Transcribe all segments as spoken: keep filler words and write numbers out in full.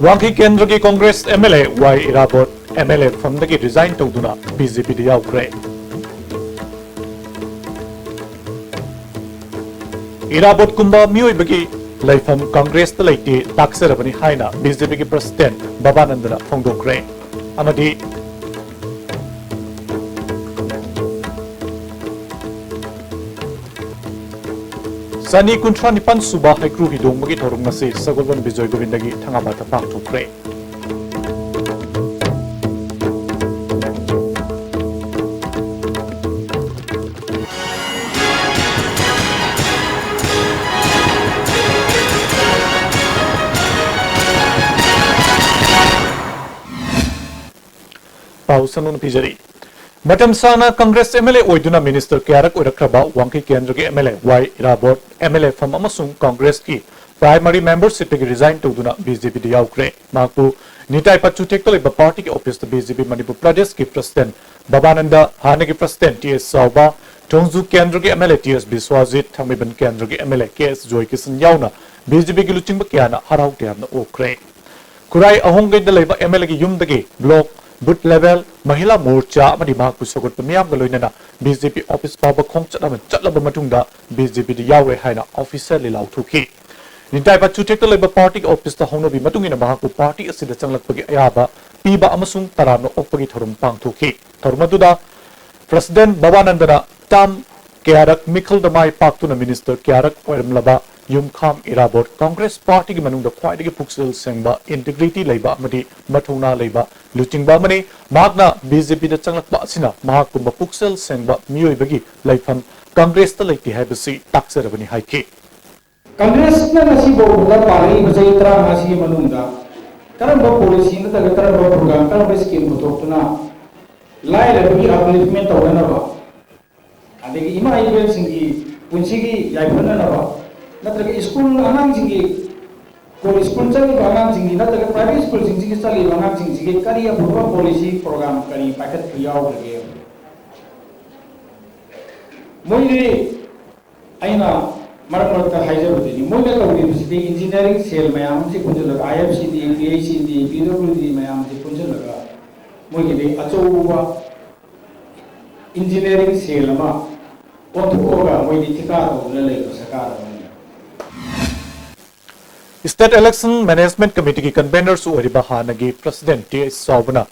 ꯋꯥꯡꯈꯩ ꯀꯦꯟꯗ꯭ꯔꯒꯤ Congress M L A Y Irabot M L A ꯐꯝꯗꯒꯤ ꯔꯤꯖꯥꯏꯟ ꯇꯧꯗꯨꯅ ꯕꯤ ꯖꯦ ꯄꯤꯗ ꯌꯥꯎꯈ꯭ꯔꯦ꯫ ꯏꯔꯥꯕꯣꯠꯀꯨꯝꯕ ꯃꯤꯑꯣꯏꯕꯒꯤ ꯂꯩꯐꯝ ꯀꯪꯒ꯭ꯔꯦꯁꯇ ꯂꯩꯇꯦ ꯇꯥꯛꯆꯔꯕꯅꯤ ꯍꯥꯏꯅ ꯕꯤ ꯖꯦ ꯄꯤꯒꯤ ꯄ꯭ꯔꯁꯤꯗꯦꯟꯠ ꯕꯕꯥꯅꯟꯗꯅ ꯐꯣꯡꯗꯣꯛꯈ꯭ꯔꯦ꯫ ꯑꯃꯗꯤ ꯆꯅꯤ ꯀꯨꯟꯊ꯭ꯔꯥ ꯅꯤꯄꯥꯟ ꯁꯨꯕ ꯍꯩꯀ꯭ꯔꯨ ꯍꯤꯗꯣꯡꯕꯒꯤ ꯊꯧꯔꯝ ꯉꯁꯤ ꯁꯒꯣꯜꯕꯟ ꯕꯤꯖꯣꯏ ꯒꯣꯕꯤꯟꯗꯒꯤ ꯊꯉꯥꯕꯥꯗ ꯄꯥꯡꯊꯣꯛꯈ꯭ꯔꯦ꯫ ꯄꯥꯎ ꯁꯟꯗꯣꯛꯅ ꯄꯤꯖꯔꯤ꯫ ꯃꯇꯝ ꯁꯥꯡꯅ ꯀꯪꯒ꯭ꯔꯦꯁ ꯑꯦꯝ ꯑꯦꯜ ꯑꯦ ꯑꯣꯏꯗꯨꯅ ꯃꯤꯅꯤꯁꯇꯔ ꯀꯌꯥꯔꯛ ꯑꯣꯏꯔꯛꯈ꯭ꯔꯕ ꯋꯥꯡꯈꯩ ꯀꯦꯟꯗ꯭ꯔꯒꯤ M L A Y Irabot M L ꯑꯦ ꯐꯝ ꯑꯃꯁꯨꯡ ꯀꯪꯒ꯭ꯔꯦꯁꯀꯤ ꯄ꯭ꯔꯥꯏꯃꯔꯤ ꯃꯦꯝꯕꯔꯁꯤꯞꯇꯒꯤ ꯔꯤꯖꯥꯏꯟ ꯇꯧꯗꯨꯅ ꯕꯤ ꯖꯦ ꯄꯤꯗ ꯌꯥꯎꯈ꯭ꯔꯦ꯫ ꯃꯍꯥꯛꯄꯨ ꯅꯤꯇꯥꯏ ꯄꯥꯆꯨꯊꯦꯛꯇ ꯂꯩꯕ ꯄꯥꯔꯇꯤꯒꯤ ꯑꯣꯐꯤꯁꯇ ꯕꯤ ꯖꯦ ꯄꯤ ꯃꯅꯤꯄꯨꯔ ꯄ꯭ꯔꯗꯦꯁꯀꯤ ꯄ꯭ꯔꯁꯤꯗꯦꯟꯠ ꯕꯕꯥꯅꯟꯗ, ꯍꯥꯟꯅꯒꯤ ꯄ꯭ꯔꯁꯤꯗꯦꯟꯠ ꯇꯤ ꯑꯦꯁ ꯆꯥꯎꯕ, ꯊꯣꯡꯖꯨ ꯀꯦꯟꯗ꯭ꯔꯒꯤ ꯑꯦꯝ ꯑꯦꯜ ꯑꯦ ꯇꯤ ꯑꯦꯁ ꯕꯤꯁ꯭ꯋꯥꯖꯤꯠ, ꯊꯥꯡꯃꯩꯕꯟ ꯀꯦꯟꯗ꯭ꯔꯒꯤ ꯑꯦꯝ ꯑꯦꯜ ꯑꯦ ꯀꯦ ꯑꯦꯁ ꯖꯣꯏꯀꯤꯁꯟ ꯌꯥꯎꯅ ꯕꯤ ꯖꯦ ꯄꯤꯒꯤ ꯂꯨꯆꯤꯡꯕ ꯀꯌꯥꯅ ꯍꯔꯥꯎ ꯇꯌꯥꯝꯅ ꯑꯣꯛꯈ꯭ꯔꯦ꯫ ꯈꯨꯔꯥꯏ ꯑꯍꯣꯡꯒꯩꯗ ꯂꯩꯕ ꯑꯦꯝ ꯑꯦꯜ ꯑꯦꯒꯤ ꯌꯨꯝꯗꯒꯤ ꯕ꯭ꯂꯣꯛ, ꯕꯨꯊ ꯂꯦꯚꯦꯜ, ꯃꯍꯤꯂꯥ ꯃꯣꯔꯆꯥ ꯑꯃꯗꯤ ꯃꯍꯥꯛꯄꯨ ꯁꯧꯒꯠꯄ ꯃꯤꯌꯥꯝꯒ ꯂꯣꯏꯅꯅ ꯕꯤ ꯖꯦ ꯄꯤ ꯑꯣꯐꯤꯁ ꯐꯥꯎꯕ ꯈꯣꯡꯆꯠ ꯑꯃ ꯆꯠꯂꯕ ꯃꯇꯨꯡꯗ ꯕꯤ ꯖꯦ ꯄꯤꯗ ꯌꯥꯎꯔꯦ ꯍꯥꯏꯅ ꯑꯣꯐꯤꯁꯤꯌꯦꯜꯂꯤ ꯂꯥꯎꯊꯣꯛꯈꯤ꯫ ꯅꯤꯡꯇꯥꯏ ꯄꯥꯆꯨꯊꯦꯛꯇ ꯂꯩꯕ ꯄꯥꯔꯇꯤꯒꯤ ꯑꯣꯐꯤꯁꯇ ꯍꯧꯅꯕꯤ ꯃꯇꯨꯡ ꯏꯟꯅ ꯃꯍꯥꯛꯄꯨ ꯄꯥꯔꯇꯤ ꯑꯁꯤꯗ ꯆꯪꯂꯛꯄꯒꯤ ꯑꯌꯥꯕ ꯄꯤꯕ ꯑꯃꯁꯨꯡ ꯇꯔꯥꯝꯅ ꯑꯣꯛꯄꯒꯤ ꯊꯧꯔꯝ ꯄꯥꯡꯊꯣꯛꯈꯤ꯫ ꯊꯧꯔꯝ ꯑꯗꯨꯗ ꯄ꯭ꯔꯁꯤꯗꯦꯟꯠ ꯕꯕꯥꯅꯟꯗꯅ ꯇꯥꯝ ꯀꯌꯥꯔꯛ ꯃꯤꯈꯜꯗ ꯃꯥꯏ ꯄꯥꯛꯇꯨꯅ ꯃꯤꯅꯤꯁꯇꯔ ꯀꯌꯥꯔꯛ ꯑꯣꯏꯔꯝꯂꯕ ꯌꯨꯝꯈꯥꯝ ꯏꯔꯥꯕꯣꯠ ꯀꯪꯒ꯭ꯔꯦꯁ ꯄꯥꯔꯇꯤꯒꯤ ꯃꯅꯨꯡꯗ ꯈ꯭ꯋꯥꯏꯗꯒꯤ ꯄꯨꯛꯆꯦꯜ ꯁꯦꯡꯕ, ꯏꯟꯇꯤꯒ꯭ꯔꯤꯇꯤ ꯂꯩꯕ ꯑꯃꯗꯤ ꯃꯊꯧꯅꯥ ꯂꯩꯕ ꯂꯨꯆꯤꯡꯕ ꯑꯃꯅꯤ꯫ ꯃꯍꯥꯛꯅ ꯕꯤ ꯖꯦ ꯄꯤꯗ ꯆꯪꯂꯛꯄ ꯑꯁꯤꯅ ꯃꯍꯥꯛꯀꯨꯝꯕ ꯄꯨꯛꯆꯦꯜ ꯁꯦꯡꯕ ꯃꯤꯑꯣꯏꯕꯒꯤ ꯂꯩꯐꯝ ꯀꯪꯒ꯭ꯔꯦꯁꯇ ꯂꯩꯇꯦ ꯍꯥꯏꯕꯁꯤ ꯇꯥꯛꯆꯔꯕꯅꯤ ꯍꯥꯏꯈꯤ꯫ ꯀꯪꯒ꯭ꯔꯦꯁꯅ ꯉꯁꯤ ꯐꯥꯎꯕꯗ ꯄꯥꯜꯂꯛꯂꯤꯕ ꯆꯍꯤ ꯇꯔꯥꯃꯉꯥꯁꯤꯒꯤ ꯃꯅꯨꯡꯗ ꯀꯔꯝꯕ ꯄꯣꯂꯤꯁꯤ ꯅꯠꯇ꯭ꯔꯒ ꯀꯔꯝꯕ ꯄ꯭ꯔꯣꯒ꯭ꯔꯥꯝ, ꯀꯔꯝꯕ ꯁ꯭ꯀꯤꯝ ꯄꯨꯊꯣꯛꯇꯨꯅ ꯂꯥꯏꯔꯕꯒꯤ ꯑꯞꯂꯤꯐꯃꯦꯟ ꯇꯧꯅꯅꯕ, ꯑꯗꯒꯤ ꯏꯃꯥ ꯏꯕꯦꯜꯁꯤꯡꯒꯤ ꯄꯨꯟꯁꯤꯒꯤ ꯌꯥꯏꯐꯅꯅꯕ, ꯅꯠꯇ꯭ꯔꯒ ꯁ꯭ꯀꯨꯜ ꯑꯉꯥꯡꯁꯤꯡꯒꯤ, ꯀꯣ-, ꯁ꯭ꯀꯨꯜ ꯆꯠꯂꯤꯕ ꯑꯉꯥꯡꯁꯤꯡꯒꯤ ꯅꯠꯇ꯭ꯔꯒ ꯄ꯭ꯔꯥꯏꯚꯦꯠ ꯁ꯭ꯀꯨꯜꯁꯤꯡꯁꯤꯒꯤ ꯆꯠꯂꯤꯕ ꯑꯉꯥꯡꯁꯤꯡꯁꯤꯒꯤ ꯀꯔꯤ ꯑꯐꯕ ꯄꯣꯂꯤꯁꯤ ꯄ꯭ꯔꯣꯒ꯭ꯔꯥꯝ ꯀꯔꯤ ꯄꯥꯏꯈꯠꯄ ꯌꯥꯎꯈ꯭ꯔꯒꯦ? ꯃꯣꯏꯗꯤ ꯑꯩꯅ ꯃꯔꯛ ꯃꯔꯛꯇ ꯍꯥꯏꯖꯕꯗꯨꯅꯤ, ꯃꯣꯏꯅ ꯇꯧꯔꯤꯕꯁꯤꯗꯤ ꯏꯟꯖꯤꯅꯤꯌꯥꯔꯤꯡ ꯁꯦꯜ ꯃꯌꯥꯝ ꯑꯃꯁꯤ ꯄꯨꯟꯁꯤꯜꯂꯒ, IFCD, PHED, PWD ꯃꯌꯥꯝꯁꯤ ꯄꯨꯟꯁꯤꯜꯂꯒ ꯃꯣꯏꯒꯤꯗꯤ ꯑꯆꯧꯕ ꯏꯟꯖꯤꯅꯤꯌꯥꯔꯤꯡ ꯁꯦꯜ ꯑꯃ ꯑꯣꯟꯊꯣꯛꯑꯒ ꯃꯣꯏꯗꯤ ꯊꯤꯀꯥ ꯇꯧꯗꯨꯅ ꯂꯩꯕ ꯁꯔꯀꯥꯔ ꯑꯃꯅꯤ꯫ State Election Management Committeeꯒꯤ convenerꯁꯨ ꯑꯣꯏꯔꯤꯕ ꯍꯥꯟꯅꯒꯤ President T H ꯆꯥꯎꯕꯅ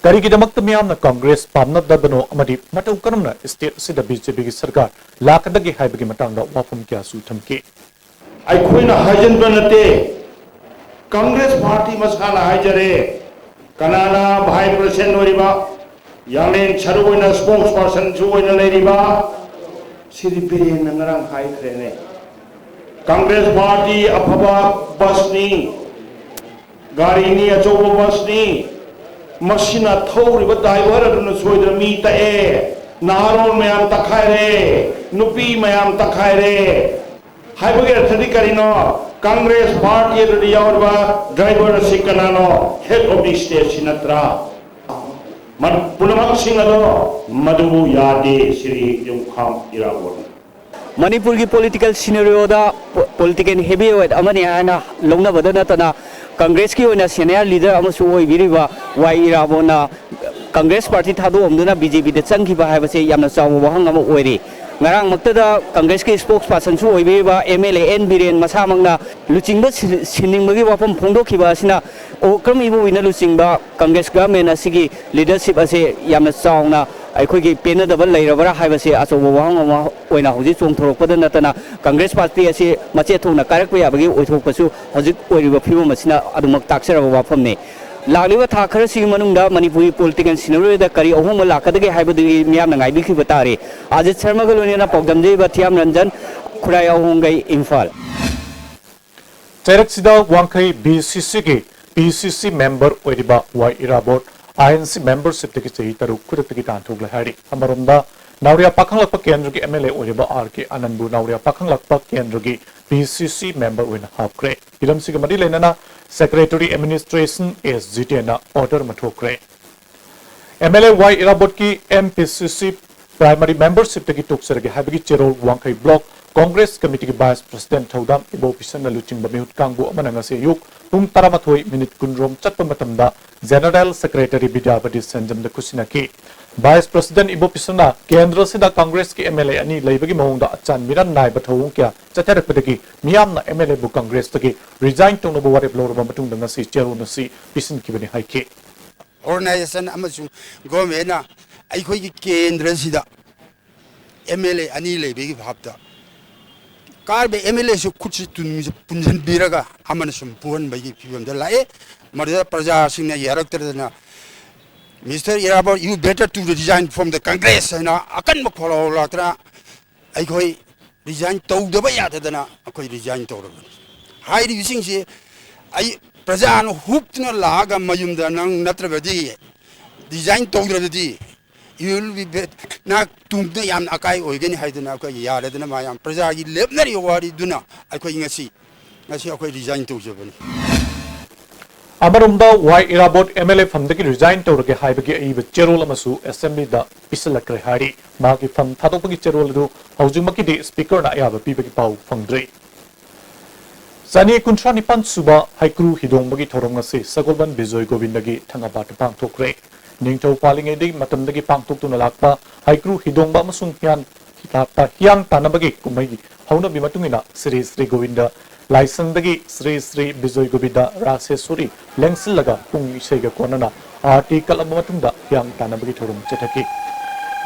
ꯀꯔꯤꯒꯤꯗꯃꯛꯇ ꯃꯤꯌꯥꯝꯅ Congress ꯄꯥꯝꯅꯗꯕꯅꯣ ꯑꯃꯗꯤ ꯃꯇꯧ ꯀꯔꯝꯅ state ꯑꯁꯤꯗ BJPꯒꯤ ꯁꯔꯀꯥꯔ ꯂꯥꯛꯀꯗꯒꯦ ꯍꯥꯏꯕꯒꯤ ꯃꯇꯥꯡꯗ ꯋꯥꯐꯝ ꯀꯌꯥꯁꯨ ꯊꯝꯈꯤ꯫ ꯑꯩꯈꯣꯏꯅ ꯍꯥꯏꯖꯤꯟꯕ ꯅꯠꯇꯦ, Congress party ꯃꯁꯥꯅ ꯍꯥꯏꯖꯔꯦ꯫ ꯀꯅꯥꯅ vice president ꯑꯣꯏꯔꯤꯕ, ꯌꯥꯡꯂꯦꯟ ꯁꯔꯨ ꯑꯣꯏꯅ spokespersonꯁꯨ ꯑꯣꯏꯅ ꯂꯩꯔꯤꯕ ꯁꯤꯔꯤ ꯕꯤꯔꯦꯟꯅ ꯉꯔꯥꯡ ꯍꯥꯏꯈ꯭ꯔꯦꯅꯦ꯫ Congress party ꯑꯐꯕ busꯅꯤ, ꯒꯥꯔꯤꯅꯤ, ꯑꯆꯧꯕ busꯅꯤ꯫ ꯃꯁꯤꯅ ꯊꯧꯔꯤꯕ driver ꯑꯗꯨꯅ ꯁꯣꯏꯗꯅ ꯃꯤ ꯇꯛꯑꯦ, ꯅꯍꯥꯔꯣꯜ ꯃꯌꯥꯝ ꯇꯛꯈꯥꯏꯔꯦ, ꯅꯨꯄꯤ ꯃꯌꯥꯝ ꯇꯛꯈꯥꯏꯔꯦ꯫ ꯍꯥꯏꯕꯒꯤ ꯑꯔꯊꯗꯤ ꯀꯔꯤꯅꯣ? Congress party ꯑꯗꯨꯗ ꯌꯥꯎꯔꯤꯕ driver ꯑꯁꯤ ꯀꯅꯥꯅꯣ? Head of the stateꯁꯤ ꯅꯠꯇ꯭ꯔꯥ? ꯃ- ꯄꯨꯝꯅꯃꯛꯁꯤꯡ ꯑꯗꯣ ꯃꯗꯨꯕꯨ ꯌꯥꯗꯦ, ꯁꯤꯔꯤ ꯌꯨꯝꯈꯥꯝ ꯏꯔꯥꯕꯣꯠꯅ꯫ ꯃꯅꯤꯄꯨꯔꯒꯤ political scenarioꯗ political heavyweight ꯑꯃꯅꯤ ꯍꯥꯏꯅ ꯂꯧꯅꯕꯗ ꯅꯠꯇꯅ, Congressꯀꯤ ꯑꯣꯏꯅ senior leader ꯑꯃꯁꯨ ꯑꯣꯏꯕꯤꯔꯤꯕ ꯋꯥꯏ ꯏꯔꯥꯕꯣꯠꯅ Congress party ꯊꯥꯗꯣꯛꯑꯝꯗꯨꯅ BJPꯗ ꯆꯪꯈꯤꯕ ꯍꯥꯏꯕꯁꯦ ꯌꯥꯝꯅ ꯆꯥꯎꯕ ꯋꯥꯍꯪ ꯑꯃ ꯑꯣꯏꯔꯤ꯫ ꯉꯔꯥꯡꯃꯛꯇꯗ Congressꯀꯤ spokespersonꯁꯨ ꯑꯣꯏꯕꯤꯔꯤꯕ MLA N ꯕꯤꯔꯦꯟ ꯃꯁꯥꯃꯛꯅ ꯂꯨꯆꯤꯡꯕ ꯁꯤ- ꯁꯤꯟꯅꯤꯡꯕꯒꯤ ꯋꯥꯐꯝ ꯐꯣꯡꯗꯣꯛꯈꯤꯕ ꯑꯁꯤꯅ ꯑꯣꯀ꯭ꯔꯝ ꯏꯕꯣꯕꯤꯅ ꯂꯨꯆꯤꯡꯕ Congress government ꯑꯁꯤꯒꯤ leadership ꯑꯁꯦ ꯌꯥꯝꯅ ꯆꯥꯎꯅ ꯑꯩꯈꯣꯏꯒꯤ ꯄꯦꯟꯅꯗꯕ ꯂꯩꯔꯕ꯭ꯔꯥ ꯍꯥꯏꯕꯁꯦ ꯑꯆꯧꯕ ꯋꯥꯍꯪ ꯑꯃ ꯑꯣꯏꯅ ꯍꯧꯖꯤꯛ ꯆꯣꯡꯊꯣꯔꯛꯄꯗ ꯅꯠꯇꯅ, Congress party ꯑꯁꯤ ꯃꯆꯦꯠ ꯊꯣꯛꯅ ꯀꯥꯏꯔꯛꯄ ꯌꯥꯕꯒꯤ ꯑꯣꯏꯊꯣꯛꯄꯁꯨ ꯍꯧꯖꯤꯛ ꯑꯣꯏꯔꯤꯕ ꯐꯤꯕꯝ ꯑꯁꯤꯅ ꯑꯗꯨꯃꯛ ꯇꯥꯛꯆꯔꯕ ꯋꯥꯐꯝꯅꯤ꯫ ꯂꯥꯛꯂꯤꯕ ꯊꯥ ꯈꯔꯁꯤꯒꯤ ꯃꯅꯨꯡꯗ ꯃꯅꯤꯄꯨꯔꯒꯤ political scenarioꯗ ꯀꯔꯤ ꯑꯍꯣꯡꯕ ꯂꯥꯛꯀꯗꯒꯦ ꯍꯥꯏꯕꯗꯨꯒꯤ ꯃꯤꯌꯥꯝꯅ ꯉꯥꯏꯕꯤꯈꯤꯕ ꯇꯥꯔꯦ꯫ ꯑꯖꯤꯠ ꯁꯔꯃꯒ ꯂꯣꯏꯅꯅ ꯄꯥꯎꯗꯝꯖꯔꯤꯕ ꯊꯤꯌꯥꯝ ꯔꯟꯖꯟ, ꯈꯨꯔꯥꯏ ꯑꯍꯣꯡꯒꯩ, ꯏꯝꯐꯥꯜ꯫ ꯆꯩꯔꯛꯁꯤꯗ ꯋꯥꯡꯈꯩ BCCꯒꯤ PCC member ꯑꯣꯏꯔꯤꯕ ꯋꯥꯏ ꯏꯔꯥꯕꯣꯠ INC membershipꯇꯒꯤ ꯆꯍꯤ ꯇꯔꯨꯛ ꯈꯨꯗꯛꯇꯒꯤ ꯇꯥꯟꯊꯣꯛꯂꯦ ꯍꯥꯏꯔꯤ꯫ ꯑꯃꯔꯣꯝꯗ, ꯅꯥꯎꯔꯤꯌꯥ ꯄꯥꯈꯪꯂꯛꯄ ꯀꯦꯟꯗ꯭ꯔꯒꯤ MLA ꯑꯣꯏꯔꯤꯕ R K ꯑꯅꯟꯕꯨ ꯅꯥꯎꯔꯤꯌꯥ ꯄꯥꯈꯪꯂꯛꯄ ꯀꯦꯟꯗ꯭ꯔꯒꯤ PCC member ꯑꯣꯏꯅ ꯍꯥꯞꯈ꯭ꯔꯦ꯫ ꯍꯤꯔꯝꯁꯤꯒ ꯃꯔꯤ ꯂꯩꯅꯅ Secretary Administration S ꯖꯤꯇꯦꯟꯅ order ꯑꯃ ꯊꯣꯛꯈ꯭ꯔꯦ꯫ MLA ꯋꯥꯏ ꯏꯔꯥꯕꯣꯠꯀꯤ MPCC primary membershipꯇꯒꯤ ꯇꯣꯛꯆꯔꯒꯦ ꯍꯥꯏꯕꯒꯤ ꯆꯦꯔꯣꯜ ꯋꯥꯡꯈꯩ block Congress Committeeꯒꯤ Vice President ꯊꯧꯗꯥꯝ ꯏꯕꯣꯄꯤꯁꯟꯅ ꯂꯨꯆꯤꯡꯕ ꯃꯤꯍꯨꯠ ꯀꯥꯡꯕꯨ ꯑꯃꯅ ꯉꯁꯤ ꯑꯌꯨꯛ ꯄꯨꯡ ꯇꯔꯥꯃꯥꯊꯣꯏ ꯃꯤꯅꯤꯠ ꯀꯨꯟꯔꯣꯝ ꯆꯠꯄ ꯃꯇꯝꯗ General Secretary Bidyapati ꯁꯦꯟꯖꯝꯗ ꯈꯨꯠꯁꯤꯟꯅꯈꯤ꯫ Vice President ꯏꯕꯣꯄꯤꯁꯟꯅ ꯀꯦꯟꯗ꯭ꯔꯁꯤꯗ ꯀꯪꯒ꯭ꯔꯦꯁꯀꯤ MLA ꯑꯅꯤ ꯂꯩꯕꯒꯤ ꯃꯑꯣꯡꯗ ꯑꯆꯥꯟ ꯃꯤꯔꯟ ꯅꯥꯏꯕ ꯊꯧꯑꯣꯡ ꯀꯌꯥ ꯆꯠꯊꯔꯛꯄꯗꯒꯤ ꯃꯤꯌꯥꯝꯅ MLAꯕꯨ ꯀꯪꯒ꯭ꯔꯦꯁꯇꯒꯤ resign ꯇꯧꯅꯕ ꯋꯥꯔꯦꯞ ꯂꯧꯔꯕ ꯃꯇꯨꯡꯗ ꯉꯁꯤ ꯆꯦꯔꯣꯜ ꯑꯁꯤ ꯄꯤꯁꯤꯟꯈꯤꯕꯅꯤ ꯍꯥꯏꯈꯤ꯫ Organisation ꯑꯃꯁꯨꯡ governmentꯅ ꯑꯩꯈꯣꯏꯒꯤ ꯀꯦꯟꯗ꯭ꯔꯁꯤꯗ MLA ꯑꯅꯤ ꯂꯩꯕꯒꯤ ꯚꯥꯞꯇ ꯀꯥꯔꯤꯕ MLAꯁꯨ ꯈꯨꯠꯁꯤ ꯇꯨꯝ-, ꯄꯨꯟꯁꯤꯟꯕꯤꯔꯒ ꯑꯃꯅ ꯁꯨꯝ ꯄꯨꯍꯟꯕꯒꯤ ꯐꯤꯕꯝꯗ ꯂꯥꯛꯑꯦ꯫ ꯃꯗꯨꯗ ꯄ꯭ꯔꯖꯥꯁꯤꯡꯅ ꯌꯥꯔꯛꯇꯗꯅ, "Mister Irabot, you better to resign from the Congress" ꯍꯥꯏꯅ ꯑꯀꯟꯕ ꯈꯣꯜꯂꯥꯎ ꯂꯥꯛꯇꯅ ꯑꯩꯈꯣꯏ resign ꯇꯧꯗꯕ ꯌꯥꯗꯗꯅ ꯑꯩꯈꯣꯏ resign ꯇꯧꯔꯕꯅꯤ꯫ ꯍꯥꯏꯔꯤꯕꯁꯤꯡꯁꯤ ꯑꯩ ꯄ꯭ꯔꯖꯥꯅ ꯍꯨꯞꯇꯨꯅ ꯂꯥꯛꯑꯒ ꯃꯌꯨꯝꯗ ꯅꯪ ꯅꯠꯇ꯭ꯔꯕꯗꯤ, resign ꯇꯧꯗ꯭ꯔꯕꯗꯤ, you will be bad, ꯅꯍꯥꯛ ꯇꯨꯡꯗ ꯌꯥꯝꯅ ꯑꯀꯥꯏ ꯑꯣꯏꯒꯅꯤ ꯍꯥꯏꯗꯅ ꯑꯩꯈꯣꯏ ꯌꯥꯔꯦꯗꯅ ꯃꯌꯥꯝ ꯄ꯭ꯔꯖꯥꯒꯤ ꯂꯦꯞꯅꯔꯤꯕ ꯋꯥꯔꯤꯗꯨꯅ ꯑꯩꯈꯣꯏ ꯉꯁꯤ, ꯉꯁꯤ ꯑꯩꯈꯣꯏ resign ꯇꯧꯖꯕꯅꯤ꯫ ꯑꯃꯔꯣꯝꯗ ꯋꯥꯏ ꯏꯔꯥꯕꯣꯠ MLA ꯐꯝꯗꯒꯤ resign ꯇꯧꯔꯒꯦ ꯍꯥꯏꯕꯒꯤ ꯑꯏꯕ ꯆꯦꯔꯣꯜ ꯑꯃꯁꯨ Assemblyꯗ ꯄꯤꯁꯤꯜꯂꯛꯈ꯭ꯔꯦ ꯍꯥꯏꯔꯤ꯫ ꯃꯍꯥꯛꯀꯤ ꯐꯝ ꯊꯥꯗꯣꯛꯄꯒꯤ ꯆꯦꯔꯣꯜ ꯑꯗꯨ ꯍꯧꯖꯤꯛꯃꯛꯀꯤꯗꯤ Speakerꯅ ꯑꯌꯥꯕ ꯄꯤꯕꯒꯤ ꯄꯥꯎ ꯐꯪꯗ꯭ꯔꯤ꯫ ꯆꯅꯤ ꯀꯨꯟꯊ꯭ꯔꯥ ꯅꯤꯄꯥꯟ ꯁꯨꯕ ꯍꯩꯀ꯭ꯔꯨ ꯍꯤꯗꯣꯡꯕꯒꯤ ꯊꯧꯔꯝ ꯑꯁꯤ ꯁꯒꯣꯜꯕꯟ ꯕꯤꯖꯣꯏ ꯒꯣꯕꯤꯟꯗꯒꯤ ꯊꯪꯒꯥꯕꯥꯠꯇ ꯄꯥꯡꯊꯣꯛꯈ꯭ꯔꯦ꯫ ꯅꯤꯡꯊꯧ ꯄꯥꯜꯂꯤꯉꯩꯗꯒꯤ ꯃꯇꯝꯗꯒꯤ ꯄꯥꯡꯊꯣꯛꯇꯨꯅ ꯂꯥꯛꯄ ꯍꯩꯀ꯭ꯔꯨ ꯍꯤꯗꯣꯡꯕ ꯑꯃꯁꯨꯡ ꯍꯤꯌꯥꯡ ꯍꯤꯌꯥꯡ ꯇꯥꯟꯅꯕꯒꯤ ꯀꯨꯝꯍꯩꯒꯤ ꯍꯧꯅꯕꯤ ꯃꯇꯨꯡ ꯏꯟꯅ ꯁ꯭ꯔꯤ ꯁ꯭ꯔꯤ ꯒꯣꯕꯤꯟꯗ ꯂꯥꯏꯁꯪꯗꯒꯤ ꯁ꯭ꯔꯤ ꯁ꯭ꯔꯤ ꯕꯤꯖꯣꯏ ꯒꯣꯕꯤꯟꯗ ꯔꯥꯁꯦꯁ꯭ꯋꯔꯤ ꯂꯦꯡꯁꯤꯜꯂꯒ ꯄꯨꯡ ꯏꯁꯩꯒ ꯀꯣꯟꯅꯅ ꯑꯥꯔꯇꯤ ꯀꯠꯂꯕ ꯃꯇꯨꯡꯗ ꯍꯤꯌꯥꯡ ꯇꯥꯟꯅꯕꯒꯤ ꯊꯧꯔꯝ ꯆꯠꯊꯈꯤ꯫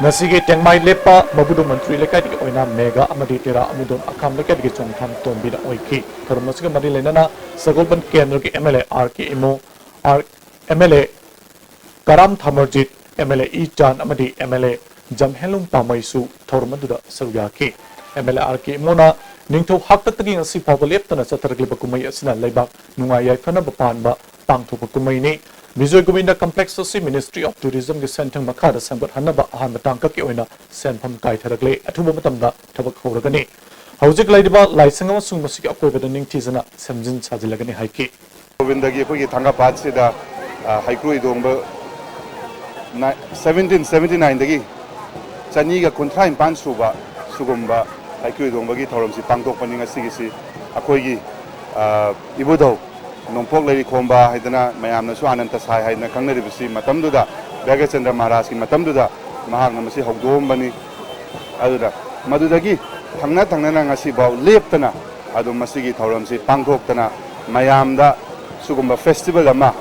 ꯉꯁꯤꯒꯤ ꯇꯦꯡꯃꯥꯏ ꯂꯦꯞꯄ ꯃꯕꯨꯗꯣ ꯃꯟꯇ꯭ꯔꯤ ꯂꯩꯀꯥꯏꯗꯒꯤ ꯑꯣꯏꯅ ꯃꯦꯒꯥ ꯑꯃꯗꯤ ꯇꯦꯔꯥ ꯑꯃꯨꯗꯣꯟ ꯑꯈꯥꯝ ꯂꯩꯀꯥꯏꯗꯒꯤ ꯆꯣꯡꯊꯥꯝ ꯇꯣꯝꯕꯤꯅ ꯑꯣꯏꯈꯤ꯫ ꯊꯧꯔꯝ ꯑꯁꯤꯒ ꯃꯔꯤ ꯂꯩꯅꯅ ꯁꯒꯣꯜꯕꯟ ꯀꯦꯟꯗ꯭ꯔꯒꯤ MLA R K Imo, R, MLA ꯀꯔꯥꯝ ꯊꯥꯃꯔꯖꯤꯠ, MLA ꯏ ꯆꯥꯟ ꯑꯃꯗꯤ MLA ꯖꯝꯍꯦꯟꯂꯨꯡ ꯄꯥꯃꯩꯁꯨ ꯊꯧꯔꯝ ꯑꯗꯨꯗ ꯁꯔꯨꯛ ꯌꯥꯈꯤ꯫ MLA R K ꯏꯃꯣꯅ ꯅꯤꯡꯊꯧ ꯍꯥꯛꯇꯛꯇꯒꯤ ꯉꯁꯤ ꯐꯥꯎꯕ ꯂꯦꯞꯇꯅ ꯆꯠꯊꯔꯛꯂꯤꯕ ꯀꯨꯝꯍꯩ ꯑꯁꯤꯅ ꯂꯩꯕꯥꯛ ꯅꯨꯡꯉꯥꯏ ꯌꯥꯏꯐꯅꯕ ꯄꯥꯟꯕ ꯄꯥꯡꯊꯣꯛꯄ ꯀꯨꯝꯍꯩꯅꯤ꯫ ꯕꯤꯖꯣꯏ ꯒꯣꯕꯤꯟꯗ Complex ꯑꯁꯤ Ministry of Tourismꯒꯤ ꯁꯦꯟꯊꯪ ꯃꯈꯥꯗ ꯁꯦꯝꯒꯠꯍꯟꯅꯕ ꯑꯍꯥꯟꯕ ꯇꯥꯡꯀꯛꯀꯤ ꯑꯣꯏꯅ ꯁꯦꯟꯐꯝ ꯀꯥꯏꯊꯔꯛꯂꯦ꯫ ꯑꯊꯨꯕ ꯃꯇꯝꯗ ꯊꯕꯛ ꯍꯧꯔꯒꯅꯤ꯫ ꯍꯧꯖꯤꯛ ꯂꯩꯔꯤꯕ ꯂꯥꯏꯁꯪ ꯑꯃꯁꯨꯡ ꯃꯁꯤꯒꯤ ꯑꯀꯣꯏꯕꯗ ꯅꯤꯡꯊꯤꯖꯅ ꯁꯦꯝꯖꯤꯟ ꯁꯥꯖꯤꯜꯂꯒꯅꯤ ꯍꯥꯏꯈꯤ꯫ ꯒꯣꯕꯤꯟꯗꯒꯤ ꯑꯩꯈꯣꯏꯒꯤ ꯊꯥꯡꯒꯥ ꯄꯥꯠꯁꯤꯗ, ꯑ, ꯍꯩꯀ꯭ꯔꯨ ꯍꯤꯗꯣꯡꯕ ꯅꯥꯏ-, seventeen seventy nineꯗꯒꯤ ꯆꯅꯤꯒ ꯀꯨꯟꯊ꯭ꯔꯥ ꯅꯤꯄꯥꯟ ꯁꯨꯕ ꯁꯤꯒꯨꯝꯕ ꯍꯩꯀ꯭ꯔꯨ ꯍꯤꯗꯣꯡꯕꯒꯤ ꯊꯧꯔꯝꯁꯤ ꯄꯥꯡꯊꯣꯛꯄꯅꯤ꯫ ꯉꯁꯤꯒꯤꯁꯤ ꯑꯩꯈꯣꯏꯒꯤ, ꯑ, ꯏꯕꯨꯙꯧ ꯅꯣꯡꯄꯣꯛ ꯂꯩꯔꯤꯈꯣꯝꯕ ꯍꯥꯏꯗꯅ ꯃꯌꯥꯝꯅꯁꯨ ꯑꯅꯟꯇ ꯁꯥꯏ ꯍꯥꯏꯗꯅ ꯈꯪꯅꯔꯤꯕꯁꯤ, ꯃꯇꯝꯗꯨꯗ ꯚꯥꯒ꯭ꯌꯆꯟꯗ꯭ꯔ ꯃꯍꯥꯔꯥꯖꯀꯤ ꯃꯇꯝꯗꯨꯗ ꯃꯍꯥꯛꯅ ꯃꯁꯤ ꯍꯧꯗꯣꯛꯑꯝꯕꯅꯤ꯫ ꯑꯗꯨꯗ ꯃꯗꯨꯗꯒꯤ ꯊꯪꯅ ꯊꯪꯅꯅ ꯉꯁꯤꯐꯥꯎ ꯂꯦꯞꯇꯅ ꯑꯗꯨꯝ ꯃꯁꯤꯒꯤ ꯊꯧꯔꯝꯁꯤ ꯄꯥꯡꯊꯣꯛꯇꯅ ꯃꯌꯥꯝꯗ ꯁꯤꯒꯨꯝꯕ festival ꯑꯃ,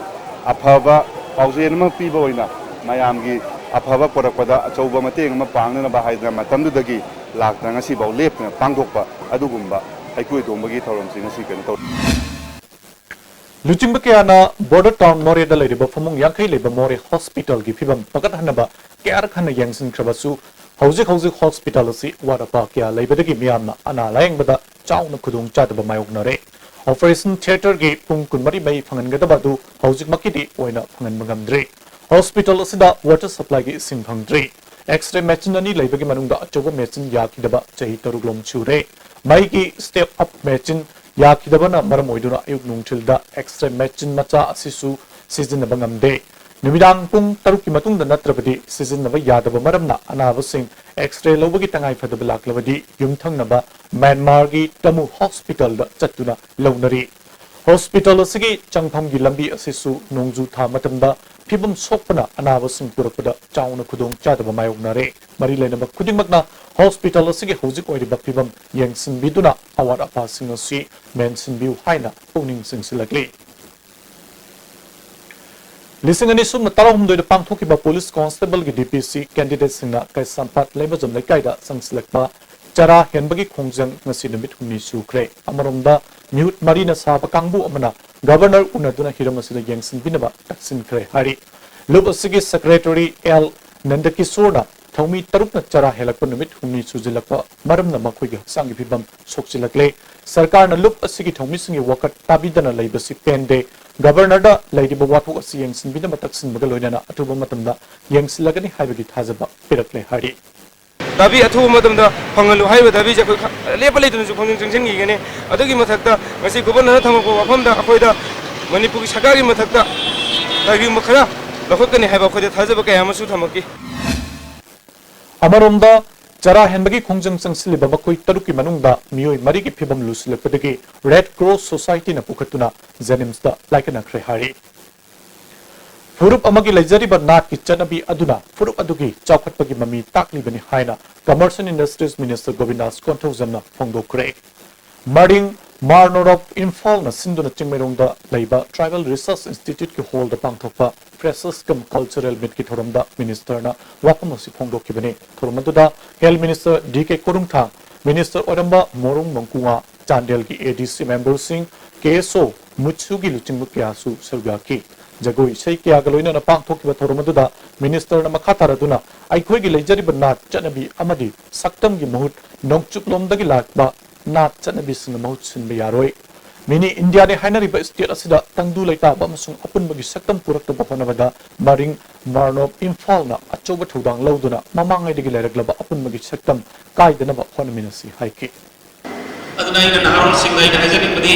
ꯑꯐꯕ ꯄꯥꯎꯖꯦꯜ ꯑꯃ ꯄꯤꯕ ꯑꯣꯏꯅ ꯃꯌꯥꯝꯒꯤ ꯑꯐꯕ ꯄꯨꯔꯛꯄꯗ ꯑꯆꯧꯕ ꯃꯇꯦꯡ ꯑꯃ ꯄꯥꯡꯅꯅꯕ ꯍꯥꯏꯗꯅ ꯃꯇꯝꯗꯨꯗꯒꯤ ꯂꯥꯛꯇꯅ ꯉꯁꯤꯐꯥꯎ ꯂꯦꯞꯇꯅ ꯄꯥꯡꯊꯣꯛꯄ ꯑꯗꯨꯒꯨꯝꯕ ꯍꯩꯀ꯭ꯔꯨ ꯍꯤꯗꯣꯡꯕꯒꯤ ꯊꯧꯔꯝꯁꯤ ꯉꯁꯤ ꯀꯩꯅꯣ ꯇꯧꯔꯤ꯫ ꯂꯨꯆꯤꯡꯕ ꯀꯌꯥꯅ border town ꯃꯣꯔꯦꯗ ꯂꯩꯔꯤꯕ ꯐꯃꯨꯡ ꯌꯥꯡꯈꯩ ꯂꯩꯕ ꯃꯣꯔꯦ hospitalꯒꯤ ꯐꯤꯕꯝ ꯐꯒꯠꯍꯟꯅꯕ ꯀꯌꯥꯔꯛ ꯍꯟꯅ ꯌꯦꯡꯁꯤꯟꯈ꯭ꯔꯕꯁꯨ, ꯍꯧꯖꯤꯛ ꯍꯧꯖꯤꯛ hospital ꯑꯁꯤ ꯑꯋꯥꯠ ꯑꯄꯥ ꯀꯌꯥ ꯂꯩꯕꯗꯒꯤ ꯃꯤꯌꯥꯝꯅ ꯑꯅꯥ ꯂꯥꯌꯦꯡꯕꯗ ꯆꯥꯎꯅ ꯈꯨꯗꯣꯡ ꯆꯥꯗꯕ ꯃꯥꯌꯣꯛꯅꯔꯦ꯫ Operation theatreꯒꯤ ꯄꯨꯡ ꯀꯨꯟꯃꯔꯤ ꯃꯩ ꯐꯪꯍꯟꯒꯗꯕ ꯑꯗꯨ ꯍꯧꯖꯤꯛꯃꯛꯀꯤꯗꯤ ꯑꯣꯏꯅ ꯐꯪꯍꯟꯕ ꯉꯝꯗ꯭ꯔꯤ꯫ Hospital ꯑꯁꯤꯗ water supplyꯒꯤ ꯏꯁꯤꯡ ꯐꯪꯗ꯭ꯔꯤ꯫ X-ray machine ꯑꯅꯤ ꯂꯩꯕꯒꯤ ꯃꯅꯨꯡꯗ ꯑꯆꯧꯕ machine ꯌꯥꯈꯤꯗꯕ ꯆꯍꯤ ꯇꯔꯨꯛ ꯂꯣꯝ ꯁꯨꯔꯦ꯫ ꯃꯩꯒꯤ step up machine ꯌꯥꯈꯤꯗꯕꯅ ꯃꯔꯝ ꯑꯣꯏꯗꯨꯅ ꯑꯌꯨꯛ ꯅꯨꯡꯊꯤꯜꯗ X-ray machine ꯃꯆꯥ ꯑꯁꯤꯁꯨ ꯁꯤꯖꯤꯟꯅꯕ ꯉꯝꯗꯦ꯫ ꯅꯨꯃꯤꯗꯥꯡ ꯄꯨꯡ ꯇꯔꯨꯛꯀꯤ ꯃꯇꯨꯡꯗ ꯅꯠꯇ꯭ꯔꯕꯗꯤ ꯁꯤꯖꯤꯟꯅꯕ ꯌꯥꯗꯕ ꯃꯔꯝꯅ ꯑꯅꯥꯕꯁꯤꯡ X-ray ꯂꯧꯕꯒꯤ ꯇꯉꯥꯏ ꯐꯗꯕ ꯂꯥꯛꯂꯕꯗꯤ ꯌꯨꯝꯊꯪꯅꯕ ꯃ꯭ꯌꯥꯟꯃꯥꯔꯒꯤ ꯇꯃꯨ hospitalꯗ ꯆꯠꯇꯨꯅ ꯂꯧꯅꯔꯤ꯫ Hospital ꯑꯁꯤꯒꯤ ꯆꯪꯐꯝꯒꯤ ꯂꯝꯕꯤ ꯑꯁꯤꯁꯨ ꯅꯣꯡꯖꯨ ꯊꯥ ꯃꯇꯝꯗ ꯐꯤꯕꯝ ꯁꯣꯛꯄꯅ ꯑꯅꯥꯕꯁꯤꯡ ꯄꯨꯔꯛꯄꯗ ꯆꯥꯎꯅ ꯈꯨꯗꯣꯡ ꯆꯥꯗꯕ ꯃꯥꯌꯣꯛꯅꯔꯦ꯫ ꯃꯔꯤ ꯂꯩꯅꯕ ꯈꯨꯗꯤꯡꯃꯛꯅ hospital ꯑꯁꯤꯒꯤ ꯍꯧꯖꯤꯛ ꯑꯣꯏꯔꯤꯕ ꯐꯤꯕꯝ ꯌꯦꯡꯁꯤꯟꯕꯤꯗꯨꯅ ꯑꯋꯥꯠ ꯑꯄꯥꯁꯤꯡ ꯑꯁꯤ ꯃꯦꯟꯁꯤꯟꯕꯤꯌꯨ ꯍꯥꯏꯅ ꯄꯨꯛꯅꯤꯡ ꯆꯤꯡꯁꯤꯜꯂꯛꯂꯤ꯫ ꯂꯤꯁꯤꯡ ꯑꯅꯤ ꯁꯨꯞꯅ ꯇꯔꯥꯍꯨꯝꯗꯣꯏꯗ ꯄꯥꯡꯊꯣꯛꯈꯤꯕ police constableꯒꯤ DPC candidateꯁꯤꯡꯅ ꯀꯩꯁꯥꯝꯄꯥꯠ ꯂꯩꯃꯖꯝ ꯂꯩꯀꯥꯏꯗ ꯆꯪꯁꯤꯜꯂꯛꯄ ꯆꯔꯥ ꯍꯦꯟꯕꯒꯤ ꯈꯣꯡꯖꯪ ꯉꯁꯤ ꯅꯨꯃꯤꯠ ꯍꯨꯝꯅꯤ ꯁꯨꯈ꯭ꯔꯦ꯫ ꯑꯃꯔꯣꯝꯗ ꯃꯤꯍꯨꯠ ꯃꯔꯤꯅ ꯁꯥꯕ ꯀꯥꯡꯕꯨ ꯑꯃꯅ governor ꯎꯅꯗꯨꯅ ꯍꯤꯔꯝ ꯑꯁꯤꯗ ꯌꯦꯡꯁꯤꯟꯕꯤꯅꯕ ꯇꯛꯁꯤꯟꯈ꯭ꯔꯦ ꯍꯥꯏꯔꯤ꯫ ꯂꯨꯞ ꯑꯁꯤꯒꯤ secretary L ꯅꯟꯗꯀꯤꯁꯣꯔꯅ ꯊꯧꯃꯤ ꯇꯔꯨꯛꯅ ꯆꯔꯥ ꯍꯦꯜꯂꯛꯄ ꯅꯨꯃꯤꯠ ꯍꯨꯝꯅꯤ ꯁꯨꯖꯤꯜꯂꯛꯄ ꯃꯔꯝꯅ ꯃꯈꯣꯏꯒꯤ ꯍꯛꯆꯥꯡꯒꯤ ꯐꯤꯕꯝ ꯁꯣꯛꯆꯤꯜꯂꯛꯂꯦ꯫ ꯁꯔꯀꯥꯔꯅ ꯂꯨꯞ ꯑꯁꯤꯒꯤ ꯊꯧꯃꯤꯁꯤꯡꯒꯤ ꯋꯥꯀꯠ ꯇꯥꯕꯤꯗꯅ ꯂꯩꯕꯁꯤ ꯄꯦꯟꯗꯦ꯫ Governorꯗ ꯂꯩꯔꯤꯕ ꯋꯥꯊꯣꯛ ꯑꯁꯤ ꯌꯦꯡꯁꯤꯟꯕꯤꯅꯕ ꯇꯛꯁꯤꯟꯕꯒ ꯂꯣꯏꯅꯅ ꯑꯊꯨꯕ ꯃꯇꯝꯗ ꯌꯦꯡꯁꯤꯜꯂꯒꯅꯤ ꯍꯥꯏꯕꯒꯤ ꯊꯥꯖꯕ ꯄꯤꯔꯛꯂꯦ ꯍꯥꯏꯔꯤ꯫ ꯗꯥꯕꯤ ꯑꯊꯨꯕ ꯃꯇꯝꯗ ꯐꯪꯍꯜꯂꯨ ꯍꯥꯏꯕ ꯗꯥꯕꯤꯁꯦ ꯑꯩꯈꯣꯏ ꯈ-, ꯂꯦꯞꯄ ꯂꯩꯇꯅꯁꯨ ꯈꯣꯡꯖꯪ ꯆꯪꯁꯤꯟꯈꯤꯒꯅꯤ꯫ ꯑꯗꯨꯒꯤ ꯃꯊꯛꯇ ꯉꯁꯤ governorꯅ ꯊꯝꯃꯛꯄ ꯋꯥꯐꯝꯗ ꯑꯩꯈꯣꯏꯗ ꯃꯅꯤꯄꯨꯔꯒꯤ ꯁꯔꯀꯥꯔꯒꯤ ꯃꯊꯛꯇ ꯀꯔꯤꯒꯨꯝꯕ ꯈꯔ ꯂꯧꯈꯠꯀꯅꯤ ꯍꯥꯏꯕ ꯑꯩꯈꯣꯏꯗ ꯊꯥꯖꯕ ꯀꯌꯥ ꯑꯃꯁꯨ ꯊꯝꯃꯛꯈꯤ꯫ ꯑꯃꯔꯣꯝꯗ ꯆꯔꯥ ꯍꯦꯟꯕꯒꯤ ꯈꯣꯡꯖꯪ ꯆꯪꯁꯤꯜꯂꯤꯕ ꯃꯈꯣꯏ ꯇꯔꯨꯛꯀꯤ ꯃꯅꯨꯡꯗ ꯃꯤꯑꯣꯏ ꯃꯔꯤꯒꯤ ꯐꯤꯕꯝ ꯂꯨꯁꯤꯜꯂꯛꯄꯗꯒꯤ ꯔꯦꯗ ꯀ꯭ꯔꯣꯁ ꯁꯣꯁꯥꯏꯇꯤꯅ ꯄꯨꯈꯠꯇꯨꯅ ꯖꯦꯅꯤꯝꯁꯇ ꯂꯥꯏꯀꯠꯅꯈ꯭ꯔꯦ ꯍꯥꯏꯔꯤ꯫ ꯐꯨꯔꯨꯞ ꯑꯃꯒꯤ ꯂꯩꯖꯔꯤꯕ ꯅꯥꯠꯀꯤ ꯆꯠꯅꯕꯤ ꯑꯗꯨꯅ ꯐꯨꯔꯨꯞ ꯑꯗꯨꯒꯤ ꯆꯥꯎꯈꯠꯄꯒꯤ ꯃꯃꯤ ꯇꯥꯛꯂꯤꯕꯅꯤ ꯍꯥꯏꯅ Commerce and Industries Minister ꯒꯣꯕꯤꯟꯗꯥꯁ ꯀꯣꯟꯊꯧꯖꯝꯅ ꯐꯣꯡꯗꯣꯛꯈ꯭ꯔꯦ꯫ ꯃꯔꯤꯡ ꯃꯥꯔꯅꯣꯔꯣꯞ ꯏꯝꯐꯥꯜꯅ ꯁꯤꯟꯗꯨꯅ ꯆꯤꯡꯃꯩꯔꯣꯡꯗ ꯂꯩꯕ Tribal Research Instituteꯀꯤ ꯍꯣꯜꯗ ꯄꯥꯡꯊꯣꯛꯄ Freshers cum Cultural Meetꯀꯤ ꯊꯧꯔꯝꯗ ꯃꯤꯅꯤꯁꯇꯔꯅ ꯋꯥꯐꯝ ꯑꯁꯤ ꯐꯣꯡꯗꯣꯛꯈꯤꯕꯅꯤ꯫ ꯊꯧꯔꯝ ꯑꯗꯨꯗ health minister D K Korungthang, minister ꯑꯣꯏꯔꯝꯕ ꯃꯣꯔꯨꯡ ꯃꯪꯀꯨꯉꯥ, ꯆꯥꯟꯗꯦꯜꯒꯤ ꯑꯦ ꯗꯤ ꯁꯤ ꯃꯦꯝꯕꯔꯁꯤꯡ, ꯀꯦ ꯑꯦꯁ ꯑꯣ, ꯃꯨꯠꯁꯨꯒꯤ ꯂꯨꯆꯤꯡꯕ ꯀꯌꯥꯁꯨ ꯁꯔꯨꯛ ꯌꯥꯈꯤ꯫ ꯖꯒꯣꯏ ꯏꯁꯩ ꯀꯌꯥꯒ ꯂꯣꯏꯅꯅ ꯄꯥꯡꯊꯣꯛꯈꯤꯕ ꯊꯧꯔꯝ ꯑꯗꯨꯗ ꯃꯤꯅꯤꯁꯇꯔꯅ ꯃꯈꯥ ꯇꯥꯔꯗꯨꯅ ꯑꯩꯈꯣꯏꯒꯤ ꯂꯩꯖꯔꯤꯕ ꯅꯥꯠ ꯆꯠꯅꯕꯤ ꯑꯃꯗꯤ ꯁꯛꯇꯝꯒꯤ ꯃꯍꯨꯠ ꯅꯣꯡꯆꯨꯞꯂꯣꯝꯗꯒꯤ ꯂꯥꯛꯄ ꯅꯥꯠ ꯆꯠꯅꯕꯤꯁꯤꯡꯅ ꯃꯍꯨꯠ ꯁꯤꯟꯕ ꯌꯥꯔꯣꯏ꯫ ꯃꯤꯅꯤ ꯏꯟꯗꯤꯌꯥꯅꯤ ꯍꯥꯏꯅꯔꯤꯕ ꯁ꯭ꯇꯦꯠ ꯑꯁꯤꯗ ꯇꯪꯗꯨ ꯂꯩꯇꯥꯕ ꯑꯃꯁꯨꯡ ꯑꯄꯨꯟꯕꯒꯤ ꯁꯛꯇꯝ ꯄꯨꯔꯛꯅꯕ ꯍꯣꯠꯅꯕꯗ ꯃꯔꯤꯡ ꯃꯥꯔꯅꯣꯞ ꯏꯝꯐꯥꯜꯅ ꯑꯆꯧꯕ ꯊꯧꯗꯥꯡ ꯂꯧꯗꯨꯅ ꯃꯃꯥꯡꯉꯩꯗꯒꯤ ꯂꯩꯔꯛꯂꯕ ꯑꯄꯨꯟꯕꯒꯤ ꯁꯛꯇꯝ ꯀꯥꯏꯗꯅꯕ ꯍꯣꯠꯅꯃꯤꯟꯅꯁꯤ ꯍꯥꯏꯈꯤ꯫ ꯑꯗꯨꯅ ꯑꯩꯅ ꯅꯍꯥꯔꯣꯜꯁꯤꯡꯗ ꯑꯩꯅ ꯍꯥꯏꯖꯅꯤꯡꯕꯗꯤ,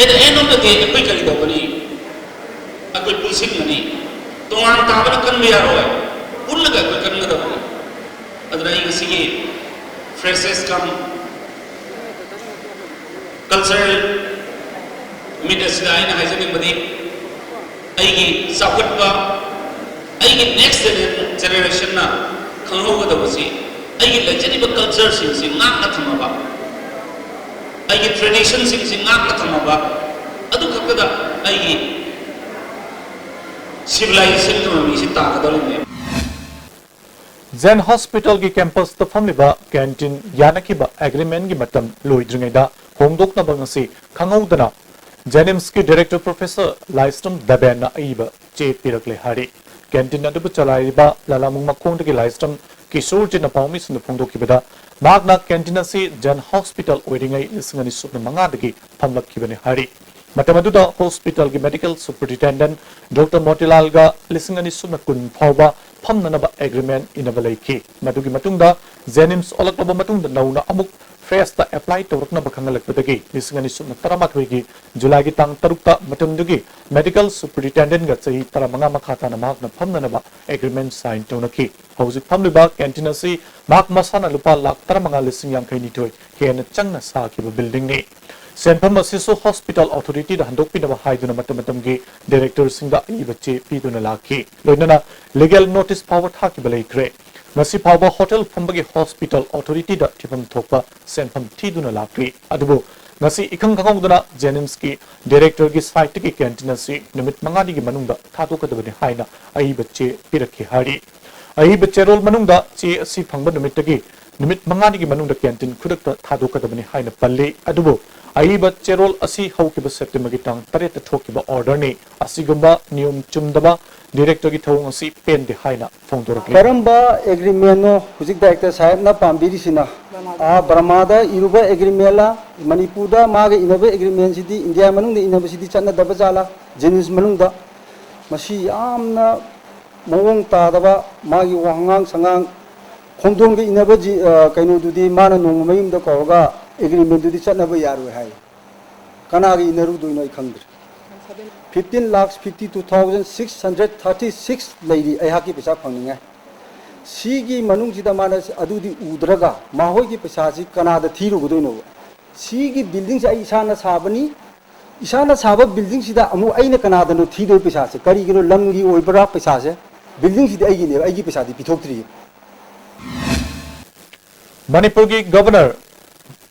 at the end of the day ꯑꯩꯈꯣꯏ ꯀꯔꯤ ꯇꯧꯒꯅꯤ? ꯑꯩꯈꯣꯏ ꯄꯨꯟꯁꯤꯟꯒꯅꯤ꯫ ꯇꯣꯉꯥꯟ ꯇꯥꯕꯅ ꯀꯟꯕ ꯌꯥꯔꯣꯏ, ꯄꯨꯜꯂꯒ ꯑꯩꯈꯣꯏ ꯀꯟꯒꯗꯕꯅꯤ꯫ ꯑꯗꯨꯅ ꯑꯩ ꯉꯁꯤꯒꯤ Freshers cum Cultural Meet ꯑꯁꯤꯗ ꯑꯩꯅ ꯍꯥꯏꯖꯅꯤꯡꯕꯗꯤ, ꯑꯩꯒꯤ ꯆꯥꯎꯈꯠꯄ, ꯑꯩꯒꯤ next generation, generationꯅ ꯈꯪꯍꯧꯒꯗꯕꯁꯤ, ꯑꯩꯒꯤ ꯂꯩꯖꯔꯤꯕ cultureꯁꯤꯡꯁꯤ ꯉꯥꯛꯅ ꯊꯝꯃꯕ, ꯑꯩꯒꯤ traditionꯁꯤꯡꯁꯤ ꯉꯥꯛꯅ ꯊꯝꯃꯕ, ꯑꯗꯨ ꯈꯛꯇꯗ ꯑꯩꯒꯤ civilizationꯒꯤ ꯃꯃꯤꯁꯤ ꯇꯥꯒꯗꯧꯔꯤꯕꯅꯦꯕ꯫ ꯖꯦꯟ ꯍꯣꯁꯄꯤꯇꯥꯜꯒꯤ ꯀꯦꯝꯄꯁꯇ ꯐꯝꯂꯤꯕ ꯀꯦꯟꯇꯤꯟ ꯌꯥꯅꯈꯤꯕ ꯑꯦꯒ꯭ꯔꯤꯃꯦꯟꯒꯤ ꯃꯇꯝ ꯂꯣꯏꯗ꯭ꯔꯤꯉꯩꯗ ꯍꯣꯡꯗꯣꯛꯅꯕ ꯉꯁꯤ ꯈꯪꯍꯧꯗꯅ ꯖꯦꯅꯤꯝꯁꯀꯤ ꯗꯥꯏꯔꯦꯛꯇꯔ ꯄ꯭ꯔꯣꯐꯦꯁꯔ ꯂꯥꯏꯁ꯭ꯔꯝ ꯗꯕꯦꯟꯅ ꯑꯏꯕ ꯆꯦ ꯄꯤꯔꯛꯂꯦ ꯍꯥꯏꯔꯤ꯫ ꯀꯦꯟꯇꯤꯟ ꯑꯗꯨꯕꯨ ꯆꯂꯥꯏꯔꯤꯕ ꯂꯂꯥꯃꯨꯡ ꯃꯈꯣꯡꯗꯒꯤ ꯂꯥꯏꯁ꯭ꯔꯝ ꯀꯤꯁꯣꯔꯖꯤꯠꯅ ꯄꯥꯎꯃꯤꯁꯤꯡꯗ ꯐꯣꯡꯗꯣꯛꯈꯤꯕꯗ, ꯃꯍꯥꯛꯅ ꯀꯦꯟꯇꯤꯟ ꯑꯁꯤ ꯖꯦꯟ ꯍꯣꯁꯄꯤꯇꯥꯜ ꯑꯣꯏꯔꯤꯉꯩ ꯂꯤꯁꯤꯡ ꯑꯅꯤ ꯁꯨꯞꯅ ꯃꯉꯥꯗꯒꯤ ꯐꯝꯂꯛꯈꯤꯕꯅꯤ ꯍꯥꯏꯔꯤ꯫ ꯃꯇꯝ ꯑꯗꯨꯗ ꯍꯣꯁꯄꯤꯇꯥꯜꯒꯤ ꯃꯦꯗꯤꯀꯦꯜ ꯁꯨꯄꯔꯤꯟꯇꯦꯟꯗꯦꯟꯠ ꯗꯣꯛꯇꯔ ꯃꯣꯇꯤꯂꯥꯜꯒ ꯂꯤꯁꯤꯡ ꯑꯅꯤ ꯁꯨꯞꯅ ꯀꯨꯟ ꯐꯥꯎꯕ ꯐꯝꯅꯅꯕ ꯑꯦꯒ꯭ꯔꯤꯃꯦꯟ ꯏꯅꯕ ꯂꯩꯈꯤ꯫ ꯃꯗꯨꯒꯤ ꯃꯇꯨꯡꯗ ꯖꯦꯅꯤꯝꯁ ꯑꯣꯜꯂꯛꯂꯕ ꯃꯇꯨꯡꯗ ꯅꯧꯅ ꯑꯃꯨꯛ ꯐ꯭ꯔꯦꯁꯇ ꯑꯦꯄ꯭ꯂꯥꯏ ꯇꯧꯔꯛꯅꯕ ꯈꯪꯍꯜꯂꯛꯄꯗꯒꯤ ꯂꯤꯁꯤꯡ ꯑꯅꯤ ꯁꯨꯞꯅ ꯇꯔꯥꯃꯥꯊꯣꯏꯒꯤ ꯖꯨꯂꯥꯏꯒꯤ ꯇꯥꯡ ꯇꯔꯨꯛꯇ ꯃꯇꯝꯗꯨꯒꯤ ꯃꯦꯗꯤꯀꯦꯜ ꯁꯨꯄꯔꯤꯟꯇꯦꯟꯗꯦꯟꯒ ꯆꯍꯤ ꯇꯔꯥꯃꯉꯥ ꯃꯈꯥ ꯇꯥꯅ ꯃꯍꯥꯛꯅ ꯐꯝꯅꯅꯕ ꯑꯦꯒ꯭ꯔꯤꯃꯦꯟ ꯁꯥꯏꯟ ꯇꯧꯅꯈꯤ꯫ ꯍꯧꯖꯤꯛ ꯐꯝꯂꯤꯕ ꯀꯦꯟꯇꯤꯟ ꯑꯁꯤ ꯃꯍꯥꯛ ꯃꯁꯥꯅ ꯂꯨꯄꯥ ꯂꯥꯈ ꯇꯔꯥꯃꯉꯥ ꯂꯤꯁꯤꯡ ꯌꯥꯡꯈꯩ ꯅꯤꯊꯣꯏ ꯍꯦꯟꯅ ꯆꯪꯅ ꯁꯥꯈꯤꯕ ꯕꯤꯜꯗꯤꯡꯅꯤ꯫ ꯁꯦꯟꯐꯝ ꯑꯁꯤꯁꯨ ꯍꯣꯁꯄꯤꯇꯥꯜ ꯑꯣꯊꯣꯔꯤꯇꯤꯗ ꯍꯟꯗꯣꯛꯄꯤꯅꯕ ꯍꯥꯏꯗꯨꯅ ꯃꯇꯝ ꯃꯇꯝꯒꯤ ꯗꯤꯔꯦꯛꯇꯔꯁꯤꯡꯗ ꯑꯏꯕ ꯆꯦ ꯄꯤꯗꯨꯅ ꯂꯥꯛꯈꯤ꯫ ꯂꯣꯏꯅꯅ ꯂꯤꯒꯦꯜ ꯅꯣꯇꯤꯁ ꯐꯥꯎꯕ ꯊꯥꯈꯤꯕ ꯂꯩꯈ꯭ꯔꯦ꯫ ꯉꯁꯤ ꯐꯥꯎꯕ ꯍꯣꯇꯦꯜ ꯐꯝꯕꯒꯤ ꯍꯣꯁꯄꯤꯇꯥꯜ ꯑꯣꯊꯣꯔꯤꯇꯤꯗ ꯊꯤꯐꯝ ꯊꯣꯛꯄ ꯁꯦꯟꯐꯝ ꯊꯤꯗꯨꯅ ꯂꯥꯛꯂꯤ꯫ ꯑꯗꯨꯕꯨ ꯉꯁꯤ ꯏꯈꯪ ꯈꯪꯍꯧꯗꯅ ꯖꯦꯅꯤꯝꯁꯀꯤ ꯗꯤꯔꯦꯛꯇꯔꯒꯤ ꯁꯥꯏꯠꯇꯒꯤ ꯀꯦꯟꯇꯤꯟ ꯑꯁꯤ ꯅꯨꯃꯤꯠ ꯃꯉꯥꯅꯤꯒꯤ ꯃꯅꯨꯡꯗ ꯊꯥꯗꯣꯛꯀꯗꯕꯅꯤ ꯍꯥꯏꯅ ꯑꯏꯕ ꯆꯦ ꯄꯤꯔꯛꯈꯤ ꯍꯥꯏꯔꯤ꯫ ꯑꯏꯕ ꯆꯦꯔꯣꯜ ꯃꯅꯨꯡꯗ ꯆꯦ ꯑꯁꯤ ꯐꯪꯕ ꯅꯨꯃꯤꯠꯇꯒꯤ ꯅꯨꯃꯤꯠ ꯃꯉꯥꯅꯤꯒꯤ ꯃꯅꯨꯡꯗ ꯀꯦꯟꯇꯤꯟ ꯈꯨꯗꯛꯇ ꯊꯥꯗꯣꯛꯀꯗꯕꯅꯤ ꯍꯥꯏꯅ ꯄꯜꯂꯤ꯫ ꯑꯗꯨꯕꯨ ꯑꯏꯕ ꯆꯦꯔꯣꯜ ꯑꯁꯤ ꯍꯧꯈꯤꯕ ꯁꯦꯞꯇꯦꯝꯕꯔꯒꯤ ꯇꯥꯡ ꯇꯔꯦꯠꯇ ꯊꯣꯛꯈꯤꯕ ꯑꯣꯔꯗꯔꯅꯤ꯫ ꯑꯁꯤꯒꯨꯝꯕ ꯅꯤꯌꯣꯝ ꯆꯨꯝꯗꯕ ꯗꯤꯔꯦꯛꯇꯔꯒꯤ ꯊꯧꯑꯣꯡ ꯑꯁꯤ ꯄꯦꯟꯗꯦ ꯍꯥꯏꯅ ꯐꯣꯡꯗꯣꯔꯛꯂꯤ꯫ ꯀꯔꯝꯕ ꯑꯦꯒ꯭ꯔꯤꯃꯦꯟꯅꯣ ꯍꯧꯖꯤꯛ ꯗꯥꯏꯔꯦꯛꯇꯔ ꯁꯥꯍꯦꯕꯅ ꯄꯥꯝꯕꯤꯔꯤꯁꯤꯅ? ꯑꯥ, ꯕꯔꯃꯥꯗ ꯏꯔꯨꯕ ꯑꯦꯒ꯭ꯔꯤꯃꯦꯟꯂ? ꯃꯅꯤꯄꯨꯔꯗ ꯃꯥꯒ ꯏꯅꯕ ꯑꯦꯒ꯭ꯔꯤꯃꯦꯟꯁꯤꯗꯤ ꯏꯟꯗꯤꯌꯥ ꯃꯅꯨꯡꯗ ꯏꯅꯕꯁꯤꯗꯤ ꯆꯠꯅꯗꯕ ꯖꯥꯠꯂ? ꯖꯦꯅꯤꯝꯁ ꯃꯅꯨꯡꯗ ꯃꯁꯤ ꯌꯥꯝꯅ ꯃꯑꯣꯡ ꯇꯥꯗꯕ ꯃꯥꯒꯤ ꯋꯥꯉꯥꯡ ꯁꯉꯥꯡ, ꯈꯣꯡꯗꯣꯟꯒ ꯏꯟꯅꯕ ꯖꯤ-, ꯑ, ꯀꯩꯅꯣꯗꯨꯗꯤ ꯃꯥꯅ ꯅꯣꯡꯃ ꯃꯌꯨꯝꯗ ꯀꯧꯔꯒ ꯑꯦꯒ꯭ꯔꯤꯃꯦꯟꯗꯨꯗꯤ ꯆꯠꯅꯕ ꯌꯥꯔꯣꯏ ꯍꯥꯏ꯫ ꯀꯅꯥꯒ ꯏꯟꯅꯔꯨꯗꯣꯏꯅꯣ ꯑꯩ ꯈꯪꯗ꯭ꯔꯦ꯫ Fifteen lakhs fifty two thousand six hundred thirty six ꯂꯩꯔꯤ ꯑꯩꯍꯥꯛꯀꯤ ꯄꯩꯁꯥ ꯐꯪꯅꯤꯡꯉꯥꯏ꯫ ꯁꯤꯒꯤ ꯃꯅꯨꯡꯁꯤꯗ ꯃꯥꯅ ꯑꯗꯨꯗꯤ ꯎꯗ꯭ꯔꯒ ꯃꯈꯣꯏꯒꯤ ꯄꯩꯁꯥꯁꯤ ꯀꯅꯥꯗ ꯊꯤꯔꯨꯒꯗꯣꯏꯅꯣꯕ? ꯁꯤꯒꯤ ꯕꯤꯜꯗꯤꯡꯁꯦ ꯑꯩ ꯏꯁꯥꯅ ꯁꯥꯕꯅꯤ, ꯏꯁꯥꯅ ꯁꯥꯕ ꯕꯤꯜꯗꯤꯡꯁꯤꯗ ꯑꯃꯨꯛ ꯑꯩꯅ ꯀꯅꯥꯗꯅꯣ ꯊꯤꯗꯣꯏ ꯄꯩꯁꯥꯁꯦ? ꯀꯔꯤꯒꯤꯅꯣ ꯂꯝꯒꯤ ꯑꯣꯏꯕ꯭ꯔꯥ ꯄꯩꯁꯥꯁꯦ? ꯕꯤꯜꯗꯤꯡꯁꯤꯗꯤ ꯑꯩꯒꯤꯅꯦꯕ, ꯑꯩꯒꯤ ꯄꯩꯁꯥꯗꯤ ꯄꯤꯊꯣꯛꯇ꯭ꯔꯤꯌꯦ꯫ ꯃꯅꯤꯄꯨꯔꯒꯤ ꯒꯕꯔꯅꯔ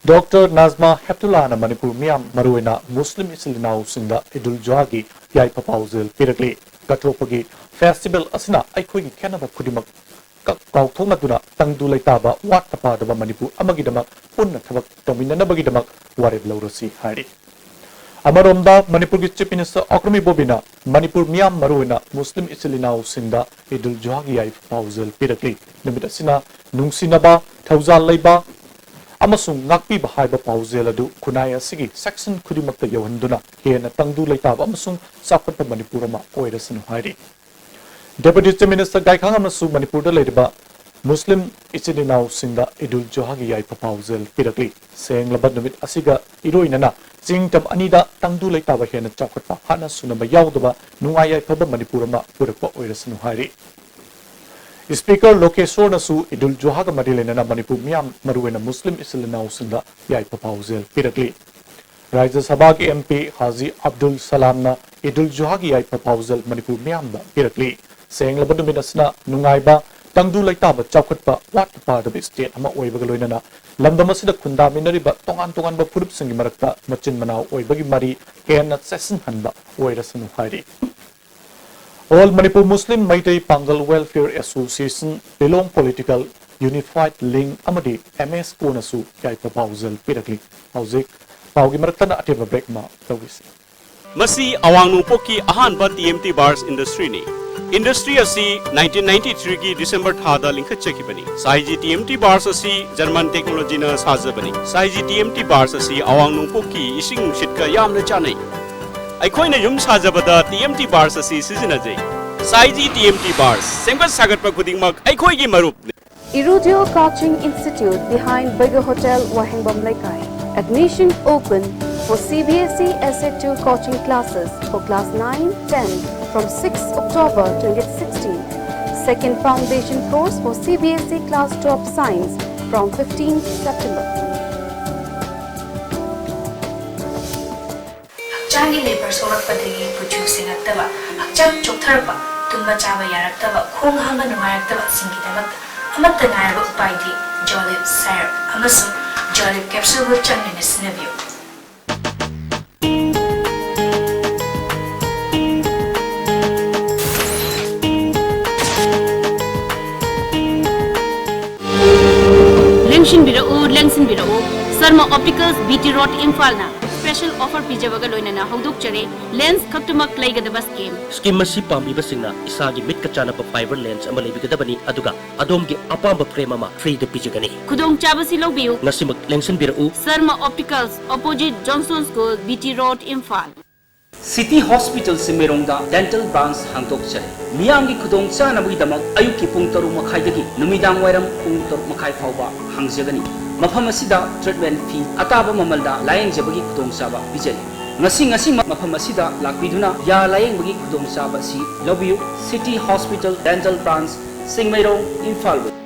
ꯗꯣꯛꯇꯔ ꯅꯥꯖꯃꯥ ꯍꯦꯞꯇꯨꯂꯥꯅ ꯃꯅꯤꯄꯨꯔ ꯃꯤꯌꯥꯝ, ꯃꯔꯨꯑꯣꯏꯅ ꯃꯨꯁꯂꯤꯝ ꯏꯆꯤꯜ ꯏꯅꯥꯎꯁꯤꯡꯗ ꯏꯗꯨꯜ ꯖꯨꯍꯥꯒꯤ ꯌꯥꯏꯐ ꯄꯥꯎꯖꯦꯜ ꯄꯤꯔꯛꯂꯤ꯫ ꯀꯠꯊꯣꯛꯄꯒꯤ ꯐꯦꯁꯇꯤꯚꯦꯜ ꯑꯁꯤꯅ ꯑꯩꯈꯣꯏꯒꯤ ꯈꯦꯠꯅꯕ ꯈꯨꯗꯤꯡꯃꯛ ꯀ-, ꯀꯥꯎꯊꯣꯛꯅꯗꯨꯅ ꯇꯪꯗꯨ ꯂꯩꯇꯥꯕ, ꯋꯥꯠꯇ ꯄꯥꯗꯕ ꯃꯅꯤꯄꯨꯔ ꯑꯃꯒꯤꯗꯃꯛ ꯄꯨꯟꯅ ꯊꯕꯛ ꯇꯧꯃꯤꯟꯅꯅꯕꯒꯤꯗꯃꯛ ꯋꯥꯔꯦꯞ ꯂꯧꯔꯁꯤ ꯍꯥꯏꯔꯤ꯫ ꯑꯃꯔꯣꯝꯗ ꯃꯅꯤꯄꯨꯔꯒꯤ ꯆꯤꯐ ꯃꯤꯅꯤꯁꯇꯔ ꯑꯣꯀ꯭ꯔꯃꯤ ꯕꯣꯕꯤꯅ ꯃꯅꯤꯄꯨꯔ ꯃꯤꯌꯥꯝ, ꯃꯔꯨꯑꯣꯏꯅ ꯃꯨꯁꯂꯤꯝ ꯏꯆꯤꯜ ꯏꯅꯥꯎꯁꯤꯡꯗ ꯏꯗꯨꯜ ꯖꯨꯍꯥꯒꯤ ꯌꯥꯏꯐ ꯄꯥꯎꯖꯦꯜ ꯄꯤꯔꯛꯂꯤ꯫ ꯅꯨꯃꯤꯠ ꯑꯁꯤꯅ ꯅꯨꯡꯁꯤꯅꯕ, ꯊꯧꯖꯥꯜ ꯂꯩꯕ ꯑꯃꯁꯨꯡ ꯉꯥꯛꯄꯤꯕ ꯍꯥꯏꯕ ꯄꯥꯎꯖꯦꯜ ꯑꯗꯨ ꯈꯨꯟꯅꯥꯏ ꯑꯁꯤꯒꯤ ꯁꯦꯛꯁꯟ ꯈꯨꯗꯤꯡꯃꯛꯇ ꯌꯧꯍꯟꯗꯨꯅ ꯍꯦꯟꯅ ꯇꯪꯗꯨ ꯂꯩꯇꯥꯕ ꯑꯃꯁꯨꯡ ꯆꯥꯎꯈꯠꯄ ꯃꯅꯤꯄꯨꯔ ꯑꯃ ꯑꯣꯏꯔꯁꯅꯨ ꯍꯥꯏꯔꯤ꯫ ꯗꯦꯄꯨꯇꯤ ꯆꯤꯐ ꯃꯤꯅꯤꯁꯇꯔ ꯒꯥꯏꯈꯥꯡ ꯑꯃꯁꯨ ꯃꯅꯤꯄꯨꯔꯗ ꯂꯩꯔꯤꯕ ꯃꯨꯁꯂꯤꯝ ꯏꯆꯤꯜ ꯏꯅꯥꯎꯁꯤꯡꯗ ꯏꯗꯨꯜ ꯖꯨꯍꯥꯒꯤ ꯌꯥꯏꯐ ꯄꯥꯎꯖꯦꯜ ꯄꯤꯔꯛꯂꯤ꯫ ꯁꯦꯡꯂꯕ ꯅꯨꯃꯤꯠ ꯑꯁꯤꯒ ꯏꯔꯣꯏꯅꯅ ꯆꯤꯡꯇꯝ ꯑꯅꯤꯗ ꯇꯪꯗꯨ ꯂꯩꯇꯥꯕ ꯍꯦꯟꯅ ꯆꯥꯎꯈꯠꯄ ꯍꯥꯠꯅ ꯁꯨꯅꯕ ꯌꯥꯎꯗꯕ ꯅꯨꯡꯉꯥꯏ ꯌꯥꯏꯐꯕ ꯃꯅꯤꯄꯨꯔ ꯑꯃ ꯄꯨꯔꯛꯄ ꯑꯣꯏꯔꯁꯅꯨ ꯍꯥꯏꯔꯤ꯫ ꯁ꯭ꯄꯤꯀꯔ ꯂꯣꯀꯦꯁꯣꯔꯅꯁꯨ ꯏꯗꯨꯜ ꯖꯨꯍꯥꯒ ꯃꯔꯤ ꯂꯩꯅꯅ ꯃꯅꯤꯄꯨꯔ ꯃꯤꯌꯥꯝ, ꯃꯔꯨꯑꯣꯏꯅ ꯃꯨꯁꯂꯤꯝ ꯏꯆꯤꯜ ꯏꯅꯥꯎꯁꯤꯡꯗ ꯌꯥꯏꯐ ꯄꯥꯎꯖꯦꯜ ꯄꯤꯔꯛꯂꯤ꯫ ꯔꯥꯖ꯭ꯌ ꯁꯚꯥꯒꯤ ꯑꯦꯝ ꯄꯤ ꯍꯥꯖꯤ ꯑꯕꯗꯨꯜ ꯁꯂꯥꯝꯅ ꯏꯗꯨꯜ ꯖꯨꯍꯥꯒꯤ ꯌꯥꯏꯐ ꯄꯥꯎꯖꯦꯜ ꯃꯅꯤꯄꯨꯔ ꯃꯤꯌꯥꯝꯗ ꯄꯤꯔꯛꯂꯤ꯫ ꯁꯦꯡꯂꯕ ꯅꯨꯃꯤꯠ ꯑꯁꯤꯅ ꯅꯨꯡꯉꯥꯏꯕ, ꯇꯪꯗꯨ ꯂꯩꯇꯥꯕ, ꯆꯥꯎꯈꯠꯄ ꯋꯥꯠꯄ ꯄꯥꯗꯕ ꯁ꯭ꯇꯦꯠ ꯑꯃ ꯑꯣꯏꯕꯒ ꯂꯣꯏꯅꯅ ꯂꯝꯗꯝ ꯑꯁꯤꯗ ꯈꯨꯟꯗꯥꯃꯤꯟꯅꯔꯤꯕ ꯇꯣꯉꯥꯟ ꯇꯣꯉꯥꯟꯕ ꯐꯨꯔꯨꯞꯁꯤꯡꯒꯤ ꯃꯔꯛꯇ ꯃꯆꯤꯟ ꯃꯅꯥꯎ ꯑꯣꯏꯕꯒꯤ ꯃꯔꯤ ꯍꯦꯟꯅ ꯆꯦꯠꯁꯤꯟꯍꯟꯕ ꯑꯣꯏꯔꯁꯅꯨ ꯍꯥꯏꯔꯤ꯫ All Manipur Muslim Meitei Pangal Welfare Association, Lilong Political Unified Link ꯑꯃꯗꯤ ꯑꯦꯝ ꯑꯦꯁ ꯀꯣꯅꯁꯨ ꯌꯥꯏꯐ ꯄꯥꯎꯖꯦꯜ ꯄꯤꯔꯛꯂꯤ꯫ ꯍꯧꯖꯤꯛ ꯄꯥꯎꯒꯤ ꯃꯔꯛꯇꯅ ꯑꯇꯦꯟꯕ ꯕ꯭ꯔꯦꯛ ꯑꯃ ꯂꯧꯈꯤꯁꯤ꯫ ꯃꯁꯤ ꯑꯋꯥꯡ ꯅꯣꯡꯄꯣꯛꯀꯤ ꯑꯍꯥꯟꯕ ꯇꯤ ꯑꯦꯝ ꯇꯤ ꯕꯥꯔꯁ ꯏꯟꯗꯁꯇ꯭ꯔꯤꯅꯤ꯫ ꯏꯟꯗꯁꯇ꯭ꯔꯤ ꯑꯁꯤ ꯅꯥꯏꯟꯇꯤꯟ ꯅꯥꯏꯟꯇꯤ ꯊ꯭ꯔꯤꯒꯤ ꯗꯤꯁꯦꯝꯕꯔ ꯊꯥꯗ ꯂꯤꯡꯈꯠꯆꯈꯤꯕꯅꯤ꯫ ꯁꯥꯏꯖꯤ ꯇꯤ ꯑꯦꯝ ꯇꯤ ꯕꯥꯔꯁ ꯑꯁꯤ ꯖꯔꯃꯟ ꯇꯦꯛꯅꯣꯂꯣꯖꯤꯅ ꯁꯥꯖꯕꯅꯤ꯫ ꯁꯥꯏꯖꯤ ꯇꯤ ꯑꯦꯝ ꯇꯤ ꯕꯥꯔꯁ ꯑꯁꯤ ꯑꯋꯥꯡ ꯅꯣꯡꯄꯣꯛꯀꯤ ꯏꯁꯤꯡ ꯅꯨꯡꯁꯤꯠꯀ ꯌꯥꯝꯅ ꯆꯥꯟꯅꯩ꯫ ꯑꯩꯈꯣꯏꯅ ꯌꯨꯝ ꯁꯥꯖꯕꯗ ꯇꯤ ꯑꯦꯝ ꯇꯤ ꯕꯥꯔꯁ ꯑꯁꯤ ꯁꯤꯖꯤꯟꯅꯖꯩ꯫ ꯁꯥꯏꯖꯤ ꯇꯤ ꯑꯦꯝ ꯇꯤ ꯕꯥꯔꯁ, ꯁꯦꯝꯒꯠ ꯁꯥꯒꯠꯄ ꯈꯨꯗꯤꯡꯃꯛ ꯑꯩꯈꯣꯏꯒꯤ ꯃꯔꯨꯞꯅꯤ꯫ Irudio Coaching Institute behind Bega Hotel, Wahengom Leikai. Admission open for C B S E Essay two coaching classes for class nine, ten from sixth October twenty sixteen. Second foundation course for C B S E class twelve science from fifteenth September. ꯍꯛꯆꯥꯡꯒꯤ ꯂꯩꯕꯔ ꯁꯣꯛꯂꯛꯄꯗꯒꯤ ꯀꯨꯆꯨ ꯁꯦꯡꯉꯛꯇꯕ, ꯍꯛꯆꯥꯡ ꯆꯣꯛꯊꯔꯛꯄ, ꯇꯨꯝꯕ ꯆꯥꯕ ꯌꯥꯔꯛꯇꯕ, ꯈꯣꯡ ꯍꯥꯝꯕ ꯅꯨꯡꯉꯥꯏꯔꯛꯇꯕꯁꯤꯡꯒꯤꯗꯃꯛꯇ ꯑꯃꯠꯇ ꯉꯥꯏꯔꯕ ꯎꯄꯥꯏꯗꯤ ꯖꯣꯂꯤꯞ ꯁꯥꯏꯔꯞ ꯑꯃꯁꯨꯡ ꯖꯣꯂꯤꯞ ꯀꯦꯞꯁꯨꯜꯕꯨ ꯆꯥꯡ ꯅꯥꯏꯅ ꯁꯤꯖꯤꯟꯅꯕꯤꯌꯨ꯫ ꯂꯦꯡꯁꯤꯟꯕꯤꯔꯛꯎ, ꯂꯦꯡꯁꯤꯟꯕꯤꯔꯛꯎ꯫ Sharma Optics, B T Road, ꯏꯝꯐꯥꯜꯅ ꯁ꯭ꯄꯦꯁꯦꯜ ꯑꯣꯐꯔ ꯄꯤꯖꯕꯒ ꯂꯣꯏꯅꯅ ꯍꯧꯗꯣꯛꯆꯔꯤ꯫ ꯂꯦꯟꯁ ꯈꯛꯇꯃꯛ ꯂꯩꯒꯗꯕ ꯁ꯭ꯀꯤꯝ꯫ ꯁ꯭ꯀꯤꯝ ꯑꯁꯤ ꯄꯥꯝꯕꯤꯕꯁꯤꯡꯅ ꯏꯁꯥꯒꯤ ꯃꯤꯠꯀ ꯆꯥꯟꯅꯕ ꯐꯥꯏꯕꯔ ꯂꯦꯟꯁ ꯑꯃ ꯂꯩꯕꯤꯒꯗꯕꯅꯤ, ꯑꯗꯨꯒ ꯑꯗꯣꯝꯒꯤ ꯑꯄꯥꯝꯕ ꯐ꯭ꯔꯦꯝ ꯑꯃ ꯐ꯭ꯔꯤꯗ ꯄꯤꯖꯒꯅꯤ꯫ ꯈꯨꯗꯣꯡꯆꯥꯕꯁꯤ ꯂꯧꯕꯤꯌꯨ꯫ ꯉꯁꯤꯃꯛ ꯂꯦꯡꯁꯤꯟꯕꯤꯔꯛꯎ꯫ Sharma Optics, opposite Johnson School, B T Road, Imphal. City Hospital ꯁꯤꯡꯃꯩꯔꯣꯡꯗ dental branch ꯍꯥꯡꯗꯣꯛꯆꯔꯤ꯫ ꯃꯤꯌꯥꯝꯒꯤ ꯈꯨꯗꯣꯡ ꯆꯥꯅꯕꯒꯤꯗꯃꯛ ꯑꯌꯨꯛꯀꯤ ꯄꯨꯡ ꯇꯔꯨꯛ ꯃꯈꯥꯏꯗꯒꯤ ꯅꯨꯃꯤꯗꯥꯡ ꯋꯥꯏꯔꯝ ꯄꯨꯡ ꯇꯔꯨꯛ ꯃꯈꯥꯏ ꯐꯥꯎꯕ ꯍꯥꯡꯖꯒꯅꯤ꯫ ꯃꯐꯝ ꯑꯁꯤꯗ treatment fee ꯑꯇꯥꯕ ꯃꯃꯜꯗ ꯂꯥꯌꯦꯡꯖꯕꯒꯤ ꯈꯨꯗꯣꯡꯆꯥꯕ ꯄꯤꯖꯔꯤ꯫ ꯉꯁꯤ ꯉꯁꯤꯃꯛ ꯃꯐꯝ ꯑꯁꯤꯗ ꯂꯥꯛꯄꯤꯗꯨꯅ ꯌꯥ ꯂꯥꯌꯦꯡꯕꯒꯤ ꯈꯨꯗꯣꯡꯆꯥꯕ ꯑꯁꯤ ꯂꯧꯕꯤꯌꯨ꯫ City Hospital Dental Branch, ꯁꯤꯡꯃꯩꯔꯣꯡ, Imphal West꯫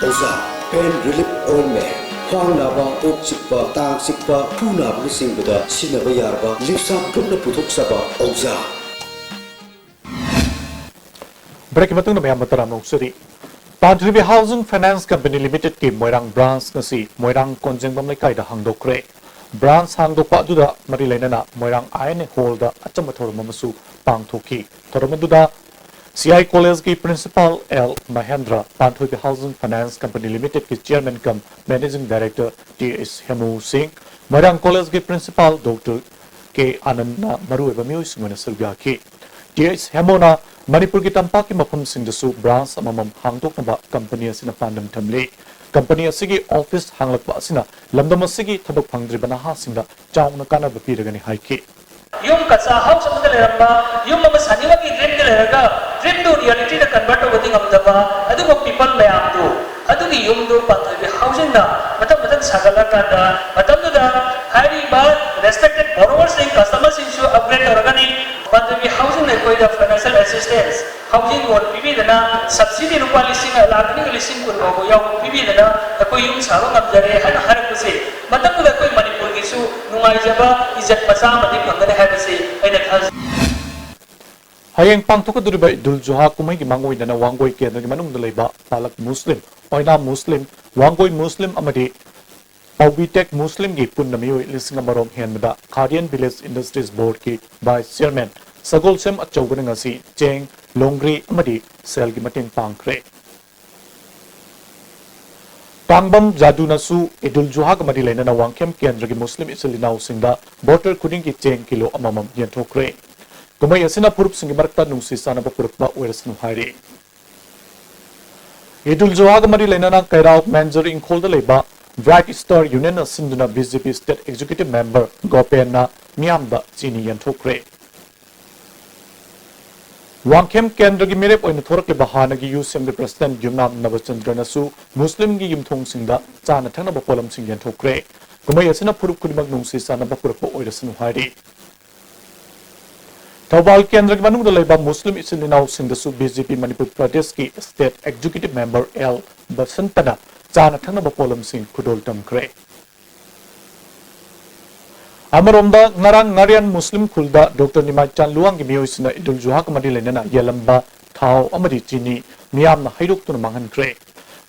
ꯑꯣꯖꯥ, pain relief ointment꯫ ꯈ꯭ꯋꯥꯡ ꯅꯥꯕ, ꯀꯣꯛ ꯆꯤꯛꯄ, ꯇꯥꯡ ꯆꯤꯛꯄ, ꯈꯨ ꯅꯥꯕꯅꯆꯤꯡꯕꯗ ꯁꯤꯖꯤꯟꯅꯕ ꯌꯥꯔꯕ ꯂꯤꯞꯁꯥꯞ ꯒ꯭ꯔꯨꯞꯅ ꯄꯨꯊꯣꯛꯆꯕ ꯑꯣꯖꯥ꯫ Breakꯀꯤ ꯃꯇꯨꯡꯗ ꯃꯌꯥꯝ ꯇꯔꯥꯝꯅ ꯑꯣꯛꯆꯔꯤ꯫ ꯄꯥꯟꯊꯣꯏꯕꯤ Housing Finance Company Limitedꯀꯤ ꯃꯣꯏꯔꯥꯡ branch ꯉꯁꯤ ꯃꯣꯏꯔꯥꯡ ꯀꯣꯟꯖꯦꯡꯕꯝ ꯂꯩꯀꯥꯏꯗ ꯍꯥꯡꯗꯣꯛꯈ꯭ꯔꯦ꯫ Branch ꯍꯥꯡꯗꯣꯛꯄ ꯑꯗꯨꯗ ꯃꯔꯤ ꯂꯩꯅꯅ ꯃꯣꯏꯔꯥꯡ I N A hallꯗ ꯑꯆꯝꯕ ꯊꯧꯔꯝ ꯑꯃꯁꯨ ꯄꯥꯡꯊꯣꯛꯈꯤ꯫ ꯊꯧꯔꯝ ꯑꯗꯨꯗ C I Collegeꯀꯤ Principal L Mahendra, Panthoibi Housing Finance Company Limitedꯀꯤ Chairman cum Managing Director T H Hemu ꯁꯤꯡ, ꯃꯣꯏꯔꯥꯡ Collegeꯀꯤ Principal Doctor K Anandꯅ ꯃꯔꯨꯑꯣꯏꯕ ꯃꯤꯑꯣꯏꯁꯤꯡ ꯑꯣꯏꯅ ꯁꯔꯨꯛ ꯌꯥꯈꯤ꯫ T H ꯍꯦꯃꯨꯅ ꯃꯅꯤꯄꯨꯔꯒꯤ ꯇꯝꯄꯥꯛꯀꯤ ꯃꯐꯝꯁꯤꯡꯗꯁꯨ branch ꯑꯃꯃꯝ ꯍꯥꯡꯗꯣꯛꯅꯕ company ꯑꯁꯤꯅ ꯄꯥꯟꯗꯝ ꯊꯝꯂꯤ꯫ Company ꯑꯁꯤꯒꯤ office ꯍꯥꯡꯂꯛꯄ ꯑꯁꯤꯅ ꯂꯝꯗꯝ ꯑꯁꯤꯒꯤ ꯊꯕꯛ ꯐꯪꯗ꯭ꯔꯤꯕ ꯅꯍꯥꯁꯤꯡꯗ ꯆꯥꯎꯅ ꯀꯥꯟꯅꯕ ꯄꯤꯔꯒꯅꯤ ꯍꯥꯏꯈꯤ꯫ ꯌꯨꯝ ꯀꯆꯥ house ꯑꯃꯗ ꯂꯩꯔꯝꯕ, ꯌꯨꯝ ꯑꯃ ꯁꯥꯅꯤꯡꯕꯒꯤ dreamꯗ ꯂꯩꯔꯒ dreamꯗꯨ realityꯗ convert ꯇꯧꯕꯗꯤ ꯉꯝꯗꯕ ꯑꯗꯨꯒꯨꯝꯕ people ꯃꯌꯥꯝꯗꯨ, ꯑꯗꯨꯒꯤ ꯌꯨꯝꯗꯨ ꯄꯥꯟꯊꯣꯏꯕꯤ Housingꯅ ꯃꯊꯪ ꯃꯊꯪ ꯁꯥꯒꯠꯂꯀꯥꯟꯗ, ꯃꯇꯝꯗꯨꯗ ꯍꯥꯏꯔꯤꯕ respected borrowerꯁꯤꯡ, customerꯁꯤꯡꯁꯨ upgrade ꯇꯧꯔꯒꯅꯤ꯫ ꯄꯥꯟꯊꯣꯏꯕꯤ Housingꯅ ꯑꯩꯈꯣꯏꯗ financial assistance, housing loan ꯄꯤꯕꯤꯗꯅ, subsidy ꯂꯨꯄꯥ ꯂꯤꯁꯤꯡ, ꯂꯥꯈ ꯑꯅꯤꯒ ꯂꯤꯁꯤꯡ ꯀꯨꯟ ꯐꯥꯎꯕ ꯌꯥꯎꯕ ꯄꯤꯕꯤꯗꯅ ꯑꯩꯈꯣꯏ ꯌꯨꯝ ꯁꯥꯕ ꯉꯝꯖꯔꯦ ꯍꯥꯏꯅ ꯍꯥꯏꯔꯛꯄꯁꯦ, ꯃꯇꯝꯗꯨꯗ ꯑꯩꯈꯣꯏ ꯃꯅꯤꯄꯨꯔꯒꯤꯁꯨ ꯅꯨꯡꯉꯥꯏꯖꯕ, ꯏꯖꯠ ꯃꯆꯥ ꯑꯃꯗꯤ ꯐꯪꯒꯅꯤ ꯍꯥꯏꯕꯁꯤ ꯑꯩꯅ ꯊꯥꯖꯩ꯫ ꯍꯌꯦꯡ ꯄꯥꯡꯊꯣꯛꯀꯗꯧꯔꯤꯕ ꯏꯗꯨꯜ ꯖꯨꯍꯥ ꯀꯨꯝꯍꯩꯒꯤ ꯃꯥꯡꯑꯣꯏꯅꯅ ꯋꯥꯡꯒꯣꯏ ꯀꯦꯟꯗ꯭ꯔꯒꯤ ꯃꯅꯨꯡꯗ ꯂꯩꯕ ꯄꯥꯂꯛ ꯃꯨꯁꯂꯤꯝ, ꯑꯣꯏꯅꯥꯝ ꯃꯨꯁꯂꯤꯝ, ꯋꯥꯡꯒꯣꯏ ꯃꯨꯁꯂꯤꯝ ꯑꯃꯗꯤ ꯄꯥꯎꯕꯤꯇꯦꯛ ꯃꯨꯁꯂꯤꯝꯒꯤ ꯄꯨꯟꯅ ꯃꯤꯑꯣꯏ ꯂꯤꯁꯤꯡ ꯑꯃꯔꯣꯝ ꯍꯦꯟꯕꯗ Khadian Village Industries Boardꯀꯤ Vice Chairman ꯁꯒꯣꯜꯁꯦꯝ ꯑꯆꯧꯕꯅ ꯉꯁꯤ ꯆꯦꯡ, ꯂꯣꯡꯒ꯭ꯔꯤ ꯑꯃꯗꯤ ꯁꯦꯜꯒꯤ ꯃꯇꯦꯡ ꯄꯥꯡꯈ꯭ꯔꯦ꯫ ꯇꯥꯡꯕꯝ ꯖꯥꯗꯨꯅꯁꯨ ꯏꯗꯨꯜ ꯖꯨꯍꯥꯒ ꯃꯔꯤ ꯂꯩꯅꯅ ꯋꯥꯡꯈꯦꯝ ꯀꯦꯟꯗ꯭ꯔꯒꯤ ꯃꯨꯁꯂꯤꯝ ꯏꯆꯤꯜ ꯏꯅꯥꯎꯁꯤꯡꯗ voter ꯈꯨꯗꯤꯡꯒꯤ ꯆꯦꯡ ꯀꯤꯂꯣ ꯑꯃꯃꯝ ꯌꯦꯟꯊꯣꯛꯈ꯭ꯔꯦ꯫ ꯀꯨꯝꯍꯩ ꯑꯁꯤꯅ ꯐꯨꯔꯨꯞꯁꯤꯡꯒꯤ ꯃꯔꯛꯇ ꯅꯨꯡꯁꯤ ꯆꯥꯟꯅꯕ ꯄꯨꯔꯛꯄ ꯑꯣꯏꯔꯁꯅꯨ ꯍꯥꯏꯔꯤ꯫ ꯏꯗꯨꯜ ꯖꯨꯍꯥꯒ ꯃꯔꯤ ꯂꯩꯅꯅ ꯀꯩꯔꯥꯎ ꯃꯦꯟꯖꯔ ꯏꯪꯈꯣꯜꯗ ꯂꯩꯕ Bright Star Union ꯅ ꯁꯤꯟꯗꯨꯅ BJP State Executive Member ꯒꯣꯄꯦꯟꯅ ꯃꯤꯌꯥꯝꯗ ꯆꯤꯅꯤ ꯌꯦꯟꯊꯣꯛꯈ꯭ꯔꯦ꯫ ꯋꯥꯡꯈꯦꯝ ꯀꯦꯟꯗ꯭ꯔꯒꯤ ꯃꯤꯔꯦꯞ ꯑꯣꯏꯅ ꯊꯣꯔꯛꯂꯤꯕ ꯍꯥꯟꯅꯒꯤ UCMꯒꯤ President ꯌꯨꯝꯅꯥꯝ ꯅꯕꯆꯟꯗ꯭ꯔꯅꯁꯨ ꯃꯨꯁꯂꯤꯝꯒꯤ ꯌꯨꯝꯊꯣꯡꯁꯤꯡꯗ ꯆꯥꯅ ꯊꯛꯅꯕ ꯄꯣꯠꯂꯝꯁꯤꯡ ꯌꯦꯟꯊꯣꯛꯈ꯭ꯔꯦ꯫ ꯀꯨꯝꯍꯩ ꯑꯁꯤꯅ ꯐꯨꯔꯨꯞ ꯈꯨꯗꯤꯡꯃꯛ ꯅꯨꯡꯁꯤ ꯆꯥꯟꯅꯕ ꯄꯨꯔꯛꯄ ꯑꯣꯏꯔꯁꯅꯨ ꯍꯥꯏꯔꯤ꯫ ꯊꯧꯕꯥꯜ ꯀꯦꯟꯗ꯭ꯔꯒꯤ ꯃꯅꯨꯡꯗ ꯂꯩꯕ ꯃꯨꯁꯂꯤꯝ ꯏꯆꯤꯜ ꯏꯅꯥꯎꯁꯤꯡꯗꯁꯨ BJP ꯃꯅꯤꯄꯨꯔ ꯄ꯭ꯔꯗꯦꯁꯀꯤ State Executive Member ꯑꯦꯜ ꯕꯁꯟꯇꯅ ꯆꯥꯅ ꯊꯛꯅꯕ ꯄꯣꯠꯂꯝꯁꯤꯡ ꯈꯨꯗꯣꯜ ꯇꯝꯈ꯭ꯔꯦ꯫ ꯑꯃꯔꯣꯝꯗ ꯉꯔꯥꯡ ꯉꯥꯔꯤꯌꯥꯟ ꯃꯨꯁꯂꯤꯝ ꯈꯨꯜꯗ ꯗꯣꯛꯇꯔ ꯅꯤꯃꯥꯏꯆꯥꯟ ꯂꯨꯋꯥꯡꯒꯤ ꯃꯤꯑꯣꯏꯁꯤꯡꯅ ꯏꯗꯨꯜ ꯖꯨꯍꯥꯒ ꯃꯔꯤ ꯂꯩꯅꯅ ꯌꯦꯜꯂꯝꯕ ꯊꯥꯎ ꯑꯃꯗꯤ ꯆꯤꯅꯤ ꯃꯤꯌꯥꯝꯅ ꯍꯩꯗꯣꯛꯇꯨꯅ ꯃꯥꯡꯍꯟꯈ꯭ꯔꯦ꯫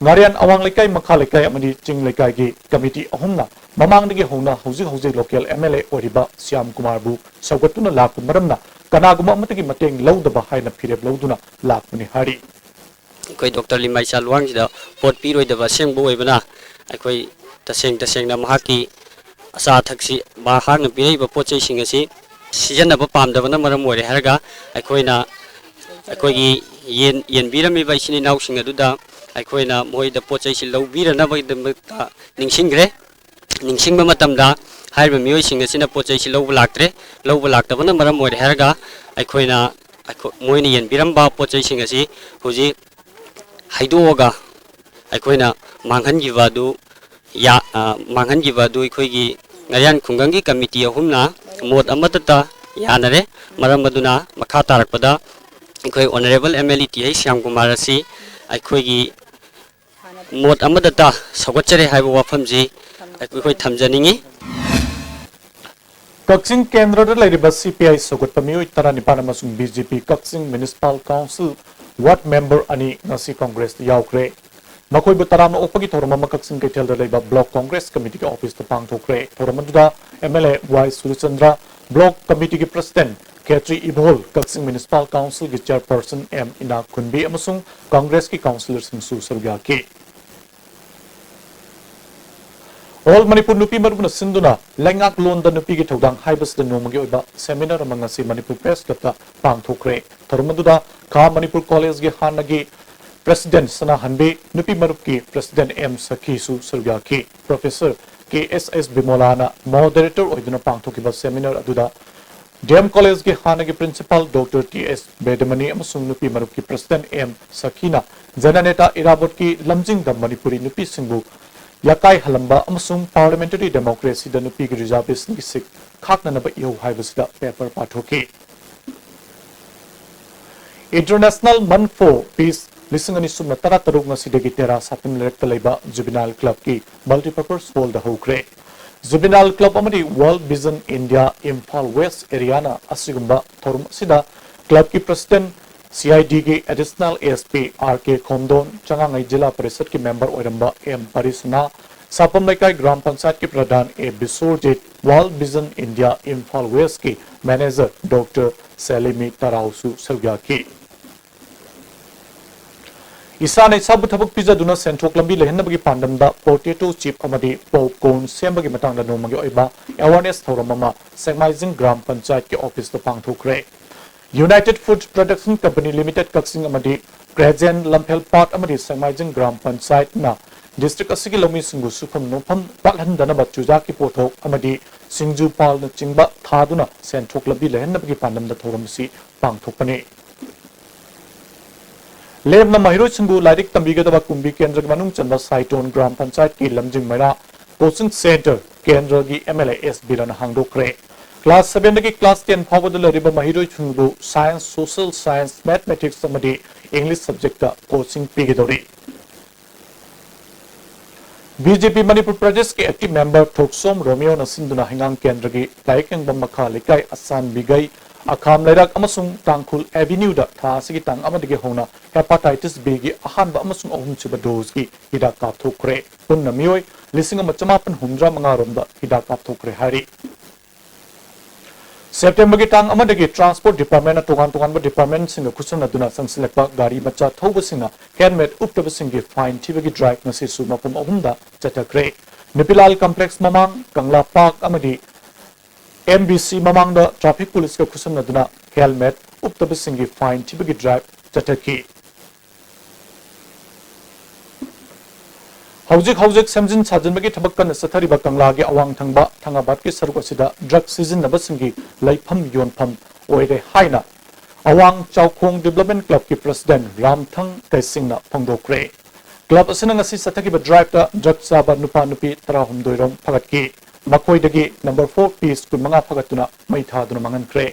ꯉꯥꯔꯤꯌꯥꯟ ꯑꯋꯥꯡ ꯂꯩꯀꯥꯏ, ꯃꯈꯥ ꯂꯩꯀꯥꯏ ꯑꯃꯗꯤ ꯆꯤꯡ ꯂꯩꯀꯥꯏꯒꯤ ꯀꯃꯤꯇꯤ ꯑꯍꯨꯝꯅ ꯃꯃꯥꯡꯗꯒꯤ ꯍꯧꯅ ꯍꯧꯖꯤꯛ ꯍꯧꯖꯤꯛ local MLA ꯑꯣꯏꯔꯤꯕ ꯁ꯭ꯌꯥꯝ ꯀꯨꯃꯥꯔꯕꯨ ꯁꯧꯒꯠꯇꯨꯅ ꯂꯥꯛꯄ ꯃꯔꯝꯅ ꯀꯅꯥꯒꯨꯝꯕ ꯑꯃꯠꯇꯒꯤ ꯃꯇꯦꯡ ꯂꯧꯗꯕ ꯍꯥꯏꯅ ꯐꯤꯔꯦꯞ ꯂꯧꯗꯨꯅ ꯂꯥꯛꯄꯅꯤ ꯍꯥꯏꯔꯤ꯫ ꯑꯩꯈꯣꯏ ꯗꯣꯛꯇꯔ ꯂꯤꯃꯥꯏꯆꯥ ꯂꯨꯋꯥꯡꯁꯤꯗ ꯄꯣꯠ ꯄꯤꯔꯣꯏꯗꯕ ꯑꯁꯦꯡꯕ ꯑꯣꯏꯕꯅ ꯑꯩꯈꯣꯏ ꯇꯁꯦꯡ ꯇꯁꯦꯡꯅ ꯃꯍꯥꯛꯀꯤ ꯑꯆꯥ ꯑꯊꯛꯁꯤ ꯃꯍꯥꯛꯅ ꯄꯤꯔꯛꯏꯕ ꯄꯣꯠ ꯆꯩꯁꯤꯡ ꯑꯁꯤ ꯁꯤꯖꯤꯟꯅꯕ ꯄꯥꯝꯗꯕꯅ ꯃꯔꯝ ꯑꯣꯏꯔꯦ ꯍꯥꯏꯔꯒ ꯑꯩꯈꯣꯏꯅ ꯑꯩꯈꯣꯏꯒꯤ ꯌꯦꯟ, ꯌꯦꯟꯕꯤꯔꯝꯃꯤꯕ ꯏꯆꯤꯟ ꯏꯅꯥꯎꯁꯤꯡ ꯑꯗꯨꯗ ꯑꯩꯈꯣꯏꯅ ꯃꯣꯏꯗ ꯄꯣꯠ ꯆꯩꯁꯤ ꯂꯧꯕꯤꯔꯅꯕꯒꯤꯗꯃꯛꯇ ꯅꯤꯡꯁꯤꯡꯈ꯭ꯔꯦ꯫ ꯅꯤꯡꯁꯤꯡꯕ ꯃꯇꯝꯗ ꯍꯥꯏꯔꯤꯕ ꯃꯤꯑꯣꯏꯁꯤꯡ ꯑꯁꯤꯅ ꯄꯣꯠ ꯆꯩꯁꯤ ꯂꯧꯕ ꯂꯥꯛꯇ꯭ꯔꯦ꯫ ꯂꯧꯕ ꯂꯥꯛꯇꯕꯅ ꯃꯔꯝ ꯑꯣꯏꯔꯦ ꯍꯥꯏꯔꯒ ꯑꯩꯈꯣꯏꯅ, ꯑꯩꯈꯣ-, ꯃꯣꯏꯅ ꯌꯦꯟꯕꯤꯔꯝꯕ ꯄꯣꯠ ꯆꯩꯁꯤꯡ ꯑꯁꯤ ꯍꯧꯖꯤꯛ ꯍꯩꯗꯣꯛꯑꯒ ꯑꯩꯈꯣꯏꯅ ꯃꯥꯡꯍꯟꯈꯤꯕ ꯑꯗꯨ ꯌꯥ-, ꯑ, ꯃꯥꯡꯍꯟꯈꯤꯕ ꯑꯗꯨ ꯑꯩꯈꯣꯏꯒꯤ ꯉꯥꯔꯤꯌꯥꯟ ꯈꯨꯡꯒꯪꯒꯤ ꯀꯃꯤꯇꯤ ꯑꯍꯨꯝꯅ ꯃꯣꯠ ꯑꯃꯠꯇꯇ ꯌꯥꯅꯔꯦ꯫ ꯃꯔꯝ ꯑꯗꯨꯅ ꯃꯈꯥ ꯇꯥꯔꯛꯄꯗ ꯑꯩꯈꯣꯏ Honourable MLA T H Shyamkumar ꯑꯁꯤ ꯑꯩꯈꯣꯏꯒꯤ ꯃꯣꯠ ꯑꯃꯗꯇ ꯁꯧꯒꯠꯆꯔꯦ ꯍꯥꯏꯕ ꯋꯥꯐꯝꯁꯤ ꯑꯩꯈꯣꯏ ꯊꯝꯖꯅꯤꯡꯏ꯫ ꯀꯛꯆꯤꯡ ꯀꯦꯟꯗ꯭ꯔꯗ ꯂꯩꯔꯤꯕ CPI ꯁꯧꯒꯠꯄ ꯃꯤꯑꯣꯏ ꯇꯔꯥꯅꯤꯄꯥꯟ ꯑꯃꯁꯨꯡ BJP ꯀꯛꯆꯤꯡ Municipal Council Ward Member ꯑꯅꯤ ꯉꯁꯤ Congressꯇ ꯌꯥꯎꯈ꯭ꯔꯦ꯫ ꯃꯈꯣꯏꯕꯨ ꯇꯔꯥꯝꯅ ꯑꯣꯛꯄꯒꯤ ꯊꯧꯔꯝ ꯑꯃ ꯀꯛꯆꯤꯡ ꯀꯩꯊꯦꯜꯗ ꯂꯩꯕ Block Congress Committeeꯒꯤ officeꯇ ꯄꯥꯡꯊꯣꯛꯈ꯭ꯔꯦ꯫ ꯊꯧꯔꯝ ꯑꯗꯨꯗ MLA ꯋꯥꯏ ꯁꯨꯔꯆꯟꯗ꯭ꯔ, Block Committeeꯒꯤ President ꯈꯦꯇ꯭ꯔꯤ ꯏꯕꯣꯜ, ꯀꯛꯆꯤꯡ Municipal Councilꯒꯤ Chairperson ꯑꯦꯝ ꯏꯅꯥꯛꯈꯨꯟꯕꯤ ꯑꯃꯁꯨꯡ Congressꯀꯤ councillorꯁꯤꯡꯁꯨ ꯁꯔꯨꯛ ꯌꯥꯈꯤ꯫ All Manipur ꯅꯨꯄꯤ ꯃꯔꯨꯞꯅ ꯁꯤꯟꯗꯨꯅ ꯂꯩꯉꯥꯛꯂꯣꯟꯗ ꯅꯨꯄꯤꯒꯤ ꯊꯧꯗꯥꯡ ꯍꯥꯏꯕꯁꯤꯗ ꯅꯣꯡꯃꯒꯤ ꯑꯣꯏꯕ seminar ꯑꯃ ꯉꯁꯤ ꯃꯅꯤꯄꯨꯔ Press Clubꯇ ꯄꯥꯡꯊꯣꯛꯈ꯭ꯔꯦ꯫ ꯊꯧꯔꯝ ꯑꯗꯨꯗ ꯈꯥ ꯃꯅꯤꯄꯨꯔ Collegeꯀꯤ ꯍꯥꯟꯅꯒꯤ President ꯁꯅꯥꯍꯟꯕꯤ, ꯅꯨꯄꯤ ꯃꯔꯨꯞꯀꯤ President ꯑꯦꯝ ꯁꯈꯤꯁꯨ ꯁꯔꯨꯛ ꯌꯥꯈꯤ꯫ Professor ꯀꯦ ꯑꯦꯁ ꯑꯦꯁ ꯕꯤꯃꯣꯂꯥꯅ moderator ꯑꯣꯏꯗꯨꯅ ꯄꯥꯡꯊꯣꯛꯈꯤꯕ seminar ꯑꯗꯨꯗ ꯗꯤ ꯑꯦꯝ Collegeꯀꯤ ꯍꯥꯟꯅꯒꯤ Principal Doctor ꯇꯤ ꯑꯦꯁ ꯕꯦꯗꯃꯅꯤ ꯑꯃꯁꯨꯡ ꯅꯨꯄꯤ ꯃꯔꯨꯞꯀꯤ President ꯑꯦꯝ ꯁꯈꯤꯅ ꯖꯅꯅꯦꯇꯥ ꯏꯔꯥꯕꯣꯠꯀꯤ ꯂꯝꯖꯤꯡꯗ ꯃꯅꯤꯄꯨꯔꯤ ꯅꯨꯄꯤꯁꯤꯡꯕꯨ ꯌꯥꯀꯥꯏꯍꯜꯂꯝꯕ ꯑꯃꯁꯨꯡ parliamentary democracyꯗ ꯅꯨꯄꯤꯒꯤ reservationꯒꯤ seat ꯈꯥꯛꯅꯅꯕ ꯏꯍꯧ ꯍꯥꯏꯕꯁꯤꯗ paper ꯄꯥꯊꯣꯛꯈꯤ꯫ International Month for Peace ꯂꯤꯁꯤꯡ ꯑꯅꯤ ꯁꯨꯞꯅ ꯇꯔꯥ ꯇꯔꯨꯛ ꯉꯁꯤꯗꯒꯤ ꯇꯦꯔꯥ ꯁꯥꯄꯝ ꯂꯩꯔꯛꯇ ꯂꯩꯕ Juvenile Clubꯀꯤ Multipurpose Hallꯗ ꯍꯧꯈ꯭ꯔꯦ꯫ Juvenile Club ꯑꯃꯗꯤ World Vision India Imphal West Areaꯅ ꯑꯁꯤꯒꯨꯝꯕ ꯊꯧꯔꯝ ꯑꯁꯤꯗ clubꯀꯤ President ꯁꯤ ꯑꯥꯏ ꯗꯤꯒꯤ Additional S P R K Khomdon, ꯆꯉꯥꯡꯉꯩ ꯖꯤꯂꯥ ꯄꯔꯤꯁꯠꯀꯤ member ꯑꯣꯏꯔꯝꯕ ꯑꯦꯝ ꯄꯔꯤꯁꯅꯥ, ꯁꯥꯄꯝ ꯂꯩꯀꯥꯏ ꯒ꯭ꯔꯥꯝ ꯄꯟꯆꯥꯌꯠꯀꯤ ꯄ꯭ꯔꯙꯥꯟ ꯑꯦ Bisorjit, World Vision India Imphal Westꯀꯤ manager Doctor ꯁꯦꯂꯤꯃꯤ ꯇꯔꯥꯎꯁꯨ ꯁꯔꯨꯛ ꯌꯥꯈꯤ꯫ ꯏꯁꯥꯅ ꯏꯁꯥꯕꯨ ꯊꯕꯛ ꯄꯤꯖꯗꯨꯅ ꯁꯦꯟꯊꯣꯛ ꯂꯝꯕꯤ ꯂꯩꯍꯟꯅꯕꯒꯤ ꯄꯥꯟꯗꯝꯗ potato chip ꯑꯃꯗꯤ popcorn ꯁꯦꯝꯕꯒꯤ ꯃꯇꯥꯡꯗ ꯅꯣꯡꯃꯒꯤ ꯑꯣꯏꯕ awareness ꯊꯧꯔꯝ ꯑꯃ ꯁꯦꯛꯃꯥꯏꯖꯤꯡ ꯒ꯭ꯔꯥꯝ ꯄꯟꯆꯥꯌꯠꯀꯤ officeꯇ ꯄꯥꯡꯊꯣꯛꯈ꯭ꯔꯦ꯫ United Food Production Company Limited ꯀꯛꯆꯤꯡ ꯑꯃꯗꯤ Crescent ꯂꯝꯐꯦꯜ ꯄꯥꯠ ꯑꯃꯗꯤ ꯁꯦꯛꯃꯥꯏꯖꯤꯡ ꯒ꯭ꯔꯥꯝ ꯄꯟꯆꯥꯌꯠꯅ district ꯑꯁꯤꯒꯤ ꯂꯧꯃꯤꯁꯤꯡꯕꯨ ꯁꯨꯐꯝ ꯅꯣꯝꯐꯝ ꯋꯥꯠꯍꯟꯗꯅꯕ ꯆꯨꯖꯥꯛꯀꯤ ꯄꯣꯠꯊꯣꯛ ꯑꯃꯗꯤ ꯁꯤꯡꯖꯨ ꯄꯥꯜꯅꯆꯤꯡꯕ ꯊꯥꯗꯨꯅ ꯁꯦꯟꯊꯣꯛ ꯂꯝꯕꯤ ꯂꯩꯍꯟꯅꯕꯒꯤ ꯄꯥꯟꯗꯝꯗ ꯊꯧꯔꯝ ꯑꯁꯤ ꯄꯥꯡꯊꯣꯛꯄꯅꯤ꯫ ꯂꯦꯝꯅ ꯃꯍꯩꯔꯣꯏꯁꯤꯡꯕꯨ ꯂꯥꯏꯔꯤꯛ ꯇꯝꯕꯤꯒꯗꯕ ꯀꯨꯝꯕꯤ ꯀꯦꯟꯗ꯭ꯔꯒꯤ ꯃꯅꯨꯡ ꯆꯟꯕ ꯁꯥꯏꯇꯣꯟ ꯒ꯭ꯔꯥꯝ ꯄꯟꯆꯥꯌꯠꯀꯤ ꯂꯝꯖꯤꯡ ꯃꯩꯔꯥ coaching centre ꯀꯦꯟꯗ꯭ꯔꯒꯤ ꯑꯦꯝ ꯑꯦꯜ ꯑꯦ ꯑꯦꯁ ꯕꯤꯔꯟꯅ ꯍꯥꯡꯗꯣꯛꯈ꯭ꯔꯦ꯫ Class sevenꯗꯒꯤ class ten ꯐꯥꯎꯕꯗ ꯂꯩꯔꯤꯕ ꯃꯍꯩꯔꯣꯏꯁꯤꯡꯕꯨ science, social science, mathematics ꯑꯃꯗꯤ English subjectꯇ coaching ꯄꯤꯒꯗꯧꯔꯤ꯫ ꯕꯤ ꯖꯦ ꯄꯤ ꯃꯅꯤꯄꯨꯔ ꯄ꯭ꯔꯗꯦꯁꯀꯤ active member ꯊꯣꯛꯁꯣꯝ ꯔꯣꯃꯤꯌꯣꯅ ꯁꯤꯟꯗꯨꯅ ꯍꯩꯉꯥꯡ ꯀꯦꯟꯗ꯭ꯔꯒꯤ ꯂꯥꯏꯌꯦꯛ ꯌꯦꯡꯕꯝ ꯃꯈꯥ ꯂꯩꯀꯥꯏ ꯑꯁꯥꯟꯕꯤꯒꯩ ꯑꯈꯥꯝ ꯂꯩꯔꯛ ꯑꯃꯁꯨꯡ ꯇꯥꯡꯈꯨꯜ ꯑꯦꯚꯤꯅ꯭ꯌꯨꯗ ꯊꯥ ꯑꯁꯤꯒꯤ ꯇꯥꯡ ꯑꯃꯗꯒꯤ ꯍꯧꯅ hepatitis Bꯒꯤ ꯑꯍꯥꯟꯕ ꯑꯃꯁꯨꯡ ꯑꯍꯨꯝꯁꯨꯕ doseꯀꯤ ꯍꯤꯗꯥꯛ ꯀꯥꯞꯊꯣꯛꯈ꯭ꯔꯦ꯫ ꯄꯨꯟꯅ ꯃꯤꯑꯣꯏ ꯂꯤꯁꯤꯡ ꯑꯃ ꯆꯃꯥꯄꯟ ꯍꯨꯝꯗ꯭ꯔꯥ ꯃꯉꯥ ꯔꯣꯝꯗ ꯍꯤꯗꯥꯛ ꯀꯥꯞꯊꯣꯛꯈ꯭ꯔꯦ ꯍꯥꯏꯔꯤ꯫ Septemberꯒꯤ ꯇꯥꯡ ꯑꯃꯗꯒꯤ Transport Departmentꯅ ꯇꯣꯉꯥꯟ ꯇꯣꯉꯥꯟꯕ departmentꯁꯤꯡꯒ ꯈꯨꯠꯁꯝꯅꯗꯨꯅ ꯆꯪꯁꯤꯜꯂꯛꯄ ꯒꯥꯔꯤ ꯃꯆꯥ ꯊꯧꯕꯁꯤꯡꯅ helmet ꯎꯞꯇꯕꯁꯤꯡꯒꯤ fine ꯊꯤꯕꯒꯤ drive ꯉꯁꯤꯁꯨ ꯃꯐꯝ ꯑꯍꯨꯝꯗ ꯆꯠꯊꯈ꯭ꯔꯦ꯫ ꯅꯨꯄꯤꯂꯥꯜ ꯀꯝꯄ꯭ꯂꯦꯛꯁ ꯃꯃꯥꯡ, ꯀꯪꯂꯥ ꯄꯥꯔꯛ ꯑꯃꯗꯤ ꯑꯦꯝ ꯕꯤ ꯁꯤ ꯃꯃꯥꯡꯗ ꯇ꯭ꯔꯥꯐꯤꯛ ꯄꯨꯂꯤꯁꯀ ꯈꯨꯠꯁꯝꯅꯗꯨꯅ ꯍꯦꯜꯃꯦꯠ ꯎꯞꯇꯕꯁꯤꯡꯒꯤ ꯐꯥꯏꯟ ꯊꯤꯕꯒꯤ ꯗ꯭ꯔꯥꯏꯚ ꯆꯠꯊꯈꯤ꯫ ꯍꯧꯖꯤꯛ ꯍꯧꯖꯤꯛ ꯁꯦꯝꯖꯤꯟ ꯁꯥꯖꯤꯟꯕꯒꯤ ꯊꯕꯛ ꯀꯟꯅ ꯆꯠꯊꯔꯤꯕ ꯀꯪꯂꯥꯒꯤ ꯑꯋꯥꯡ ꯊꯪꯕ ꯊꯪꯒꯥꯕꯥꯗꯀꯤ ꯁꯔꯨꯛ ꯑꯁꯤꯗ ꯗ꯭ꯔꯒ ꯁꯤꯖꯤꯟꯅꯕꯁꯤꯡꯒꯤ ꯂꯩꯐꯝ ꯌꯣꯟꯐꯝ ꯑꯣꯏꯔꯦ ꯍꯥꯏꯅ ꯑꯋꯥꯡ ꯆꯥꯎꯈꯣꯡ ꯗꯤꯕ꯭ꯂꯞꯃꯦꯟ ꯀ꯭ꯂꯕꯀꯤ ꯄ꯭ꯔꯁꯤꯗꯦꯟ ꯔꯥꯝꯊꯪ ꯀꯩꯁꯤꯡꯅ ꯐꯣꯡꯗꯣꯛꯈ꯭ꯔꯦ꯫ ꯀ꯭ꯂꯕ ꯑꯁꯤꯅ ꯉꯁꯤ ꯆꯠꯊꯈꯤꯕ ꯗ꯭ꯔꯥꯏꯚꯇ ꯗ꯭ꯔꯒ ꯆꯥꯕ ꯅꯨꯄꯥ ꯅꯨꯄꯤ ꯇꯔꯥꯍꯨꯝꯗꯣꯏ ꯔꯣꯝ ꯐꯒꯠꯈꯤ꯫ ꯃꯈꯣꯏꯗꯒꯤ ꯅꯝꯕꯔ ꯐꯣꯔ ꯄꯤꯁ ꯀꯨꯟꯃꯉꯥ ꯐꯒꯠꯇꯨꯅ ꯃꯩ ꯊꯥꯗꯨꯅ ꯃꯥꯡꯍꯟꯈ꯭ꯔꯦ꯫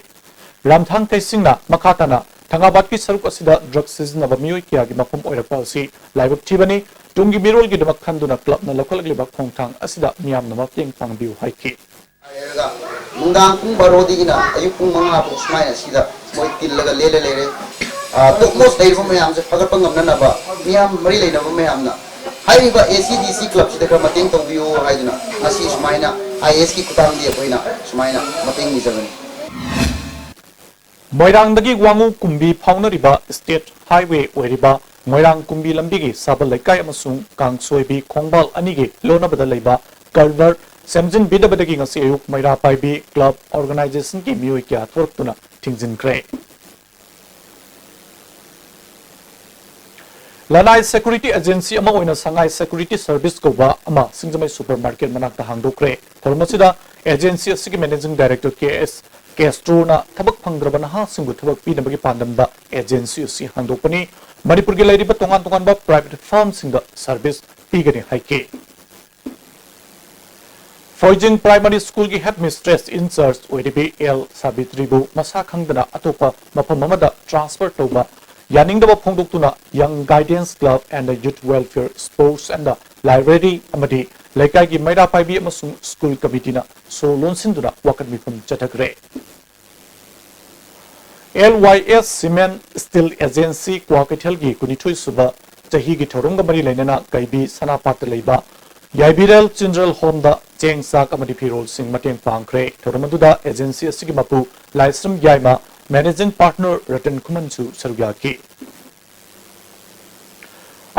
ꯔꯥꯝꯊꯥꯡ ꯀꯩꯁꯤꯡꯅ ꯃꯈꯥ ꯇꯥꯅ ꯊꯪꯒꯥꯕꯥꯗꯀꯤ ꯁꯔꯨꯛ ꯑꯁꯤꯗ ꯗ꯭ꯔꯒ ꯁꯤꯖꯤꯟꯅꯕ ꯃꯤꯑꯣꯏ ꯀꯌꯥꯒꯤ ꯃꯐꯝ ꯑꯣꯏꯔꯛꯄ ꯑꯁꯤ ꯂꯥꯏꯕꯛ ꯊꯤꯕꯅꯤ꯫ ꯇꯨꯡꯒꯤ ꯃꯤꯔꯣꯜꯒꯤꯗꯃꯛ ꯈꯟꯗꯨꯅ ꯀ꯭ꯂꯕꯅ ꯂꯧꯈꯠꯂꯛꯂꯤꯕ ꯈꯣꯡꯊꯥꯡ ꯑꯁꯤꯗ ꯃꯤꯌꯥꯝꯅ ꯃꯇꯦꯡ ꯄꯥꯡꯕꯤꯌꯨ ꯍꯥꯏꯈꯤ꯫ ꯍꯥꯏꯔꯒ ꯅꯨꯡꯗꯥꯡ ꯄꯨꯡ ꯕꯥꯔꯣꯗꯒꯤꯅ ꯑꯌꯨꯛ ꯄꯨꯡ ꯃꯉꯥ ꯐꯥꯎ ꯁꯨꯃꯥꯏꯅ ꯁꯤꯗ ꯃꯣꯏ ꯇꯤꯜꯂꯒ ꯂꯦꯜꯂ ꯂꯩꯔꯦ꯫ ꯑ, ꯇꯣꯞ ꯃꯣꯁ ꯂꯩꯔꯤꯕ ꯃꯌꯥꯝꯁꯦ ꯐꯒꯠꯄ ꯉꯝꯅꯅꯕ ꯃꯤꯌꯥꯝ ꯃꯔꯤ ꯂꯩꯅꯕ ꯃꯌꯥꯝꯅ ꯍꯥꯏꯔꯤꯕ ꯑꯦ ꯁꯤ ꯗꯤ ꯁꯤ ꯀ꯭ꯂꯕꯁꯤꯗ ꯈꯔ ꯃꯇꯦꯡ ꯇꯧꯕꯤꯌꯨ ꯍꯥꯏꯗꯨꯅ ꯉꯁꯤ ꯁꯨꯃꯥꯏꯅ ꯑꯥꯏ ꯑꯦꯁꯀꯤ ꯈꯨꯠꯊꯥꯡꯗꯒꯤ ꯑꯩꯈꯣꯏꯅ ꯁꯨꯃꯥꯏꯅ ꯃꯇꯦꯡ ꯅꯤꯖꯕꯅꯤ꯫ ꯃꯣꯏꯔꯥꯡꯗꯒꯤ ꯋꯥꯉꯨ ꯀꯨꯝꯕꯤ ꯐꯥꯎꯅꯔꯤꯕ ꯁ꯭ꯇꯦꯠ ꯍꯥꯏꯋꯦ ꯑꯣꯏꯔꯤꯕ ꯃꯣꯏꯔꯥꯡ ꯀꯨꯝꯕꯤ ꯂꯝꯕꯤꯒꯤ ꯁꯥꯕꯜ ꯂꯩꯀꯥꯏ ꯑꯃꯁꯨꯡ ꯀꯥꯡꯁꯣꯏꯕꯤ ꯈꯣꯡꯕꯥꯜ ꯑꯅꯤꯒꯤ ꯂꯣꯟꯅꯕꯗ ꯂꯩꯕ ꯀꯜꯚꯔ ꯁꯦꯝꯖꯤꯟꯕꯤꯗꯕꯗꯒꯤ ꯉꯁꯤ ꯑꯌꯨꯛ ꯃꯩꯔꯥ ꯄꯥꯏꯕꯤ ꯀ꯭ꯂꯕ ꯑꯣꯔꯒꯅꯥꯏꯖꯦꯁꯟꯒꯤ ꯃꯤꯑꯣꯏ ꯀꯌꯥ ꯊꯣꯔꯛꯇꯨꯅ ꯊꯤꯡꯖꯤꯟꯈ꯭ꯔꯦ꯫ ꯂꯅꯥꯏ ꯁꯦꯀꯨꯔꯤꯇꯤ ꯑꯦꯖꯦꯟꯁꯤ ꯑꯃ ꯑꯣꯏꯅ ꯁꯉꯥꯏ ꯁꯦꯀꯨꯔꯤꯇꯤ ꯁꯔꯚꯤꯁ ꯀꯧꯕ ꯑꯃ ꯁꯤꯡꯖꯃꯩ ꯁꯨꯄꯔ ꯃꯥꯔꯀꯦꯠ ꯃꯅꯥꯛꯇ ꯍꯥꯡꯗꯣꯛꯈ꯭ꯔꯦ꯫ ꯊꯧꯔꯝ ꯑꯁꯤꯗ ꯑꯦꯖꯦꯟꯁꯤ ꯑꯁꯤꯒꯤ ꯃꯦꯅꯦꯖꯤꯡ ꯗꯥꯏꯔꯦꯛꯇꯔ ꯀꯦ ꯑꯦꯁ ꯀꯦꯁꯇ꯭ꯔꯣꯅ ꯊꯕꯛ ꯐꯪꯗ꯭ꯔꯕ ꯅꯍꯥꯁꯤꯡꯕꯨ ꯊꯕꯛ ꯄꯤꯅꯕꯒꯤ ꯄꯥꯟꯗꯝꯗ ꯑꯦꯖꯦꯟꯁꯤ ꯑꯁꯤ ꯍꯥꯡꯗꯣꯛꯄꯅꯤ꯫ ꯃꯅꯤꯄꯨꯔꯒꯤ ꯂꯩꯔꯤꯕ ꯇꯣꯉꯥꯟ ꯇꯣꯉꯥꯟꯕ ꯄ꯭ꯔꯥꯏꯚꯦꯠ ꯐꯥꯔꯝꯁꯤꯡꯗ ꯁꯔꯚꯤꯁ ꯄꯤꯒꯅꯤ ꯍꯥꯏꯈꯤ꯫ ꯐꯣꯏꯖꯤꯡ ꯄ꯭ꯔꯥꯏꯃꯥꯔꯤ ꯁ꯭ꯀꯨꯜꯒꯤ ꯍꯦꯗ ꯃꯤꯁꯇ꯭ꯔꯦꯁ ꯏꯟꯆꯥꯔꯖ ꯑꯣꯏꯔꯤꯕꯤ ꯑꯦꯜ ꯁꯥꯕꯤꯇ꯭ꯔꯤꯕꯨ ꯃꯁꯥ ꯈꯪꯗꯅ ꯑꯇꯣꯞꯄ ꯃꯐꯝ ꯑꯃꯗ ꯇ꯭ꯔꯥꯟꯁꯐꯔ ꯇꯧꯕ ꯌꯥꯅꯤꯡꯗꯕ ꯐꯣꯡꯗꯣꯛꯇꯨꯅ Young Guardians Club and Youth Welfare, Sports and Library ꯑꯃꯗꯤ ꯂꯩꯀꯥꯏꯒꯤ ꯃꯩꯔꯥ ꯄꯥꯏꯕꯤ ꯑꯃꯁꯨꯡ ꯁ꯭ꯀꯨꯜ ꯀꯃꯤꯇꯤꯅ ꯁꯣ ꯂꯣꯟꯁꯤꯟꯗꯨꯅ ꯋꯥꯀꯠ ꯃꯤꯐꯝ ꯆꯠꯊꯈ꯭ꯔꯦ꯫ ꯑꯦꯜ ꯋꯥꯏ ꯑꯦꯁ ꯁꯤꯃꯦꯟ ꯁ꯭ꯇꯤꯜ ꯑꯦꯖꯦꯟꯁꯤ ꯀ꯭ꯋꯥꯀꯩꯊꯦꯜꯒꯤ ꯀꯨꯟꯅꯤꯊꯣꯏ ꯁꯨꯕ ꯆꯍꯤꯒꯤ ꯊꯧꯔꯝꯒ ꯃꯔꯤ ꯂꯩꯅꯅ ꯀꯩꯕꯤ ꯁꯅꯥꯄꯥꯠꯇ ꯂꯩꯕ ꯌꯥꯏꯕꯤꯔꯦꯜ ꯆꯤꯜꯗ꯭ꯔꯦꯟ ꯍꯣꯝꯗ ꯆꯦꯡ ꯆꯥꯛ ꯑꯃꯗꯤ ꯐꯤꯔꯣꯜꯁꯤꯡ ꯃꯇꯦꯡ ꯄꯥꯡꯈ꯭ꯔꯦ꯫ ꯊꯧꯔꯝ ꯑꯗꯨꯗ ꯑꯦꯖꯦꯟꯁꯤ ꯑꯁꯤꯒꯤ ꯃꯄꯨ ꯂꯥꯏꯁ꯭ꯔꯝ ꯌꯥꯏꯃ, ꯃꯦꯅꯦꯖꯤꯡ ꯄꯥꯔꯠꯅꯔ ꯔꯇꯟ ꯈꯨꯃꯟꯁꯨ ꯁꯔꯨꯛ ꯌꯥꯈꯤ꯫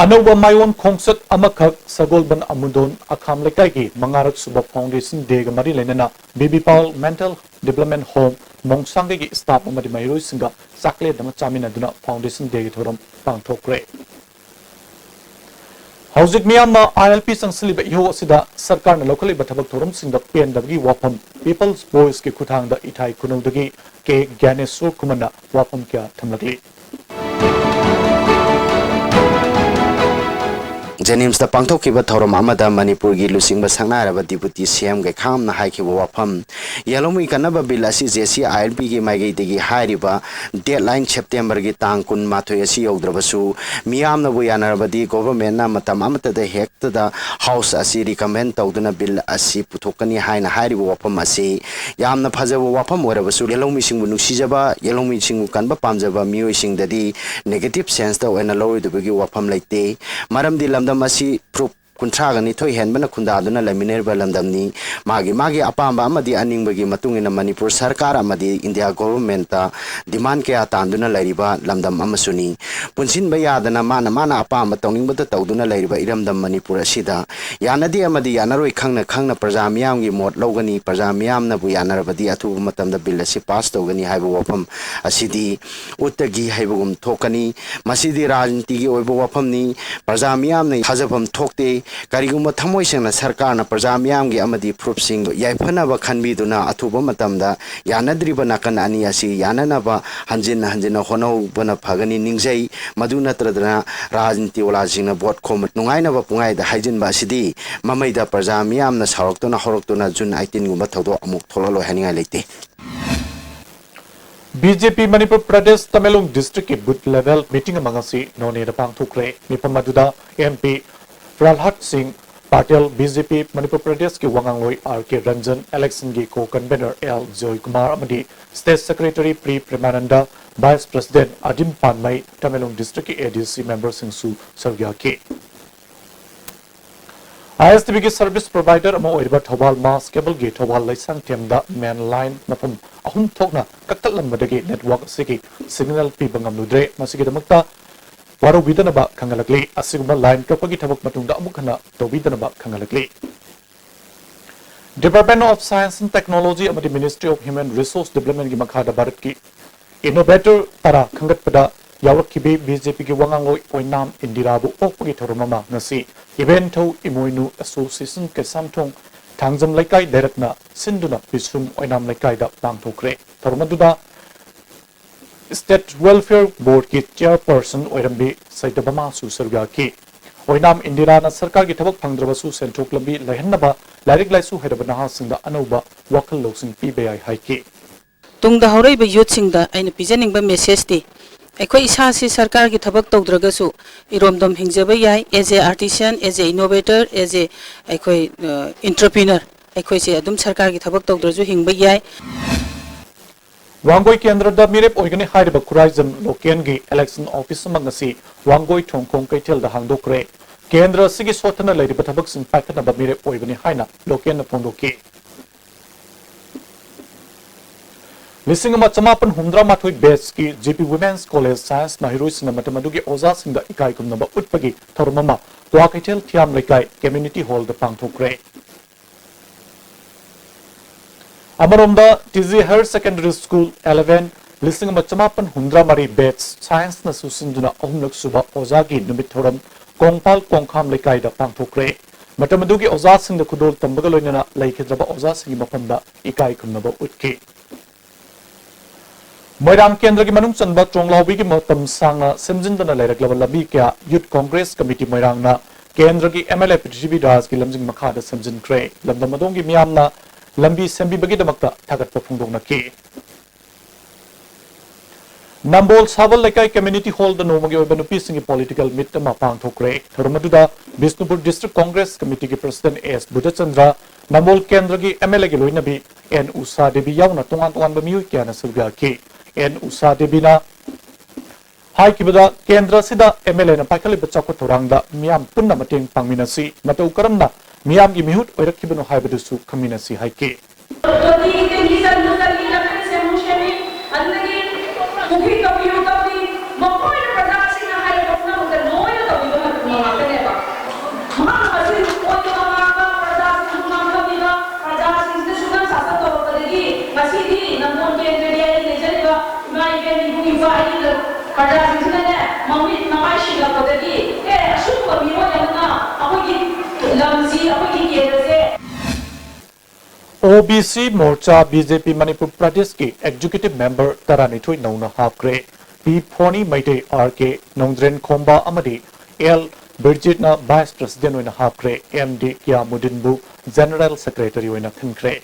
ꯑꯅꯧꯕ ꯃꯥꯏꯑꯣꯟ ꯈꯣꯡꯆꯠ ꯑꯃꯈꯛ꯫ ꯁꯒꯣꯜꯕꯟ ꯑꯃꯨꯗꯣꯟ ꯑꯈꯥꯝ ꯂꯩꯀꯥꯏꯒꯤ ꯃꯉꯥꯔꯛ ꯁꯨꯕ Foundation Day ꯒ ꯃꯔꯤ ꯂꯩꯅꯅ B B Pal Mental Development Home ꯃꯣꯡꯁꯥꯡꯒꯩꯒꯤ staff ꯑꯃꯗꯤ ꯃꯍꯩꯔꯣꯏꯁꯤꯡꯒ ꯆꯥꯛꯂꯦꯟ ꯑꯃ ꯆꯥꯃꯤꯟꯅꯗꯨꯅ Foundation Day ꯒꯤ ꯊꯧꯔꯝ ꯄꯥꯡꯊꯣꯛꯈ꯭ꯔꯦ꯫ ꯍꯧꯖꯤꯛ ꯃꯤꯌꯥꯝꯅ I L P ꯆꯪꯁꯤꯜꯂꯤꯕ ꯏꯍꯧ ꯑꯁꯤꯗ ꯁꯔꯀꯥꯔꯅ ꯂꯧꯈꯠꯂꯤꯕ ꯊꯕꯛ ꯊꯧꯔꯝꯁꯤꯡꯗ ꯄꯦꯟꯗꯕꯒꯤ ꯋꯥꯐꯝ People's Voice ꯀꯤ ꯈꯨꯠꯊꯥꯡꯗ ꯏꯊꯥꯏ ꯈꯨꯅꯧꯗꯒꯤ ꯀꯦ ꯒ꯭ꯌꯥꯅꯦꯁꯣꯔ ꯈꯨꯃꯟꯅ ꯋꯥꯐꯝ ꯀꯌꯥ ꯊꯝꯂꯛꯂꯤ꯫ ꯖꯦꯅꯤꯝꯁꯇ ꯄꯥꯡꯊꯣꯛꯈꯤꯕ ꯊꯧꯔꯝ ꯑꯃꯗ ꯃꯅꯤꯄꯨꯔꯒꯤ ꯂꯨꯆꯤꯡꯕ ꯁꯛꯅꯥꯏꯔꯕ Deputy C M ꯒꯩꯈꯥꯝꯅ ꯍꯥꯏꯈꯤꯕ ꯋꯥꯐꯝ, ꯌꯦꯜꯍꯧꯃꯤ ꯀꯟꯅꯕ ꯕꯤꯜ ꯑꯁꯤ J C I L P ꯒꯤ ꯃꯥꯏꯀꯩꯗꯒꯤ ꯍꯥꯏꯔꯤꯕ deadline September ꯒꯤ ꯇꯥꯡ ꯀꯨꯟꯃꯥꯊꯣꯏ ꯑꯁꯤ ꯌꯧꯗ꯭ꯔꯕꯁꯨ, ꯃꯤꯌꯥꯝꯅꯕꯨ ꯌꯥꯅꯔꯕꯗꯤ government ꯅ ꯃꯇꯝ ꯑꯃꯠꯇꯗ ꯍꯦꯛꯇꯗ House ꯑꯁꯤ recommend ꯇꯧꯗꯨꯅ ꯕꯤꯜ ꯑꯁꯤ ꯄꯨꯊꯣꯛꯀꯅꯤ ꯍꯥꯏꯅ ꯍꯥꯏꯔꯤꯕ ꯋꯥꯐꯝ ꯑꯁꯤ ꯌꯥꯝꯅ ꯐꯖꯕ ꯋꯥꯐꯝ ꯑꯣꯏꯔꯕꯁꯨ, ꯌꯦꯜꯍꯧꯃꯤꯁꯤꯡꯕꯨ ꯅꯨꯡꯁꯤꯖꯕ, ꯌꯦꯜꯍꯧꯃꯤꯁꯤꯡꯕꯨ ꯀꯟꯕ ꯄꯥꯝꯖꯕ ꯃꯤꯑꯣꯏꯁꯤꯡꯗꯗꯤ negative sense ꯇ ꯑꯣꯏꯅ ꯂꯧꯔꯣꯏꯗꯕꯒꯤ ꯋꯥꯐꯝ ꯂꯩꯇꯦ꯫ ꯃꯔꯝꯗꯤ ꯂꯝꯗꯝ ꯑꯁꯤ ꯐꯨꯔꯨꯞ ꯀꯨꯟꯊ꯭ꯔꯥꯒ ꯅꯤꯊꯣꯏ ꯍꯦꯟꯕꯅ ꯈꯨꯟꯗꯥꯗꯨꯅ ꯂꯩꯃꯤꯟꯅꯔꯤꯕ ꯂꯝꯗꯝꯅꯤ꯫ ꯃꯥꯒꯤ ꯃꯥꯒꯤ ꯑꯄꯥꯝꯕ ꯑꯃꯗꯤ ꯑꯅꯤꯡꯕꯒꯤ ꯃꯇꯨꯡ ꯏꯟꯅ ꯃꯅꯤꯄꯨꯔ ꯁꯔꯀꯥꯔ ꯑꯃꯗꯤ India government ꯇ demand ꯀꯌꯥ ꯇꯥꯟꯗꯨꯅ ꯂꯩꯔꯤꯕ ꯂꯝꯗꯝ ꯑꯃꯁꯨꯅꯤ꯫ ꯄꯨꯟꯁꯤꯟꯕ ꯌꯥꯗꯅ ꯃꯥꯅ ꯃꯥꯅ ꯑꯄꯥꯝꯕ ꯇꯧꯅꯤꯡꯕꯗ ꯇꯧꯗꯨꯅ ꯂꯩꯔꯤꯕ ꯏꯔꯝꯗꯝ ꯃꯅꯤꯄꯨꯔ ꯑꯁꯤꯗ ꯌꯥꯅꯗꯦ ꯑꯃꯗꯤ ꯌꯥꯅꯔꯣꯏ ꯈꯪꯅ ꯈꯪꯅ ꯄ꯭ꯔꯖꯥ ꯃꯤꯌꯥꯝꯒꯤ ꯃꯣꯠ ꯂꯧꯒꯅꯤ, ꯄ꯭ꯔꯖꯥ ꯃꯤꯌꯥꯝꯅꯕꯨ ꯌꯥꯅꯔꯕꯗꯤ ꯑꯊꯨꯕ ꯃꯇꯝꯗ ꯕꯤꯜ ꯑꯁꯤ ꯄꯥꯁ ꯇꯧꯒꯅꯤ ꯍꯥꯏꯕ ꯋꯥꯐꯝ ꯑꯁꯤꯗꯤ ꯎꯠꯇꯒꯤ ꯍꯩꯕꯒꯨꯝ ꯊꯣꯛꯀꯅꯤ꯫ ꯃꯁꯤꯗꯤ ꯔꯥꯖꯅꯤꯇꯤꯒꯤ ꯑꯣꯏꯕ ꯋꯥꯐꯝꯅꯤ꯫ ꯄ꯭ꯔꯖꯥ ꯃꯤꯌꯥꯝꯅ ꯊꯥꯖꯐꯝ ꯊꯣꯛꯇꯦ꯫ ꯀꯔꯤꯒꯨꯝꯕ ꯊꯃꯣꯏ ꯁꯦꯡꯅ ꯁꯔꯀꯥꯔꯅ ꯄ꯭ꯔꯖꯥ ꯃꯤꯌꯥꯝꯒꯤ ꯑꯃꯗꯤ ꯐꯨꯔꯨꯞꯁꯤꯡ ꯌꯥꯏꯐꯅꯕ ꯈꯟꯕꯤꯗꯨꯅ ꯑꯊꯨꯕ ꯃꯇꯝꯗ ꯌꯥꯅꯗ꯭ꯔꯤꯕ ꯅꯥꯀꯟ ꯑꯅꯤ ꯑꯁꯤ ꯌꯥꯅꯅꯕ ꯍꯟꯖꯤꯟ ꯍꯟꯖꯤꯟꯅ ꯍꯣꯠꯅꯍꯧꯕꯅ ꯐꯒꯅꯤ ꯅꯤꯡꯖꯩ꯫ ꯃꯗꯨ ꯅꯠꯇ꯭ꯔꯗꯅ ꯔꯥꯖꯅꯤꯇꯤ ꯋꯥꯂꯥꯁꯤꯡꯅ ꯚꯣꯠ ꯈꯣꯝꯕ ꯅꯨꯡꯉꯥꯏꯅꯕ ꯄꯨꯡꯍꯥꯏꯗ ꯍꯥꯏꯖꯤꯟꯕ ꯑꯁꯤꯗꯤ ꯃꯃꯩꯗ ꯄ꯭ꯔꯖꯥ ꯃꯤꯌꯥꯝꯅ ꯁꯥꯎꯔꯛꯇꯨꯅ ꯍꯧꯔꯛꯇꯨꯅ June eighteen ꯒꯨꯝꯕ ꯊꯧꯗꯣꯛ ꯑꯃꯨꯛ ꯊꯣꯛꯂꯛꯂꯣꯏ ꯍꯥꯏꯅꯤꯡꯉꯥꯏ ꯂꯩꯇꯦ꯫ B J P Manipur Pradesh Tamenglong district ꯀꯤ booth level meeting ꯑꯃ ꯉꯁꯤ ꯅꯣꯅꯦꯗ ꯄꯥꯡꯊꯣꯛꯈ꯭ꯔꯦ꯫ ꯃꯤꯐꯝ ꯑꯗꯨꯗ M P ꯄ꯭ꯔꯍꯂꯥꯗ ꯁꯤꯡ ꯄꯥꯇꯦꯜ, B J P ꯃꯅꯤꯄꯨꯔ ꯄ꯭ꯔꯗꯦꯁꯀꯤ ꯋꯥ ꯉꯥꯡꯂꯣꯏ R K ꯔꯟꯖꯟ, election ꯒꯤ co-convener L ꯖꯣꯏ ꯀꯨꯃꯥꯔ ꯑꯃꯗꯤ state secretary P Premananda, vice president ꯑꯗꯤꯝ ꯄꯥꯟꯃꯩ, Tamenglong district ꯀꯤ A D C member ꯁꯤꯡꯁꯨ ꯁꯔꯨꯛ ꯌꯥꯈꯤ꯫ I S T V ꯒꯤ service provider ꯑꯃ ꯑꯣꯏꯔꯤꯕ ꯊꯧꯕꯥꯜ ꯃꯥꯁ ꯀꯦꯕꯜꯒꯤ ꯊꯧꯕꯥꯜ ꯂꯩꯁꯥꯡꯊꯦꯝꯗ main line ꯃꯐꯝ ꯑꯍꯨꯝ ꯊꯣꯛꯅ ꯀꯛꯊꯠꯂꯝꯕꯗꯒꯤ network ꯑꯁꯤꯒꯤ signal ꯄꯤꯕ ꯉꯝꯂꯨꯗ꯭ꯔꯦ꯫ ꯃꯁꯤꯒꯤꯗꯃꯛꯇ ꯋꯥꯔꯧꯕꯤꯗꯅꯕ ꯈꯪꯍꯜꯂꯛꯂꯤ꯫ ꯑꯁꯤꯒꯨꯝꯕ ꯂꯥꯏꯟ ꯀꯛꯄꯒꯤ ꯊꯕꯛ ꯃꯇꯨꯡꯗ ꯑꯃꯨꯛ ꯍꯟꯅ ꯇꯧꯕꯤꯗꯅꯕ ꯈꯪꯍꯜꯂꯛꯂꯤ꯫ Department of Science and Technology ꯑꯃꯗꯤ Ministry of Human Resource Developmentꯀꯤ ꯃꯈꯥꯗ ꯚꯥꯔꯠꯀꯤ innovator ꯇꯔꯥ ꯈꯟꯒꯠꯄꯗ ꯌꯥꯎꯔꯛꯈꯤꯕꯤ BJPꯒꯤ ꯋꯥꯉꯥꯡꯂꯣꯏ ꯑꯣꯏꯅꯥꯝ ꯏꯟꯗꯤꯔꯥꯕꯨ ꯑꯣꯛꯄꯒꯤ ꯊꯧꯔꯝ ꯑꯃ ꯉꯁꯤ ꯏꯕꯦꯟꯊꯧ ꯏꯃꯣꯏꯅꯨ Association ꯀꯩꯁꯥꯝꯊꯣꯡ ꯊꯥꯡꯖꯝ ꯂꯩꯀꯥꯏ ꯂꯩꯔꯛꯅ ꯁꯤꯟꯗꯨꯅ ꯄꯤꯁꯨꯝ ꯑꯣꯏꯅꯥꯝ ꯂꯩꯀꯥꯏꯗ ꯄꯥꯡꯊꯣꯛꯈ꯭ꯔꯦ꯫ ꯊꯧꯔꯝ ꯑꯗꯨꯗ State Welfare Boardꯀꯤ chairperson ꯑꯣꯏꯔꯝꯕꯤ ꯁꯩꯇꯕꯃꯥꯁꯨ ꯁꯔꯨꯛ ꯌꯥꯈꯤ꯫ ꯑꯣꯏꯅꯥꯝ ꯏꯟꯗꯤꯔꯥꯅ ꯁꯔꯀꯥꯔꯒꯤ ꯊꯕꯛ ꯐꯪꯗ꯭ꯔꯕꯁꯨ ꯁꯦꯟꯊꯣꯛ ꯂꯝꯕꯤ ꯂꯩꯍꯟꯅꯕ ꯂꯥꯏꯔꯤꯛ ꯂꯥꯏꯁꯨ ꯍꯩꯔꯕ ꯅꯍꯥꯁꯤꯡꯗ ꯑꯅꯧꯕ ꯋꯥꯈꯜ ꯂꯧꯁꯤꯡ ꯄꯤꯕ ꯌꯥꯏ ꯍꯥꯏꯈꯤ꯫ ꯇꯨꯡꯗ ꯍꯧꯔꯛꯏꯕ youthꯁꯤꯡꯗ ꯑꯩꯅ ꯄꯤꯖꯅꯤꯡꯕ messageꯇꯤ, ꯑꯩꯈꯣꯏ ꯏꯁꯥꯁꯤ ꯁꯔꯀꯥꯔꯒꯤ ꯊꯕꯛ ꯇꯧꯗ꯭ꯔꯒꯁꯨ ꯏꯔꯣꯝꯗꯣꯝ ꯍꯤꯡꯖꯕ ꯌꯥꯏ꯫ As a artisan, as a innovator, as a ꯑꯩꯈꯣꯏ entrepreneur, ꯑꯩꯈꯣꯏꯁꯦ ꯑꯗꯨꯝ ꯁꯔꯀꯥꯔꯒꯤ ꯊꯕꯛ ꯇꯧꯗ꯭ꯔꯁꯨ ꯍꯤꯡꯕ ꯌꯥꯏ꯫ ꯋꯥꯡꯒꯣꯏ ꯀꯦꯟꯗ꯭ꯔꯗ ꯃꯤꯔꯦꯞ ꯑꯣꯏꯒꯅꯤ ꯍꯥꯏꯔꯤꯕ ꯈꯨꯔꯥꯏꯖꯝ local office ꯑꯃ ꯉꯁꯤ ꯋꯥꯡꯒꯣꯏ ꯊꯣꯡꯈꯣꯡ ꯀꯩꯊꯦꯜꯗ ꯍꯥꯡꯗꯣꯛꯈ꯭ꯔꯦ꯫ ꯀꯦꯟꯗ꯭ꯔ ꯑꯁꯤꯒꯤ ꯁꯣꯠꯊꯅ ꯂꯩꯔꯤꯕ ꯊꯕꯛꯁꯤꯡ ꯄꯥꯏꯈꯠꯅꯕ ꯃꯤꯔꯦꯞ ꯑꯣꯏꯕꯅꯤ ꯍꯥꯏꯅ local ꯐꯣꯡꯗꯣꯛꯈꯤ꯫ ꯂꯤꯁꯤꯡ ꯑꯃ ꯆꯃꯥꯄꯟ ꯍꯨꯝꯗ꯭ꯔꯥ ꯃꯥꯊꯣꯏ batchꯀꯤ G P Women's College Science ꯃꯍꯩꯔꯣꯏꯁꯤꯡꯅ ꯃꯇꯝ ꯑꯗꯨꯒꯤ ꯑꯣꯖꯥꯁꯤꯡꯗ ꯏꯀꯥꯏ ꯈꯨꯝꯅꯕ ꯎꯠꯄꯒꯤ ꯊꯧꯔꯝ ꯑꯃ ꯀ꯭ꯋꯥꯀꯩꯊꯦꯜ ꯊꯤꯌꯥꯝ ꯂꯩꯀꯥꯏ community hallꯗ ꯄꯥꯡꯊꯣꯛꯈ꯭ꯔꯦ꯫ ꯑꯃꯔꯣꯝꯗ T G Higher Secondary School eleven ꯂꯤꯁꯤꯡ ꯑꯃ ꯆꯃꯥꯄꯟ ꯍꯨꯝꯗ꯭ꯔꯥ ꯃꯔꯤ batch Scienceꯅ ꯁꯨꯁꯤꯟꯗꯨꯅ ꯑꯍꯨꯝꯂꯛ ꯁꯨꯕ ꯑꯣꯖꯥꯒꯤ ꯅꯨꯃꯤꯠ ꯊꯧꯔꯝ ꯀꯣꯡꯄꯥꯜ ꯀꯣꯡꯈꯥꯝ ꯂꯩꯀꯥꯏꯗ ꯄꯥꯡꯊꯣꯛꯈ꯭ꯔꯦ꯫ ꯃꯇꯝ ꯑꯗꯨꯒꯤ ꯑꯣꯖꯥꯁꯤꯡꯗ ꯈꯨꯗꯣꯜ ꯇꯝꯕꯒ ꯂꯣꯏꯅꯅ ꯂꯩꯈꯤꯗ꯭ꯔꯕ ꯑꯣꯖꯥꯁꯤꯡꯒꯤ ꯃꯐꯝꯗ ꯏꯀꯥꯏ ꯈꯨꯝꯅꯕ ꯎꯠꯈꯤ꯫ ꯃꯣꯏꯔꯥꯡ ꯀꯦꯟꯗ꯭ꯔꯒꯤ ꯃꯅꯨꯡ ꯆꯟꯕ ꯆꯣꯡꯂꯥꯎꯕꯤꯒꯤ ꯃꯇꯝ ꯁꯥꯡꯅ ꯁꯦꯝꯖꯤꯟꯗꯅ ꯂꯩꯔꯛꯂꯕ ꯂꯝꯕꯤ ꯀꯌꯥ Youth Congress Committee ꯃꯣꯏꯔꯥꯡꯅ ꯀꯦꯟꯗ꯭ꯔꯒꯤ M L A ꯄ꯭ꯔꯤꯊꯤꯕꯤꯔꯥꯖꯒꯤ ꯂꯝꯖꯤꯡ ꯃꯈꯥꯗ ꯁꯦꯝꯖꯤꯟꯈ꯭ꯔꯦ꯫ ꯂꯝꯗꯝ ꯑꯗꯣꯝꯒꯤ ꯃꯤꯌꯥꯝꯅ ꯂꯝꯕꯤ ꯁꯦꯝꯕꯤꯕꯒꯤꯗꯃꯛꯇ ꯊꯥꯒꯠꯄ ꯐꯣꯡꯗꯣꯛꯅꯈꯤ꯫ ꯅꯝꯕꯣꯜ ꯁꯥꯕꯜ ꯂꯩꯀꯥꯏ community hallꯗ ꯅꯣꯡꯃꯒꯤ ꯑꯣꯏꯕ ꯅꯨꯄꯤꯁꯤꯡꯒꯤ political meet ꯑꯃ ꯄꯥꯡꯊꯣꯛꯈ꯭ꯔꯦ꯫ ꯊꯧꯔꯝ ꯑꯗꯨꯗ Bishnupur District Congress Committeeꯒꯤ President S Budhachandra, ꯅꯝꯕꯣꯜ ꯀꯦꯟꯗ꯭ꯔꯒꯤ M L Aꯒꯤ ꯂꯣꯏꯅꯕꯤ N ꯎꯁꯥ ꯗꯦꯕꯤ ꯌꯥꯎꯅ ꯇꯣꯉꯥꯟ ꯇꯣꯉꯥꯟꯕ ꯃꯤꯑꯣꯏ ꯀꯌꯥꯅ ꯁꯔꯨꯛ ꯌꯥꯈꯤ꯫ N ꯎꯁꯥ ꯗꯦꯕꯤꯅ ꯍꯥꯏꯈꯤꯕꯗ, ꯀꯦꯟꯗ꯭ꯔ ꯑꯁꯤꯗ M L Aꯅ ꯄꯥꯏꯈꯠꯂꯤꯕ ꯆꯥꯎꯈꯠ ꯊꯧꯔꯥꯡꯗ ꯃꯤꯌꯥꯝ ꯄꯨꯟꯅ ꯃꯇꯦꯡ ꯄꯥꯡꯃꯤꯟꯅꯁꯤ, ꯃꯇꯧ ꯀꯔꯝꯅ ꯃꯤꯌꯥꯝꯒꯤ ꯃꯤꯍꯨꯠ ꯑꯣꯏꯔꯛꯈꯤꯕꯅꯣ ꯍꯥꯏꯕꯗꯨꯁꯨ ꯈꯪꯃꯤꯟꯅꯁꯤ ꯍꯥꯏꯈꯤ꯫ ꯇꯣꯇꯤꯒꯤ ꯇꯦꯡꯀꯤ ꯆꯟꯕ ꯆꯟꯕꯤ ꯂꯝꯕꯤ ꯁꯦꯝꯃꯨ ꯁꯦꯝꯃꯤ, ꯑꯗꯨꯗꯒꯤ ꯄꯨꯈ꯭ꯔꯤ ꯇꯧꯕꯤꯌꯨ ꯇꯧꯕꯤ, ꯃꯈꯣꯏꯅ ꯄ꯭ꯔꯖꯥꯁꯤꯡꯅ ꯍꯥꯏꯔꯤꯕ ꯀꯦꯟꯗ꯭ꯔꯒꯤ ꯑꯩ ꯂꯩꯖꯔꯤꯕ ꯏꯃꯥ ꯏꯕꯦꯟ ꯏꯕꯨꯡ ꯏꯄ꯭ꯋꯥ ꯑꯩꯒꯤ ꯄ꯭ꯔꯖꯥꯁꯤꯡꯁꯤꯅꯗꯤ ꯃꯃꯤꯠ ꯃꯃꯥꯏ ꯁꯤꯡꯂꯛꯄꯗꯒꯤ, "ꯑꯦ, ꯑꯁꯨꯒꯨꯝꯕ ꯃꯤꯑꯣꯏ ꯑꯃꯅ ꯑꯩꯈꯣꯏꯒꯤ ꯂꯝꯁꯤ, ꯑꯩꯈꯣꯏꯒꯤ ꯀꯦꯟꯗ꯭ꯔꯁꯦ"꯫ ꯑꯣ ꯕꯤ ꯁꯤ ꯃꯣꯔꯆꯥ ꯕꯤ ꯖꯦ ꯄꯤ ꯃꯅꯤꯄꯨꯔ ꯄ꯭ꯔꯗꯦꯁꯀꯤ ꯑꯦꯛꯖꯤꯀ꯭ꯌꯨꯇꯤꯚ ꯃꯦꯝꯕꯔ ꯇꯔꯥꯅꯤꯊꯣꯏ ꯅꯧꯅ ꯍꯥꯞꯈ꯭ꯔꯦ꯫ ꯄꯤ ꯐꯣꯅꯤ ꯃꯩꯇꯩ, ꯑꯥꯔ ꯀꯦ ꯅꯣꯡꯖ꯭ꯔꯦꯟ ꯈꯣꯝꯕ ꯑꯃꯗꯤ ꯑꯦꯜ ꯕꯤꯔꯖꯤꯠꯅ ꯚꯥꯏꯁ ꯄ꯭ꯔꯦꯁꯤꯗꯦꯟꯠ ꯑꯣꯏꯅ ꯍꯥꯞꯈ꯭ꯔꯦ꯫ ꯑꯦꯝ ꯗꯤ ꯀꯤꯌꯥꯃꯨꯗꯤꯟꯕꯨ ꯖꯦꯅꯔꯦꯜ ꯁꯦꯀ꯭ꯔꯦꯇꯔꯤ ꯑꯣꯏꯅ ꯈꯟꯈ꯭ꯔꯦ꯫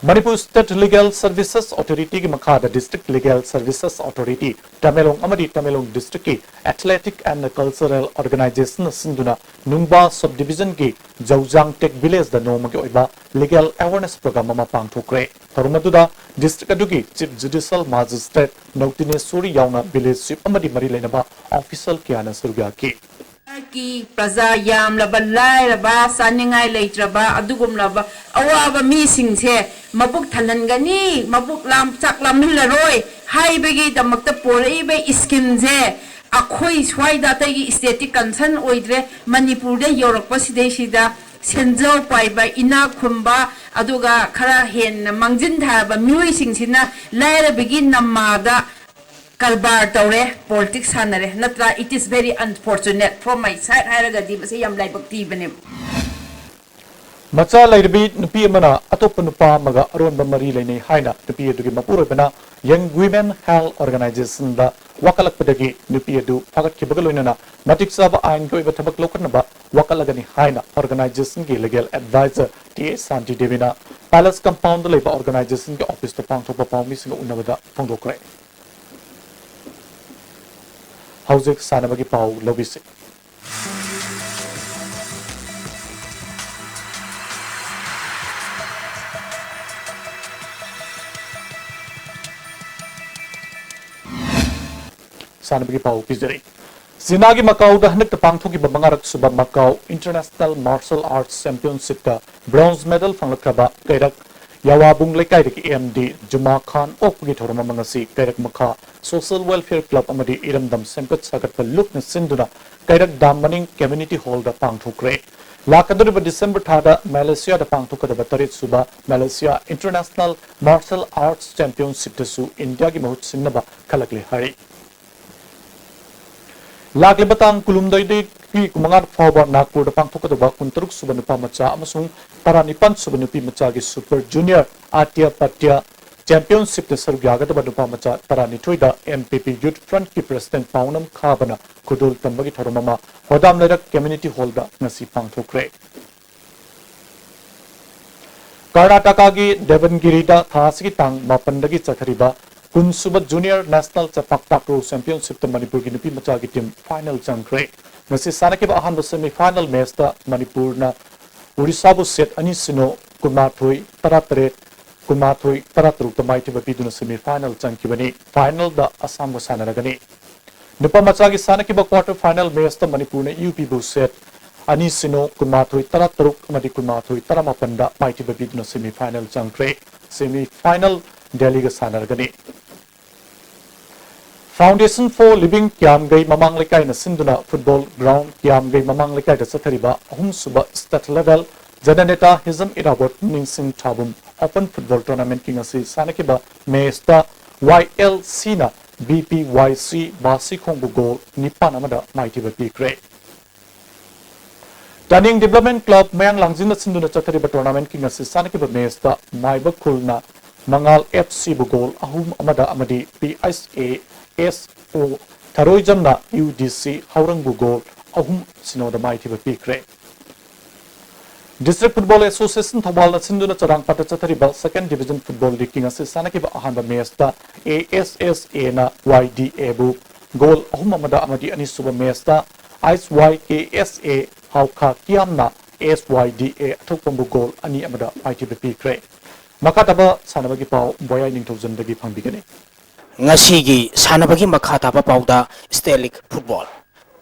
ꯃꯅꯤꯄꯨꯔ ꯁ꯭ꯇꯦꯠ ꯂꯤꯒꯦꯜ ꯁꯔꯚꯤꯁꯦꯁ ꯑꯣꯊꯣꯔꯤꯇꯤꯒꯤ ꯃꯈꯥꯗ district legal services authority, Tamenglong ꯑꯃꯗꯤ ꯇꯃꯦꯡꯂꯣꯡ ꯗꯤꯁꯇ꯭ꯔꯤꯛꯀꯤ ꯑꯦꯊꯂꯦꯇꯤꯛ ꯑꯦꯟ ꯀꯜꯆꯔꯦꯜ ꯑꯣꯔꯒꯅꯥꯏꯖꯦꯁꯟꯅ ꯁꯤꯟꯗꯨꯅ ꯅꯨꯡꯕꯥ ꯁꯕ ꯗꯤꯚꯤꯖꯟꯒꯤ ꯖꯧꯖꯥꯡ ꯇꯦꯛ ꯚꯤꯂꯦꯖꯗ ꯅꯣꯡꯃꯒꯤ ꯑꯣꯏꯕ ꯂꯤꯒꯦꯜ ꯑꯦꯋꯥꯔꯅꯦꯁ ꯄ꯭ꯔꯣꯒ꯭ꯔꯥꯝ ꯑꯃ ꯄꯥꯡꯊꯣꯛꯈ꯭ꯔꯦ꯫ ꯊꯧꯔꯝ ꯑꯗꯨꯗ ꯗꯤꯁꯇ꯭ꯔꯤꯛ ꯑꯗꯨꯒꯤ ꯆꯤꯐ ꯖꯨꯗꯤꯁꯤꯌꯦꯜ ꯃꯥꯖꯤꯁꯇ꯭ꯔꯦꯠ ꯅꯧꯇꯤꯅꯦꯁꯣꯔꯤ ꯌꯥꯎꯅ ꯚꯤꯂꯦꯖ ꯆꯤꯐ ꯑꯃꯗꯤ ꯃꯔꯤ ꯂꯩꯅꯕ ꯑꯣꯐꯤꯁꯤꯌꯦꯜ ꯀꯌꯥꯅ ꯁꯔꯨꯛ ꯌꯥꯈꯤ꯫ ꯀꯤ ꯄ꯭ꯔꯖꯥ ꯌꯥꯝꯂꯕ, ꯂꯥꯏꯔꯕ, ꯆꯥꯅꯤꯡꯉꯥꯏ ꯂꯩꯇ꯭ꯔꯕ ꯑꯗꯨꯒꯨꯝꯂꯕ ꯑꯋꯥꯕ ꯃꯤꯁꯤꯡꯁꯦ ꯃꯕꯨꯛ ꯊꯜꯍꯟꯒꯅꯤ, ꯃꯕꯨꯛ ꯂꯥꯝ, ꯆꯥꯛ ꯂꯥꯝꯍꯜꯂꯔꯣꯏ ꯍꯥꯏꯕꯒꯤꯗꯃꯛꯇ ꯄꯣꯔꯛꯏꯕ ꯏꯁꯀꯤꯝꯁꯦ ꯑꯩꯈꯣꯏ ꯁ꯭ꯋꯥꯏꯗ ꯑꯇꯩꯒꯤ ꯁ꯭ꯇꯦꯠꯇꯤ ꯀꯟꯁꯔꯟ ꯑꯣꯏꯗ꯭ꯔꯦ, ꯃꯅꯤꯄꯨꯔꯗ ꯌꯧꯔꯛꯄ ꯁꯤꯗꯩꯁꯤꯗ ꯁꯦꯟꯖꯥꯎ ꯄꯥꯏꯕ, ꯏꯅꯥꯛ ꯈꯨꯟꯕ, ꯑꯗꯨꯒ ꯈꯔ ꯍꯦꯟꯅ ꯃꯥꯡꯖꯤꯟ ꯊꯥꯔꯕ ꯃꯤꯑꯣꯏꯁꯤꯡꯁꯤꯅ ꯂꯥꯏꯔꯕꯒꯤ ꯅꯝꯃꯥꯗ ꯀꯔꯕꯥꯔ ꯇꯧꯔꯦ, ꯄꯣꯂꯤꯇꯤꯛꯁ ꯁꯥꯟꯅꯔꯦ, ꯅꯠꯇ꯭ꯔꯥ? It is very unfortunate from my side ꯍꯥꯏꯔꯒꯗꯤ ꯃꯁꯤ ꯌꯥꯝ ꯂꯥꯏꯕꯛ ꯊꯤꯕꯅꯦꯕ꯫ ꯃꯆꯥ ꯂꯩꯔꯕꯤ ꯅꯨꯄꯤ ꯑꯃꯅ ꯑꯇꯣꯞꯄ ꯅꯨꯄꯥ ꯑꯃꯒ ꯑꯔꯣꯟꯕ ꯃꯔꯤ ꯂꯩꯅꯩ ꯍꯥꯏꯅ ꯅꯨꯄꯤ ꯑꯗꯨꯒꯤ ꯃꯄꯨꯔꯣꯏꯕꯅ Young Women Health Organizationꯗ ꯋꯥꯀꯠꯂꯛꯄꯗꯒꯤ ꯅꯨꯄꯤ ꯑꯗꯨ ꯐꯥꯒꯠꯈꯤꯕꯒ ꯂꯣꯏꯅꯅ ꯃꯇꯤꯛ ꯆꯥꯕ ꯑꯥꯏꯟꯒꯤ ꯑꯣꯏꯕ ꯊꯕꯛ ꯂꯧꯈꯠꯅꯕ ꯋꯥꯀꯠꯂꯒꯅꯤ ꯍꯥꯏꯅ ꯑꯣꯔꯒꯅꯥꯏꯖꯦꯁꯟꯒꯤ legal adviser T A Shanti ꯗꯦꯕꯤꯅ ꯄꯦꯂꯦꯁ ꯀꯝꯄꯥꯎꯟꯗ ꯂꯩꯕ ꯑꯣꯔꯒꯅꯥꯏꯖꯦꯁꯟꯒꯤ ꯑꯣꯐꯤꯁꯇ ꯄꯥꯡꯊꯣꯛꯄ ꯄꯥꯎꯃꯤꯁꯤꯡꯒ ꯎꯅꯕꯗ ꯐꯣꯡꯗꯣꯛꯈ꯭ꯔꯦ꯫ ꯍꯧꯖꯤꯛ ꯁꯥꯟꯅꯕꯒꯤ ꯄꯥꯎ ꯂꯧꯕꯤꯁꯤ꯫ ꯁꯥꯟꯅꯕꯒꯤ ꯄꯥꯎ ꯄꯤꯖꯔꯤ꯫ ꯆꯤꯅꯥꯒꯤ ꯃꯀꯥꯎꯗ ꯍꯟꯗꯛꯇ ꯄꯥꯡꯊꯣꯛꯈꯤꯕ ꯃꯉꯥꯔꯛ ꯁꯨꯕ ꯃꯀꯥꯎ ꯏꯟꯇꯔꯅꯦꯁꯅꯦꯜ ꯃꯥꯔꯁꯦꯜ ꯑꯥꯔꯠꯁ ꯆꯦꯝꯄꯤꯌꯟꯁꯤꯞꯇ ꯕ꯭ꯔꯣꯟꯖ ꯃꯦꯗꯜ ꯐꯪꯂꯛꯈ꯭ꯔꯕ ꯀꯩꯔꯛ ꯌꯥꯋꯥꯕꯨꯡ ꯂꯩꯀꯥꯏꯗꯒꯤ ꯑꯦꯝ ꯗꯤ ꯖꯨꯃꯥ ꯈꯥꯟ ꯑꯣꯛꯄꯒꯤ ꯊꯧꯔꯝ ꯑꯃ ꯉꯁꯤ ꯀꯩꯔꯛ ꯃꯈꯥ ꯁꯣꯁꯤꯌꯦꯜ ꯋꯦꯜꯐꯤꯌꯔ ꯀ꯭ꯂꯕ ꯑꯃꯗꯤ ꯏꯔꯝꯗꯝ ꯁꯦꯝꯒꯠ ꯁꯥꯒꯠꯄ ꯂꯨꯞꯅ ꯁꯤꯟꯗꯨꯅ ꯀꯩꯔꯛ ꯗꯥꯝ ꯃꯅꯤꯡ ꯀꯝꯃ꯭ꯌꯨꯅꯤꯇꯤ ꯍꯣꯜꯗ ꯄꯥꯡꯊꯣꯛꯈ꯭ꯔꯦ꯫ ꯂꯥꯛꯀꯗꯧꯔꯤꯕ ꯗꯤꯁꯦꯝꯕꯔ ꯊꯥꯗ ꯃꯦꯂꯦꯁꯤꯌꯥꯗ ꯄꯥꯡꯊꯣꯛꯀꯗꯕ ꯇꯔꯦꯠ ꯁꯨꯕ ꯃꯦꯂꯦꯁꯤꯌꯥ ꯏꯟꯇꯔꯅꯦꯁꯅꯦꯜ ꯃꯥꯔꯁꯦꯜ ꯑꯥꯔꯠꯁ ꯆꯦꯝꯄꯤꯌꯟꯁꯤꯞꯇꯁꯨ ꯏꯟꯗꯤꯌꯥꯒꯤ ꯃꯍꯨꯠ ꯁꯤꯟꯅꯕ ꯈꯜꯂꯛꯂꯦ ꯍꯥꯏꯔꯤ꯫ ꯂꯥꯛꯂꯤꯕ ꯇꯥꯡ ꯀꯨꯟꯍꯨꯝꯗꯣꯏꯗꯒꯤ ꯀꯨꯟꯃꯉꯥ ꯐꯥꯎꯕ ꯅꯥꯒꯄꯨꯔꯗ ꯄꯥꯡꯊꯣꯛꯀꯗꯕ ꯀꯨꯟꯇꯔꯨꯛ ꯁꯨꯕ ꯅꯨꯄꯥ ꯃꯆꯥ ꯑꯃꯁꯨꯡ ꯇꯔꯥꯅꯤꯄꯥꯟ ꯁꯨꯕ ꯅꯨꯄꯤ ꯃꯆꯥꯒꯤ ꯁꯨꯄꯔ ꯖꯨꯅꯤꯌꯔ ꯑꯇ꯭ꯌ ꯄꯇ꯭ꯌ ꯆꯦꯝꯄꯤꯌꯟꯁꯤꯞꯇ ꯁꯔꯨꯛ ꯌꯥꯒꯗꯕ ꯅꯨꯄꯥ ꯃꯆꯥ ꯇꯔꯥꯅꯤꯊꯣꯏꯗ ꯑꯦꯝ ꯄꯤ ꯄꯤ ꯌꯨꯠ ꯐ꯭ꯔꯟꯠꯀꯤ ꯄ꯭ꯔꯁꯤꯗꯦꯟꯠ ꯄꯥꯎꯅꯝ ꯈꯥꯕꯅ ꯈꯨꯗꯣꯜ ꯇꯝꯕꯒꯤ ꯊꯧꯔꯝ ꯑꯃ ꯍꯣꯗꯥꯝ ꯂꯩꯔꯛ ꯀꯝꯃ꯭ꯌꯨꯅꯤꯇꯤ ꯍꯣꯜꯗ ꯉꯁꯤ ꯄꯥꯡꯊꯣꯛꯈ꯭ꯔꯦ꯫ ꯀꯔꯅꯥꯇꯀꯥꯒꯤ ꯗꯦꯕꯟꯒꯤꯔꯤꯗ ꯊꯥ ꯑꯁꯤꯒꯤ ꯇꯥꯡ ꯃꯥꯄꯟꯗꯒꯤ ꯆꯠꯊꯔꯤꯕ ꯀꯨꯟ ꯁꯨꯕ ꯖꯨꯅꯤꯌꯔ ꯅꯦꯁꯅꯦꯜ ꯆꯦꯄꯥꯛ ꯇꯥꯀ꯭ꯔꯨ ꯆꯦꯝꯄꯤꯌꯟꯁꯤꯞꯇ ꯃꯅꯤꯄꯨꯔꯒꯤ ꯅꯨꯄꯤ ꯃꯆꯥꯒꯤ ꯇꯤꯝ ꯐꯥꯏꯅꯦꯜ ꯆꯪꯈ꯭ꯔꯦ꯫ ꯉꯁꯤ ꯁꯥꯟꯅꯈꯤꯕ ꯑꯍꯥꯟꯕ ꯁꯦꯃꯤ ꯐꯥꯏꯅꯦꯜ ꯃꯦꯆꯇ ꯃꯅꯤꯄꯨꯔꯅ ꯑꯣꯔꯤꯁꯥꯕꯨ ꯁꯦꯠ ꯑꯅꯤ ꯁꯤꯅꯣ, ꯀꯨꯟꯃꯥꯊꯣꯏ ꯇꯔꯥꯇꯔꯦꯠ, ꯀꯨꯟꯃꯥꯊꯣꯏ ꯇꯔꯥꯇꯔꯨꯛꯇ ꯃꯥꯏꯊꯤꯕ ꯄꯤꯗꯨꯅ ꯁꯦꯃꯤ ꯐꯥꯏꯅꯦꯜ ꯆꯪꯈꯤꯕꯅꯤ꯫ ꯐꯥꯏꯅꯦꯜꯗ ꯑꯁꯥꯝꯒ ꯁꯥꯟꯅꯔꯒꯅꯤ꯫ ꯅꯨꯄꯥ ꯃꯆꯥꯒꯤ ꯁꯥꯟꯅꯈꯤꯕ ꯀ꯭ꯋꯥꯔꯇꯔ ꯐꯥꯏꯅꯦꯜ ꯃꯦꯆꯇ ꯃꯅꯤꯄꯨꯔꯅ ꯌꯨ ꯄꯤꯕꯨ ꯁꯦꯠ ꯑꯅꯤ ꯁꯤꯅꯣ, ꯀꯨꯟꯃꯥꯊꯣꯏ ꯇꯔꯥꯇꯔꯨꯛ ꯑꯃꯗꯤ ꯀꯨꯟꯃꯥꯊꯣꯏ ꯇꯔꯥꯃꯥꯄꯟꯗ ꯃꯥꯏꯊꯤꯕ ꯄꯤꯗꯨꯅ ꯁꯦꯃꯤ ꯐꯥꯏꯅꯦꯜ ꯆꯪꯈ꯭ꯔꯦ꯫ ꯁꯦꯃꯤ ꯐꯥꯏꯅꯦꯜ ꯗꯦꯜꯂꯤꯒ ꯁꯥꯟꯅꯔꯒꯅꯤ꯫ Foundation for Living ꯀꯤꯌꯥꯝꯒꯩ ꯃꯃꯥꯡ ꯂꯩꯀꯥꯏꯅ ꯁꯤꯟꯗꯨꯅ ꯐꯨꯠꯕꯣꯜ ꯒ꯭ꯔꯥꯎꯟ ꯀꯤꯌꯥꯝꯒꯩ ꯃꯃꯥꯡ ꯂꯩꯀꯥꯏꯗ ꯆꯠꯊꯔꯤꯕ ꯑꯍꯨꯝꯁꯨꯕ ꯁ꯭ꯇꯦꯠ ꯂꯦꯚꯦꯜ ꯖꯅꯅꯦꯇꯥ ꯍꯤꯖꯝ ꯏꯔꯥꯕꯣꯠ ꯄꯨꯛꯅꯤꯡ ꯁꯤꯡ ꯊꯥꯕꯨꯝ ꯑꯣꯄꯟ ꯐꯨꯠꯕꯣꯜ ꯇꯣꯔꯅꯥꯃꯦꯟꯠꯀꯤ ꯉꯁꯤ ꯁꯥꯟꯅꯈꯤꯕ ꯃꯦꯆꯇ ꯋꯥꯏ ꯑꯦꯜ ꯁꯤꯅ ꯕꯤ ꯄꯤ ꯋꯥꯏ ꯁꯤ ꯕꯥꯁꯤꯈꯣꯡꯕꯨ ꯒꯣꯜ ꯅꯤꯄꯥꯟ ꯑꯃꯗ ꯃꯥꯏꯊꯤꯕ ꯄꯤꯈ꯭ꯔꯦ꯫ ꯇꯥꯅꯤꯡ ꯗꯤꯕ꯭ꯂꯞꯃꯦꯟ ꯀ꯭ꯂꯕ ꯃꯌꯥꯡ ꯂꯥꯡꯖꯤꯡꯅ ꯁꯤꯟꯗꯨꯅ ꯆꯠꯊꯔꯤꯕ ꯇꯣꯔꯅꯥꯃꯦꯟꯠꯀꯤ ꯉꯁꯤ ꯁꯥꯟꯅꯈꯤꯕ ꯃꯦꯆꯇ ꯃꯥꯏꯕ ꯈꯨꯜꯅ ꯃꯉꯥꯜ ꯑꯦꯐ ꯁꯤꯕꯨ ꯒꯣꯜ ꯑꯍꯨꯝ ꯑꯃꯗ ꯑꯃꯗꯤ ꯄꯤ ꯑꯩꯆ ꯑꯦ ꯑꯦꯁ ꯑꯣ ꯊꯔꯣꯏꯖꯝꯅ ꯌꯨ ꯗꯤ ꯁꯤ ꯍꯧꯔꯪꯕꯨ ꯒꯣꯜ ꯑꯍꯨꯝ ꯁꯤꯅꯣꯗ ꯃꯥꯏꯊꯤꯕ ꯄꯤꯈ꯭ꯔꯦ꯫ ꯗꯤꯁꯇ꯭ꯔꯤꯛ ꯐꯨꯠꯕꯣꯜ ꯑꯦꯁꯣꯁꯤꯌꯦꯁꯟ ꯊꯧꯕꯥꯜꯅ ꯁꯤꯟꯗꯨꯅ ꯆꯔꯥꯡꯄꯥꯠꯇ ꯆꯠꯊꯔꯤꯕ ꯁꯦꯀꯦꯟ ꯗꯤꯕꯤꯖꯟ ꯐꯨꯠꯕꯣꯜ ꯂꯤꯒꯀꯤ ꯉꯁꯤ ꯁꯥꯟꯅꯈꯤꯕ ꯑꯍꯥꯟꯕ ꯃꯦꯆꯇ ꯑꯦ ꯑꯦꯁ ꯑꯦꯁ ꯑꯦꯅ ꯋꯥꯏ ꯗꯤ ꯑꯦꯕꯨ ꯒꯣꯜ ꯑꯍꯨꯝ ꯑꯃꯗ ꯑꯃꯗꯤ ꯑꯅꯤꯁꯨꯕ ꯃꯦꯆꯇ ꯑꯩꯆ ꯋꯥꯏ ꯀꯦ ꯑꯦꯁ ꯑꯦ ꯍꯥꯎꯈꯥ ꯀꯤꯌꯥꯝꯅ ꯑꯦꯁ ꯋꯥꯏ ꯗꯤ ꯑꯦ ꯑꯊꯣꯛꯄꯝꯕꯨ ꯒꯣꯜ ꯑꯅꯤ ꯑꯃꯗ ꯃꯥꯏꯊꯤꯕ ꯄꯤꯈ꯭ꯔꯦ꯫ ꯃꯈꯥ ꯇꯥꯕ ꯁꯥꯟꯅꯕꯒꯤ ꯄꯥꯎ ꯕꯣꯌꯥꯏ ꯅꯤꯡꯊꯧꯖꯝꯗꯒꯤ ꯐꯪꯕꯤꯒꯅꯤ꯫ ꯉꯁꯤꯒꯤ ꯁꯥꯟꯅꯕꯒꯤ ꯃꯈꯥ ꯇꯥꯕ ꯄꯥꯎꯗ state league football.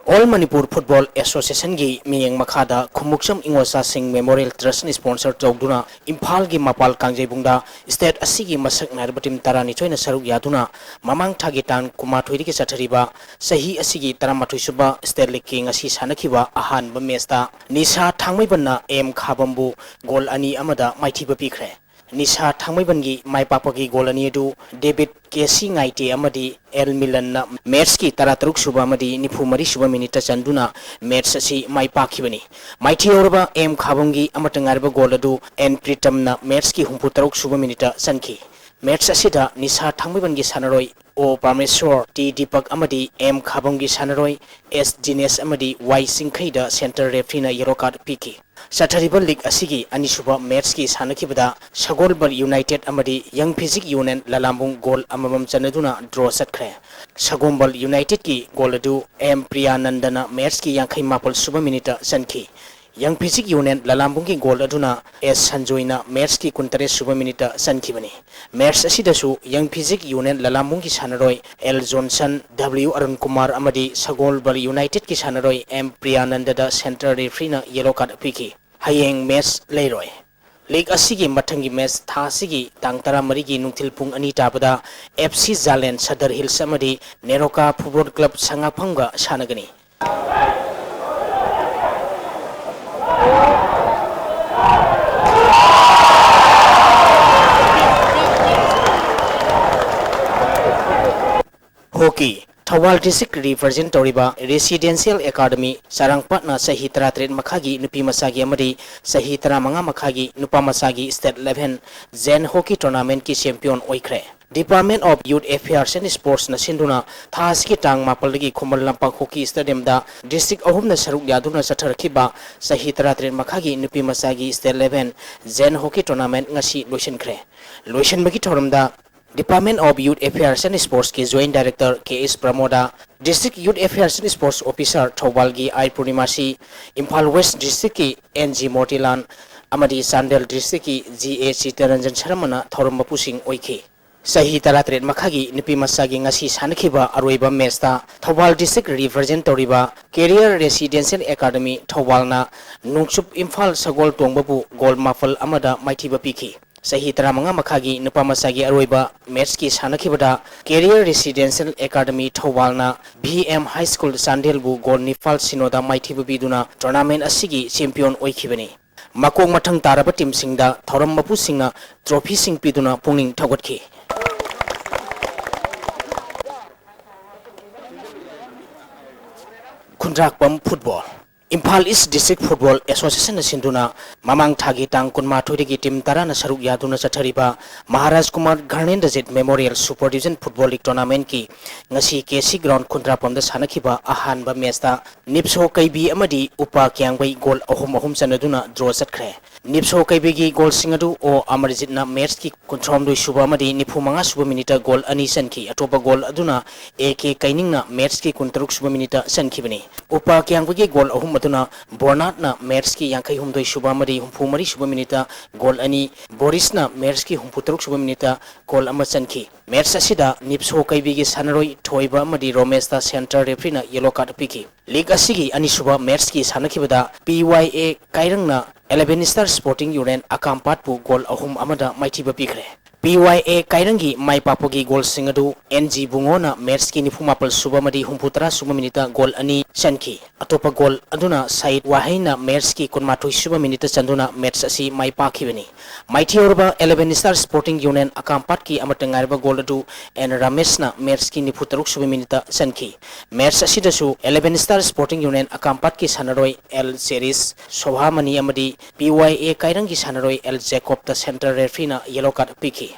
All Manipur Football Association ꯒꯤ ꯃꯤꯠꯌꯦꯡ ꯃꯈꯥꯗ ꯈꯨꯃꯨꯛꯆꯝ ꯏꯉꯣꯆꯥꯁꯤꯡ Memorial Trust ꯅ sponsor ꯇꯧꯗꯨꯅ ꯏꯝꯐꯥꯜꯒꯤ ꯃꯄꯥꯜ ꯀꯥꯡꯖꯩꯕꯨꯡꯗ state ꯑꯁꯤꯒꯤ ꯃꯁꯛ ꯅꯥꯏꯔꯕ team ꯇꯔꯥꯅꯤꯊꯣꯏꯅ ꯁꯔꯨꯛ ꯌꯥꯗꯨꯅ ꯃꯃꯥꯡ ꯊꯥꯒꯤ ꯇꯥꯡ ꯀꯨꯟꯃꯥꯊꯣꯏꯗꯒꯤ ꯆꯠꯊꯔꯤꯕ ꯆꯍꯤ ꯑꯁꯤꯒꯤ ꯇꯔꯥꯃꯥꯊꯣꯏ ꯁꯨꯕ state league ꯀꯤ ꯉꯁꯤ ꯁꯥꯟꯅꯈꯤꯕ ꯑꯍꯥꯟꯕ match ꯇ ꯅꯤꯁꯥ ꯊꯥꯡꯃꯩꯕꯟꯅ ꯑꯦꯝ ꯈꯥꯕꯝꯕꯨ goal ꯑꯅꯤ ꯑꯃꯗ ꯃꯥꯏꯊꯤꯕ ꯄꯤꯈ꯭ꯔꯦ꯫ ꯅꯤꯁꯥ ꯊꯥꯡꯃꯩꯕꯟꯒꯤ ꯃꯥꯏ ꯄꯥꯛꯄꯒꯤ goal ꯑꯅꯤ ꯑꯗꯨ ꯗꯦꯕꯤꯠ ꯀꯦ ꯁꯤ ꯉꯥꯏꯇꯦ ꯑꯃꯗꯤ ꯑꯦꯜ ꯃꯤꯂꯟꯅ match ꯀꯤ ꯇꯔꯥꯇꯔꯨꯛ ꯁꯨꯕ ꯑꯃꯗꯤ ꯅꯤꯐꯨ ꯃꯔꯤ ꯁꯨꯕ minute ꯇ ꯆꯟꯗꯨꯅ match ꯑꯁꯤ ꯃꯥꯏ ꯄꯥꯛꯈꯤꯕꯅꯤ꯫ ꯃꯥꯏꯊꯤꯍꯧꯔꯕ ꯑꯦꯝ ꯈꯥꯕꯝꯒꯤ ꯑꯃꯠꯇ ꯉꯥꯏꯔꯕ goal ꯑꯗꯨ ꯑꯦꯟ ꯄ꯭ꯔꯤꯇꯝꯅ match ꯀꯤ ꯍꯨꯝꯐꯨ ꯇꯔꯨꯛ ꯁꯨꯕ minute ꯇ ꯆꯟꯈꯤ꯫ Match ꯑꯁꯤꯗ ꯅꯤꯁꯥ ꯊꯥꯡꯃꯩꯕꯟꯒꯤ ꯁꯥꯟꯅꯔꯣꯏ ꯑꯣ ꯄꯔꯃꯦꯁꯣꯔ, ꯇꯤ ꯗꯤꯄꯛ ꯑꯃꯗꯤ ꯑꯦꯝ ꯈꯥꯕꯝꯒꯤ ꯁꯥꯟꯅꯔꯣꯏ ꯑꯦꯁ ꯗꯤꯅꯦꯁ ꯑꯃꯗꯤ ꯋꯥꯏ ꯆꯤꯡꯈꯩꯗ centre referee ꯅ yellow card ꯄꯤꯈꯤ꯫ ꯆꯠꯊꯔꯤꯕ league ꯑꯁꯤꯒꯤ ꯑꯅꯤꯁꯨꯕ match ꯀꯤ ꯁꯥꯟꯅꯈꯤꯕꯗ ꯁꯒꯣꯜꯕꯜ United ꯑꯃꯗꯤ Young Physique Union ꯂꯂꯥꯝꯕꯨꯡ goal ꯑꯃꯃꯝ ꯆꯟꯅꯗꯨꯅ draw ꯆꯠꯈ꯭ꯔꯦ꯫ ꯁꯒꯣꯜꯕꯜ United ꯀꯤ goal ꯑꯗꯨ ꯑꯦꯝ ꯄ꯭ꯔꯤꯌꯥꯅꯟꯗꯅ match ꯀꯤ ꯌꯥꯡꯈꯩ ꯃꯥꯄꯜ ꯁꯨꯕ minute ꯇ ꯆꯟꯈꯤ꯫ Young Physique Union ꯂꯂꯥꯝꯕꯨꯡꯒꯤ goal ꯑꯗꯨꯅ ꯑꯦꯁ ꯁꯟꯖꯣꯏꯅ match ꯀꯤ ꯀꯨꯟꯇꯔꯦꯠ ꯁꯨꯕ minute ꯇ ꯆꯟꯈꯤꯕꯅꯤ꯫ Match ꯑꯁꯤꯗꯁꯨ Young Physique Union ꯂꯂꯥꯝꯕꯨꯡꯒꯤ ꯁꯥꯟꯅꯔꯣꯏ L Johnson, W Arun Kumar ꯑꯃꯗꯤ ꯁꯒꯣꯜꯕꯜ United ꯀꯤ ꯁꯥꯟꯅꯔꯣꯏ ꯑꯦꯝ ꯄ꯭ꯔꯤꯌꯥꯅꯟꯗꯗ centre referee ꯅ yellow card ꯄꯤꯈꯤ꯫ ꯍꯌꯦꯡ match ꯂꯩꯔꯣꯏ꯫ League ꯑꯁꯤꯒꯤ ꯃꯊꯪꯒꯤ match ꯊꯥ ꯑꯁꯤꯒꯤ ꯇꯥꯡ ꯇꯔꯥꯃꯔꯤꯒꯤ ꯅꯨꯡꯊꯤꯜ ꯄꯨꯡ ꯑꯅꯤ ꯇꯥꯕꯗ ꯑꯦꯐ ꯁꯤ ꯖꯥꯂꯦꯟ ꯁꯗꯔ ꯍꯤꯜꯁ ꯑꯃꯗꯤ ꯅꯦꯔꯣꯀꯥ ꯐꯨꯠꯕꯣꯜ ꯀ꯭ꯂꯕ ꯁꯉꯥꯛꯐꯝꯒ ꯁꯥꯟꯅꯒꯅꯤ꯫ Hockey, ꯊꯧꯕꯥꯜ district represent ꯇꯧꯔꯤꯕ Residential Academy ꯆꯥꯔꯥꯡꯄꯥꯠꯅ ꯆꯍꯤ ꯇꯔꯥꯇꯔꯦꯠ ꯃꯈꯥꯒꯤ ꯅꯨꯄꯤ ꯃꯆꯥꯒꯤ ꯑꯃꯗꯤ ꯆꯍꯤ ꯇꯔꯥꯃꯉꯥ ꯃꯈꯥꯒꯤ ꯅꯨꯄꯥ ꯃꯆꯥꯒꯤ state level ꯖꯦꯟ hockey tournament ꯀꯤ champion ꯑꯣꯏꯈ꯭ꯔꯦ꯫ Department of Youth Affairs and Sports ꯅ ꯁꯤꯟꯗꯨꯅ ꯊꯥ ꯑꯁꯤꯒꯤ ꯇꯥꯡ ꯃꯥꯄꯜꯗꯒꯤ ꯈꯨꯃꯟ ꯂꯝꯄꯥꯛ hockey stadium ꯗ district ꯑꯍꯨꯝꯅ ꯁꯔꯨꯛ ꯌꯥꯗꯨꯅ ꯆꯠꯊꯔꯛꯈꯤꯕ ꯆꯍꯤ ꯇꯔꯥꯇꯔꯦꯠ ꯃꯈꯥꯒꯤ ꯅꯨꯄꯤ ꯃꯆꯥꯒꯤ state level ꯖꯦꯟ hockey tournament ꯉꯁꯤ ꯂꯣꯏꯁꯤꯟꯈ꯭ꯔꯦ꯫ ꯂꯣꯏꯁꯤꯟꯕꯒꯤ ꯊꯧꯔꯝꯗ Department of Youth Affairs and Sports ꯀꯤ Joint Director K S Pramod, District Youth Affairs and Sports Officer ꯊꯧꯕꯥꯜꯒꯤ ꯑꯥꯏ ꯄꯨꯔꯅꯤꯃꯥꯁꯤ, ꯏꯝꯐꯥꯜ West District ꯀꯤ ꯑꯦꯟ ꯖꯤ ꯃꯣꯇꯤꯂꯥꯜ ꯑꯃꯗꯤ ꯆꯥꯟꯗꯦꯜ District ꯀꯤ ꯖꯤ ꯑꯦ ꯆꯤꯇꯔꯟꯖꯟ ꯁꯔꯃꯅ ꯊꯧꯔꯝ ꯃꯄꯨꯁꯤꯡ ꯑꯣꯏꯈꯤ꯫ ꯆꯍꯤ ꯇꯔꯥꯇꯔꯦꯠ ꯃꯈꯥꯒꯤ ꯅꯨꯄꯤ ꯃꯆꯥꯒꯤ ꯉꯁꯤ ꯁꯥꯟꯅꯈꯤꯕ ꯑꯔꯣꯏꯕ ꯃꯦꯠꯁꯇ ꯊꯧꯕꯥꯜ ꯗꯤꯁꯇ꯭ꯔꯤꯛ ꯔꯤꯄ꯭ꯔꯖꯦꯟ ꯇꯧꯔꯤꯕ ꯀꯦꯔꯤꯌꯔ ꯔꯦꯁꯤꯗꯦꯟꯁꯤꯌꯦꯜ ꯑꯦꯀꯥꯗꯃꯤ ꯊꯧꯕꯥꯜꯅ ꯅꯣꯡꯆꯨꯞ ꯏꯝꯐꯥꯜ ꯁꯒꯣꯜ ꯇꯣꯡꯕꯕꯨ ꯒꯣꯜ ꯃꯥꯄꯜ ꯑꯃꯗ ꯃꯥꯏꯊꯤꯕ ꯄꯤꯈꯤ꯫ ꯆꯍꯤ ꯇꯔꯥꯃꯉꯥ ꯃꯈꯥꯒꯤ ꯅꯨꯄꯥ ꯃꯆꯥꯒꯤ ꯑꯔꯣꯏꯕ ꯃꯦꯠꯁꯀꯤ ꯁꯥꯟꯅꯈꯤꯕꯗ ꯀꯦꯔꯤꯌꯔ ꯔꯦꯁꯤꯗꯦꯟꯁꯤꯌꯦꯜ ꯑꯦꯀꯥꯗꯃꯤ ꯊꯧꯕꯥꯜꯅ ꯚꯤ ꯑꯦꯝ ꯍꯥꯏ ꯁ꯭ꯀꯨꯜ ꯆꯥꯟꯗꯦꯜꯕꯨ ꯒꯣꯜ ꯅꯤꯄꯥꯜ ꯁꯤꯅꯣꯗ ꯃꯥꯏꯊꯤꯕ ꯄꯤꯗꯨꯅ ꯇꯣꯔꯅꯥꯃꯦꯟ ꯑꯁꯤꯒꯤ ꯆꯦꯝꯄꯤꯌꯟ ꯑꯣꯏꯈꯤꯕꯅꯤ꯫ ꯃꯀꯣꯛ ꯃꯊꯪ ꯇꯥꯔꯕ ꯇꯤꯝꯁꯤꯡꯗ ꯊꯧꯔꯝ ꯃꯄꯨꯁꯤꯡꯅ ꯇ꯭ꯔꯣꯐꯤꯁꯤꯡ ꯄꯤꯗꯨꯅ ꯄꯨꯛꯅꯤꯡ ꯊꯧꯒꯠꯈꯤ꯫ ꯈꯨꯟꯗ꯭ꯔꯥꯛꯄꯝ ꯐꯨꯠꯕꯣꯜ꯫ ꯏꯝꯐꯥꯜ ꯏꯁ ꯗꯤꯁꯇ꯭ꯔꯤꯛ ꯐꯨꯠꯕꯣꯜ ꯑꯦꯁꯣꯁꯤꯌꯦꯁꯟꯅ ꯁꯤꯟꯗꯨꯅ ꯃꯃꯥꯡ ꯊꯥꯒꯤ ꯇꯥꯡ ꯀꯨꯟꯃꯥꯊꯣꯏꯗꯒꯤ ꯇꯤꯝ ꯇꯔꯥꯅ ꯁꯔꯨꯛ ꯌꯥꯗꯨꯅ ꯆꯠꯊꯔꯤꯕ Maharaj Kumar Dharmendrajit memorial super division football league ꯇꯣꯔꯅꯥꯃꯦꯟꯠꯀꯤ ꯉꯁꯤ ꯀꯦ ꯁꯤ ꯒ꯭ꯔꯥꯎꯟ ꯈꯨꯟꯗ꯭ꯔꯥꯛꯄꯝꯗ ꯁꯥꯟꯅꯈꯤꯕ ꯑꯍꯥꯟꯕ ꯃꯦꯠꯁꯇ ꯅꯤꯞꯁꯣ ꯀꯩꯕꯤ ꯑꯃꯗꯤ ꯎꯄꯥ ꯀ꯭ꯌꯥꯡꯕꯩ ꯒꯣꯜ ꯑꯍꯨꯝ ꯑꯍꯨꯝ ꯆꯟꯅꯗꯨꯅ ꯗ꯭ꯔꯣ ꯆꯠꯈ꯭ꯔꯦ꯫ ꯅꯤꯞꯁꯣ ꯀꯩꯕꯤꯒꯤ ꯒꯣꯜꯁꯤꯡ ꯑꯗꯨ ꯑꯣ ꯑꯃꯔꯖꯤꯠꯅ ꯃꯦꯠꯁꯀꯤ ꯀꯨꯟꯊ꯭ꯔꯥꯍꯨꯝꯗꯣꯏ ꯁꯨꯕ ꯑꯃꯗꯤ ꯅꯤꯐꯨ ꯃꯉꯥ ꯁꯨꯕ ꯃꯤꯅꯤꯠꯇ ꯒꯣꯜ ꯑꯅꯤ ꯆꯟꯈꯤ꯫ ꯑꯇꯣꯞꯄ ꯒꯣꯜ ꯑꯗꯨꯅ ꯑꯦ ꯀꯦ ꯀꯩꯅꯤꯡꯅ ꯃꯦꯠꯁꯀꯤ ꯀꯨꯟꯇꯔꯨꯛ ꯁꯨꯕ ꯃꯤꯅꯤꯠꯇ ꯆꯟꯈꯤꯕꯅꯤ꯫ ꯎꯄꯥ ꯀ꯭ꯌꯥꯡꯕꯒꯤ ꯒꯣꯜ ꯑꯍꯨꯝ ꯑꯗꯨꯅ ꯕꯣꯔꯅꯥꯠꯅ ꯃꯦꯠꯁꯀꯤ ꯌꯥꯡꯈꯩ ꯍꯨꯝꯗꯣꯏ ꯁꯨꯕ ꯑꯃꯗꯤ ꯍꯨꯝꯐꯨ ꯃꯔꯤ ꯁꯨꯕ ꯃꯤꯅꯤꯠꯇ ꯒꯣꯜ ꯑꯅꯤ, ꯕꯣꯔꯤꯁꯅ ꯃꯦꯠꯁꯀꯤ ꯍꯨꯝꯐꯨ ꯇꯔꯨꯛ ꯁꯨꯕ ꯃꯤꯅꯤꯠꯇ ꯒꯣꯜ ꯑꯃ ꯆꯟꯈꯤ꯫ ꯃꯦꯠꯁ ꯑꯁꯤꯗ ꯅꯤꯞꯁꯣ ꯀꯩꯕꯤꯒꯤ ꯁꯥꯟꯅꯔꯣꯏ ꯊꯣꯏꯕ ꯑꯃꯗꯤ ꯔꯣꯃꯦꯁꯇ ꯁꯦꯟꯇꯔ ꯔꯦꯐ꯭ꯔꯤꯅ ꯌꯦꯂꯣ ꯀꯥꯔꯗ ꯄꯤꯈꯤ꯫ ꯂꯤꯒ ꯑꯁꯤꯒꯤ ꯑꯅꯤꯁꯨꯕ ꯃꯦꯠꯁꯀꯤ ꯁꯥꯟꯅꯈꯤꯕꯗ ꯄꯤ ꯋꯥꯏ ꯑꯦ ꯀꯥꯏꯔꯪꯅ ꯑꯦꯂꯦꯚꯦꯟ ꯁ꯭ꯇꯥꯔ ꯁ꯭ꯄꯣꯔꯇꯤꯡ ꯌꯨꯅꯤꯌꯟ ꯑꯀꯥꯝꯄꯥꯠꯄꯨ ꯒꯣꯜ ꯑꯍꯨꯝ ꯑꯃꯗ ꯃꯥꯏꯊꯤꯕ ꯄꯤꯈ꯭ꯔꯦ꯫ ꯄꯤ ꯋꯥꯏ ꯑꯦ ꯀꯥꯏꯔꯪꯒꯤ ꯃꯥꯏ ꯄꯥꯛꯄꯒꯤ ꯒꯣꯜꯁꯤꯡ ꯑꯗꯨ ꯑꯦꯟ ꯖꯤ ꯕꯨꯡꯉꯣꯅ ꯃꯦꯠꯁꯀꯤ ꯅꯤꯐꯨ ꯃꯥꯄꯜ ꯁꯨꯕ ꯑꯃꯗꯤ ꯍꯨꯝꯐꯨ ꯇꯔꯥ ꯁꯨꯕ ꯃꯤꯅꯤꯠꯇ ꯒꯣꯜ ꯑꯅꯤ ꯆꯟꯈꯤ꯫ ꯑꯇꯣꯞꯄ ꯒꯣꯜ ꯑꯗꯨꯅ ꯁꯥꯏꯗ ꯋꯥꯍꯩꯅ ꯃꯦꯠꯁꯀꯤ ꯀꯨꯟꯃꯥꯊꯣꯏ ꯁꯨꯕ ꯃꯤꯅꯤꯠꯇ ꯆꯟꯗꯨꯅ ꯃꯦꯠꯁ ꯑꯁꯤ ꯃꯥꯏ ꯄꯥꯛꯈꯤꯕꯅꯤ꯫ ꯃꯥꯏꯊꯤꯍꯧꯔꯕ ꯑꯦꯂꯦꯚꯦꯟ ꯁ꯭ꯇꯥꯔ ꯁ꯭ꯄꯣꯔꯇꯤꯡ ꯌꯨꯅꯤꯌꯟ ꯑꯀꯥꯝꯄꯥꯠꯀꯤ ꯑꯃꯠꯇ ꯉꯥꯏꯔꯕ ꯒꯣꯜ ꯑꯗꯨ ꯑꯦꯟ ꯔꯥꯃꯦꯁꯅ ꯃꯦꯠꯁꯀꯤ ꯅꯤꯐꯨ ꯇꯔꯨꯛ ꯁꯨꯕ ꯃꯤꯅꯤꯠꯇ ꯆꯟꯈꯤ꯫ ꯃꯦꯠꯁ ꯑꯁꯤꯗꯁꯨ ꯑꯦꯂꯦꯚꯦꯟ ꯁ꯭ꯇꯥꯔ ꯁ꯭ꯄꯣꯔꯇꯤꯡ ꯌꯨꯅꯤꯌꯟ ꯑꯀꯥꯝꯄꯥꯠꯀꯤ ꯁꯥꯟꯅꯔꯣꯏ ꯑꯦꯜ ꯆꯦꯔꯤꯁ ꯁꯣꯚꯥꯃꯅꯤ ꯑꯃꯗꯤ ꯄꯤ ꯋꯥꯏ ꯑꯦ ꯀꯥꯏꯔꯪꯒꯤ ꯁꯥꯟꯅꯔꯣꯏ ꯑꯦꯜ ꯖꯦꯀꯣꯕꯇ ꯁꯦꯟꯇꯔ ꯔꯦꯐ꯭ꯔꯤꯅ ꯌꯦꯂꯣ ꯀꯥꯔꯗ ꯄꯤꯈꯤ꯫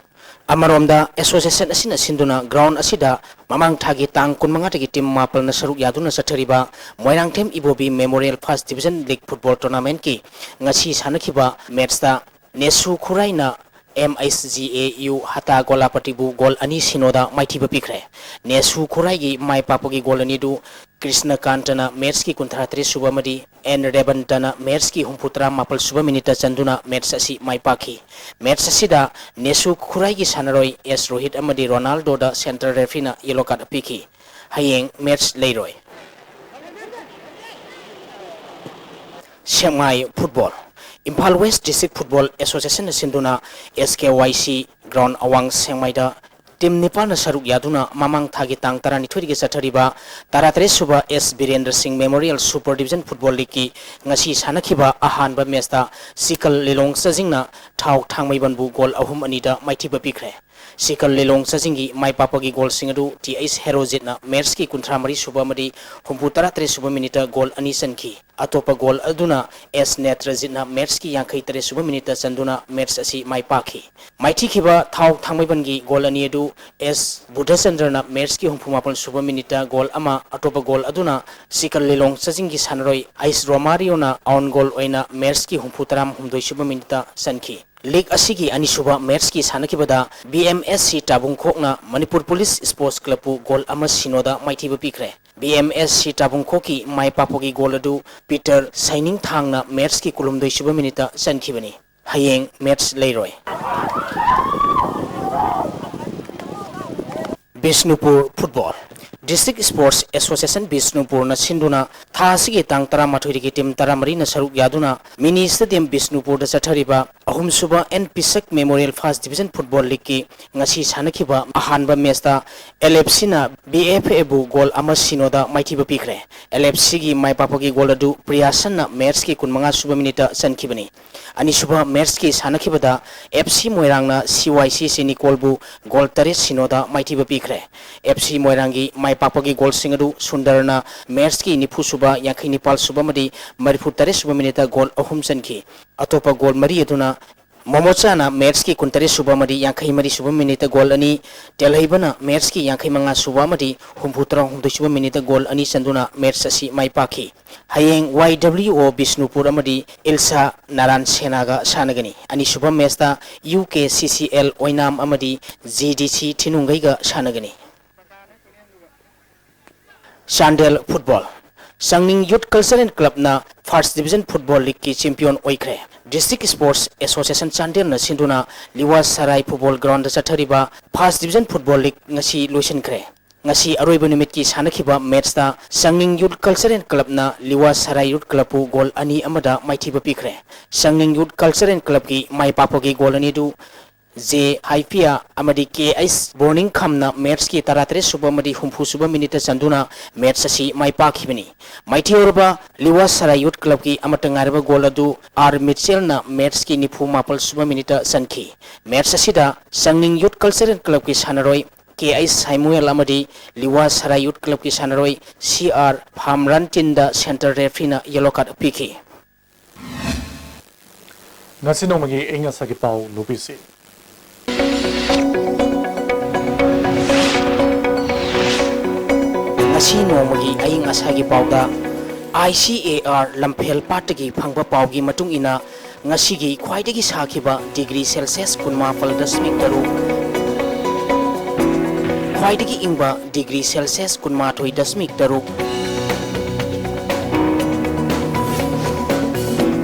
ꯑꯃꯔꯣꯝꯗ, ꯑꯦꯁꯣꯁꯤꯌꯦꯁꯟ ꯑꯁꯤꯅ ꯁꯤꯟꯗꯨꯅ ꯒ꯭ꯔꯥꯎꯟ ꯑꯁꯤꯗ ꯃꯃꯥꯡ ꯊꯥꯒꯤ ꯇꯥꯡ ꯀꯨꯟꯃꯉꯥꯗꯒꯤ ꯇꯤꯝ ꯃꯥꯄꯜꯅ ꯁꯔꯨꯛ ꯌꯥꯗꯨꯅ ꯆꯠꯊꯔꯤꯕ Moirangthem Ibobi memorial first division league football ꯇꯣꯔꯅꯥꯃꯦꯟꯠꯀꯤ ꯉꯁꯤ ꯁꯥꯟꯅꯈꯤꯕ ꯃꯦꯠꯁꯇ ꯅꯦꯁꯨ ꯈꯨꯔꯥꯏꯅ M H G A U Hatta ꯒꯣꯂꯥꯄꯇꯤꯕꯨ ꯒꯣꯜ ꯑꯅꯤ ꯁꯤꯅꯣꯗ ꯃꯥꯏꯊꯤꯕ ꯄꯤꯈ꯭ꯔꯦ꯫ ꯅꯦꯁꯨ ꯈꯨꯔꯥꯏꯒꯤ ꯃꯥꯏ ꯄꯥꯛꯄꯒꯤ ꯒꯣꯜ ꯑꯅꯤꯗꯨ ꯀ꯭ꯔꯤꯁꯅꯀꯥꯟꯇꯅ ꯃꯦꯠꯁꯀꯤ ꯀꯨꯟꯊ꯭ꯔꯥ ꯇꯔꯦꯠ ꯁꯨꯕ ꯑꯃꯗꯤ ꯑꯦꯟ ꯔꯦꯕꯟꯇꯅ ꯃꯦꯠꯁꯀꯤ ꯍꯨꯝꯐꯨ ꯇꯔꯥ ꯃꯥꯄꯜ ꯁꯨꯕ ꯃꯤꯅꯤꯠꯇ ꯆꯟꯗꯨꯅ ꯃꯦꯠꯁ ꯑꯁꯤ ꯃꯥꯏ ꯄꯥꯛꯈꯤ꯫ ꯃꯦꯠꯁ ꯑꯁꯤꯗ ꯅꯦꯁꯨ ꯈꯨꯔꯥꯏꯒꯤ ꯁꯥꯟꯅꯔꯣꯏ ꯑꯦꯁ ꯔꯣꯍꯤꯠ ꯑꯃꯗꯤ ꯔꯣꯅꯥꯜꯗꯣꯗ ꯁꯦꯟꯇ꯭ꯔꯦꯜ ꯔꯦꯐ꯭ꯔꯤꯅ ꯌꯦꯂꯣ ꯀꯥꯔꯗ ꯄꯤꯈꯤ꯫ ꯍꯌꯦꯡ ꯃꯦꯠꯁ ꯂꯩꯔꯣꯏ꯫ Sekmai football. Imphal west district football ꯑꯦꯁꯣꯁꯤꯌꯦꯁꯟꯅ ꯁꯤꯟꯗꯨꯅ ꯑꯦꯁ ꯀꯦ ꯋꯥꯏ ꯁꯤ ꯒ꯭ꯔꯥꯎꯟ ꯑꯋꯥꯡ ꯁꯦꯛꯃꯥꯏꯗ ꯇꯤꯝ ꯅꯤꯄꯥꯟꯅ ꯁꯔꯨꯛ ꯌꯥꯗꯨꯅ ꯃꯃꯥꯡ ꯊꯥꯒꯤ ꯇꯥꯡ ꯇꯔꯥꯅꯤꯊꯣꯏꯗꯒꯤ ꯆꯠꯊꯔꯤꯕ ꯇꯔꯥꯇꯔꯦꯠ ꯁꯨꯕ ꯑꯦꯁ ꯕꯤꯔꯦꯟꯗ꯭ꯔ ꯁꯤꯡ ꯃꯦꯃꯣꯔꯤꯌꯦꯜ ꯁꯨꯄꯔ ꯗꯤꯕꯤꯖꯟ ꯐꯨꯠꯕꯣꯜ ꯂꯤꯒꯀꯤ ꯉꯁꯤ ꯁꯥꯟꯅꯈꯤꯕ ꯑꯍꯥꯟꯕ ꯃꯦꯆꯇ ꯁꯤꯀꯜ ꯂꯤꯂꯣꯡ ꯆꯥꯖꯤꯡꯅ ꯊꯥꯎ ꯊꯥꯡꯃꯩꯕꯟꯕꯨ ꯒꯣꯜ ꯑꯍꯨꯝ ꯑꯅꯤꯗ ꯃꯥꯏꯊꯤꯕ ꯄꯤꯈ꯭ꯔꯦ꯫ ꯁꯤꯀꯜ ꯂꯤꯂꯣꯡ ꯆꯥꯖꯤꯡꯒꯤ ꯃꯥꯏ ꯄꯥꯛꯄꯒꯤ ꯒꯣꯜꯁꯤꯡ ꯑꯗꯨ ꯇꯤ ꯑꯩꯆ ꯍꯦꯔꯣꯖꯤꯠꯅ ꯃꯦꯠꯁꯀꯤ ꯀꯨꯟꯊ꯭ꯔꯥ ꯃꯔꯤ ꯁꯨꯕ ꯑꯃꯗꯤ ꯍꯨꯝꯐꯨ ꯇꯔꯥ ꯇꯔꯦꯠ ꯁꯨꯕ ꯃꯤꯅꯤꯠꯇ ꯒꯣꯜ ꯑꯅꯤ ꯆꯟꯈꯤ꯫ ꯑꯇꯣꯞꯄ ꯒꯣꯜ ꯑꯗꯨꯅ ꯑꯦꯁ ꯅꯦꯇ꯭ꯔꯖꯤꯠꯅ ꯃꯦꯠꯁꯀꯤ ꯌꯥꯡꯈꯩ ꯇꯔꯦꯠ ꯁꯨꯕ ꯃꯤꯅꯤꯠꯇ ꯆꯟꯗꯨꯅ ꯃꯦꯠꯁ ꯑꯁꯤ ꯃꯥꯏ ꯄꯥꯛꯈꯤ꯫ ꯃꯥꯏꯊꯤꯈꯤꯕ ꯊꯥꯎ ꯊꯥꯡꯃꯩꯕꯟꯒꯤ ꯒꯣꯜ ꯑꯅꯤ ꯑꯗꯨ ꯑꯦꯁ ꯕꯨꯙꯆꯟꯗ꯭ꯔꯅ ꯃꯦꯠꯁꯀꯤ ꯍꯨꯝꯐꯨ ꯃꯥꯄꯜ ꯁꯨꯕ ꯃꯤꯅꯤꯠꯇ ꯒꯣꯜ ꯑꯃ, ꯑꯇꯣꯞꯄ ꯒꯣꯜ ꯑꯗꯨꯅ ꯁꯤꯀꯜ ꯂꯤꯂꯣꯡ ꯆꯥꯖꯤꯡꯒꯤ ꯁꯥꯟꯅꯔꯣꯏ ꯑꯥꯏꯁ ꯔꯣꯃꯥꯔꯤꯌꯣꯅ ꯑꯣꯟ ꯒꯣꯜ ꯑꯣꯏꯅ ꯃꯦꯠꯁꯀꯤ ꯍꯨꯝꯐꯨ ꯇꯔꯥ ꯍꯨꯝꯗꯣꯏ ꯁꯨꯕ ꯃꯤꯅꯤꯠꯇ ꯆꯟꯈꯤ꯫ ꯂꯤꯒ ꯑꯁꯤꯒꯤ ꯑꯅꯤꯁꯨꯕ ꯃꯦꯠꯁꯀꯤ ꯁꯥꯟꯅꯈꯤꯕꯗ ꯕꯤ ꯑꯦꯝ ꯑꯦꯁ ꯁꯤ ꯇꯥꯕꯨꯡꯈꯣꯛꯅ ꯃꯅꯤꯄꯨꯔ ꯄꯨꯂꯤꯁ ꯁ꯭ꯄꯣꯔꯠꯁ ꯀ꯭ꯂꯕꯄꯨ ꯒꯣꯜ ꯑꯃ ꯁꯤꯅꯣꯗ ꯃꯥꯏꯊꯤꯕ ꯄꯤꯈ꯭ꯔꯦ꯫ ꯕꯤ ꯑꯦꯝ ꯑꯦꯁ ꯁꯤ ꯇꯥꯕꯨꯡꯈꯣꯛꯀꯤ ꯃꯥꯏ ꯄꯥꯛꯄꯒꯤ ꯒꯣꯜ ꯑꯗꯨ ꯄꯤꯇꯔ ꯁꯩꯅꯤꯡꯊꯥꯡꯅ ꯃꯦꯠꯁꯀꯤ ꯀꯨꯟꯍꯨꯝꯗꯣꯏ ꯁꯨꯕ ꯃꯤꯅꯤꯠꯇ ꯆꯟꯈꯤꯕꯅꯤ꯫ ꯍꯌꯦꯡ ꯃꯦꯠꯁ ꯂꯩꯔꯣꯏ꯫ Bishnupur football. District sports association ꯕꯤꯁꯅꯨꯄꯨꯔꯅ ꯁꯤꯟꯗꯨꯅ ꯊꯥ ꯑꯁꯤꯒꯤ ꯇꯥꯡ ꯇꯔꯥꯃꯥꯊꯣꯏꯗꯒꯤ ꯇꯤꯝ ꯇꯔꯥꯃꯔꯤꯅ ꯁꯔꯨꯛ ꯌꯥꯗꯨꯅ ꯃꯤꯅꯤ ꯁ꯭ꯇꯦꯗꯤꯌꯝ ꯕꯤꯁꯅꯨꯄꯨꯔꯗ ꯆꯠꯊꯔꯤꯕ ꯑꯍꯨꯝꯁꯨꯕ N Pishak memorial first division football ꯂꯤꯒꯀꯤ ꯉꯁꯤ ꯁꯥꯟꯅꯈꯤꯕ ꯑꯍꯥꯟꯕ ꯃꯦꯠꯁꯇ ꯑꯦꯜ ꯑꯦꯐ ꯁꯤꯅ ꯕꯤ ꯑꯦꯐ ꯑꯦꯕꯨ ꯒꯣꯜ ꯑꯃ ꯁꯤꯅꯣꯗ ꯃꯥꯏꯊꯤꯕ ꯄꯤꯈ꯭ꯔꯦ꯫ ꯑꯦꯜ ꯑꯦꯐ ꯁꯤꯒꯤ ꯃꯥꯏ ꯄꯥꯛꯄꯒꯤ ꯒꯣꯜ ꯑꯗꯨ ꯄ꯭ꯔꯤꯌꯥꯁꯟꯅ ꯃꯦꯠꯁꯀꯤ ꯀꯨꯟꯃꯉꯥ ꯁꯨꯕ ꯃꯤꯅꯤꯠꯇ ꯆꯟꯈꯤꯕꯅꯤ꯫ ꯑꯅꯤꯁꯨꯕ ꯃꯦꯠꯁꯀꯤ ꯁꯥꯟꯅꯈꯤꯕꯗ ꯑꯦꯐ ꯁꯤ ꯃꯣꯏꯔꯥꯡꯅ ꯁꯤ ꯋꯥꯏ ꯁꯤ ꯁꯤꯅꯤꯀꯣꯜꯕꯨ ꯒꯣꯜ ꯇꯔꯦꯠ ꯁꯤꯅꯣꯗ ꯃꯥꯏꯊꯤꯕ ꯄꯤꯈ꯭ꯔꯦ꯫ ꯑꯦꯐ ꯁꯤ ꯃꯣꯏꯔꯥꯡꯒꯤ ꯃꯥꯏ ꯄꯥꯛꯄꯒꯤ ꯒꯣꯜꯁꯤꯡ ꯑꯗꯨ ꯁꯨꯟꯗꯔꯅ ꯃꯦꯠꯁꯀꯤ ꯅꯤꯐꯨ ꯁꯨꯕ, ꯌꯥꯡꯈꯩ ꯅꯤꯄꯥꯜ ꯁꯨꯕ ꯑꯃꯗꯤ ꯃꯔꯤꯐꯨ ꯇꯔꯦꯠ ꯁꯨꯕ ꯃꯤꯅꯤꯠꯇ ꯒꯣꯜ ꯑꯍꯨꯝ ꯆꯟꯈꯤ꯫ ꯑꯇꯣꯞꯄ ꯒꯣꯜ ꯃꯔꯤ ꯑꯗꯨꯅ ꯃꯣꯃꯣꯆꯥꯅ ꯃꯦꯠꯁꯀꯤ ꯀꯨꯟꯇꯔꯦꯠ ꯁꯨꯕ ꯑꯃꯗꯤ ꯌꯥꯡꯈꯩ ꯃꯔꯤ ꯁꯨꯕ ꯃꯤꯅꯤꯠꯇ ꯒꯣꯜ ꯑꯅꯤ, ꯇꯦꯜꯍꯩꯕꯅ ꯃꯦꯠꯁꯀꯤ ꯌꯥꯡꯈꯩ ꯃꯉꯥ ꯁꯨꯕ ꯑꯃꯗꯤ ꯍꯨꯝꯐꯨ ꯇꯔꯥꯍꯨꯝꯗꯣꯏ ꯁꯨꯕ ꯃꯤꯅꯤꯠꯇ ꯒꯣꯜ ꯑꯅꯤ ꯆꯟꯗꯨꯅ ꯃꯦꯠꯁ ꯑꯁꯤ ꯃꯥꯏ ꯄꯥꯛꯈꯤ꯫ ꯍꯌꯦꯡ ꯋꯥꯏ ꯗꯕ꯭ꯂꯤꯎ ꯑꯣ ꯕꯤꯁꯅꯨꯄꯨꯔ ꯑꯃꯗꯤ ꯏꯜꯁꯥ ꯅꯥꯔꯥꯟ ꯁꯦꯅꯥꯒ ꯁꯥꯟꯅꯒꯅꯤ꯫ ꯑꯅꯤꯁꯨꯕ ꯃꯦꯠꯁꯇ U K C C L ꯑꯣꯏꯅꯥꯝ ꯑꯃꯗꯤ ꯖꯤ ꯗꯤ ꯁꯤ ꯊꯤꯅꯨꯡꯒꯩꯒ ꯁꯥꯟꯅꯒꯅꯤ꯫ Chandel Football. ꯁꯪꯅꯤꯡ Youth Culture and Clubꯅ First Division Football Leagueꯀꯤ champion ꯑꯣꯏꯈ꯭ꯔꯦ꯫ District Sports Association ꯆꯥꯟꯗꯦꯜꯅ ꯁꯤꯟꯗꯨꯅ ꯂꯤꯋꯥ ꯁꯔꯥꯏ football groundꯗ ꯆꯠꯊꯔꯤꯕ First Division Football League ꯉꯁꯤ ꯂꯣꯏꯁꯤꯟꯈ꯭ꯔꯦ꯫ ꯉꯁꯤ ꯑꯔꯣꯏꯕ ꯅꯨꯃꯤꯠꯀꯤ ꯁꯥꯟꯅꯈꯤꯕ matchꯇ ꯁꯪꯅꯤꯡ Youth Culture and Clubꯅ ꯂꯤꯋꯥ ꯁꯔꯥꯏ Youth Clubꯄꯨ goal ꯑꯅꯤ ꯑꯃꯗ ꯃꯥꯏꯊꯤꯕ ꯄꯤꯈ꯭ꯔꯦ꯫ ꯁꯪꯅꯤꯡ Youth Culture and Clubꯀꯤ ꯃꯥꯏ ꯄꯥꯛꯄꯒꯤ goal ꯑꯅꯤꯗꯨ ꯖꯦ ꯍꯥꯏꯐꯤꯌꯥ ꯑꯃꯗꯤ ꯀꯦ ꯑꯩꯆ ꯕꯣꯔꯅꯤꯡꯈꯝꯅ matchꯀꯤ ꯇꯔꯥꯇꯔꯦꯠ ꯁꯨꯕ ꯑꯃꯗꯤ ꯍꯨꯝꯐꯨ ꯁꯨꯕ minuteꯇ ꯆꯟꯗꯨꯅ match ꯑꯁꯤ ꯃꯥꯏ ꯄꯥꯛꯈꯤꯕꯅꯤ꯫ ꯃꯥꯏꯊꯤꯍꯧꯔꯕ ꯂꯤꯋꯥ ꯁꯔꯥꯏ Youth Clubꯀꯤ ꯑꯃꯠꯇ ꯉꯥꯏꯔꯕ goal ꯑꯗꯨ ꯑꯥꯔ ꯃꯤꯆꯦꯜꯅ matchꯀꯤ ꯅꯤꯐꯨ ꯃꯥꯄꯜ ꯁꯨꯕ minuteꯇ ꯆꯟꯈꯤ꯫ Match ꯑꯁꯤꯗ ꯁꯪꯅꯤꯡ Youth Culture and Clubꯀꯤ ꯁꯥꯟꯅꯔꯣꯏ ꯀꯦ ꯑꯩꯆ ꯁꯥꯏꯃꯨꯑꯦꯜ ꯑꯃꯗꯤ ꯂꯤꯋꯥ ꯁꯔꯥꯏ Youth Clubꯀꯤ ꯁꯥꯟꯅꯔꯣꯏ ꯁꯤ ꯑꯥꯔ ꯐꯥꯝꯔꯟꯇꯤꯟꯗ centre refereeꯅ yellow card ꯄꯤꯈꯤ꯫ ꯉꯁꯤ ꯅꯣꯡꯃꯒꯤ ꯑꯏꯪ ꯑꯁꯥꯒꯤ ꯄꯥꯎ ꯂꯧꯕꯤꯁꯤ꯫ ꯉꯁꯤ ꯅꯣꯡꯃꯒꯤ ꯑꯏꯪ ꯑꯁꯥꯒꯤ ꯄꯥꯎꯗ I C A R ꯂꯝꯐꯦꯜ ꯄꯥꯠꯇꯒꯤ ꯐꯪꯕ ꯄꯥꯎꯒꯤ ꯃꯇꯨꯡ ꯏꯟꯅ, ꯉꯁꯤꯒꯤ ꯈ꯭ꯋꯥꯏꯗꯒꯤ ꯁꯥꯈꯤꯕ degree Celsius ꯀꯨꯟꯃꯥꯄꯜ ꯗꯁꯃꯤꯛ ꯇꯔꯨꯛ, ꯈ꯭ꯋꯥꯏꯗꯒꯤ ꯏꯪꯕ degree Celsius ꯀꯨꯟꯃꯥꯊꯣꯏ ꯗꯁꯃꯤꯛ ꯇꯔꯨꯛ,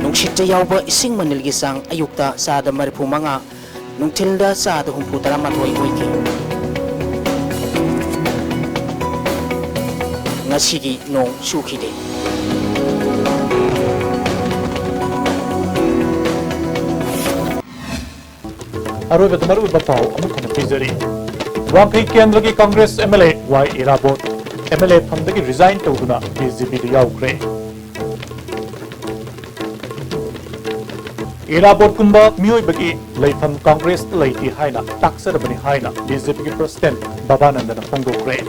ꯅꯨꯡꯁꯤꯠꯇ ꯌꯥꯎꯕ ꯏꯁꯤꯡ ꯃꯅꯤꯜꯒꯤ ꯆꯥꯡ ꯑꯌꯨꯛꯇ ꯆꯥꯗ ꯃꯔꯤꯐꯨ ꯃꯉꯥ, ꯅꯨꯡꯊꯤꯜꯗ ꯆꯥꯗ ꯍꯨꯝꯐꯨ ꯇꯔꯥꯃꯥꯊꯣꯏ ꯑꯣꯏꯈꯤ꯫ ꯉꯁꯤꯒꯤ ꯅꯣꯡ ꯆꯨꯈꯤꯗꯦ꯫ ꯑꯔꯣꯏꯕꯗ ꯃꯔꯨꯑꯣꯏꯕ ꯄꯥꯎ ꯑꯃꯨꯛ ꯍꯟꯅ ꯄꯤꯖꯔꯤ꯫ ꯋꯥꯡꯈꯩ ꯀꯦꯟꯗ꯭ꯔꯒꯤ Congress M L A Y Irabot M L A ꯐꯝꯗꯒꯤ resign ꯇꯧꯗꯨꯅ B J Pꯗ ꯌꯥꯎꯈ꯭ꯔꯦ꯫ ꯏꯔꯥꯕꯣꯠꯀꯨꯝꯕ ꯃꯤꯑꯣꯏꯕꯒꯤ ꯂꯩꯐꯝ Congressꯇ ꯂꯩꯇꯦ ꯍꯥꯏꯅ ꯇꯥꯛꯆꯔꯕꯅꯤ ꯍꯥꯏꯅ B J Pꯒꯤ President ꯕꯕꯥꯅꯟꯗꯅ ꯐꯣꯡꯗꯣꯛꯈ꯭ꯔꯦ꯫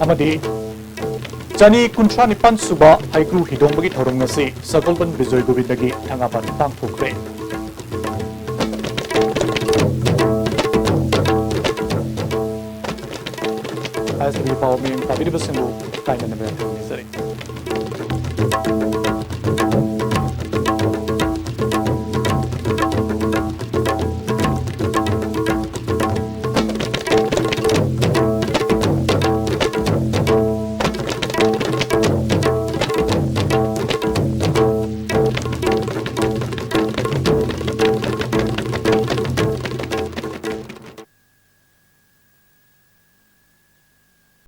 ꯑꯃꯗꯤ ꯆꯅꯤ ꯀꯨꯟꯊ꯭ꯔꯥ ꯅꯤꯄꯥꯟ ꯁꯨꯕ ꯍꯩꯀ꯭ꯔꯨ ꯍꯤꯗꯣꯡꯕꯒꯤ ꯊꯧꯔꯝ ꯉꯁꯤ ꯁꯒꯣꯜꯕꯟ ꯕꯤꯖꯣꯏ ꯒꯣꯕꯤꯟꯗꯒꯤ ꯊꯪꯒꯥꯕꯟ ꯄꯥꯡꯊꯣꯛꯈ꯭ꯔꯦ꯫ ꯑꯥꯏ ꯑꯦꯁ ꯇꯤ ꯚꯤ ꯄꯥꯎ ꯃꯤꯠꯌꯦꯡ ꯇꯥꯕꯤꯔꯤꯕꯁꯤꯡꯕꯨ ꯀꯥꯏꯅꯅꯕ ꯊꯧꯅꯤꯖꯔꯤ꯫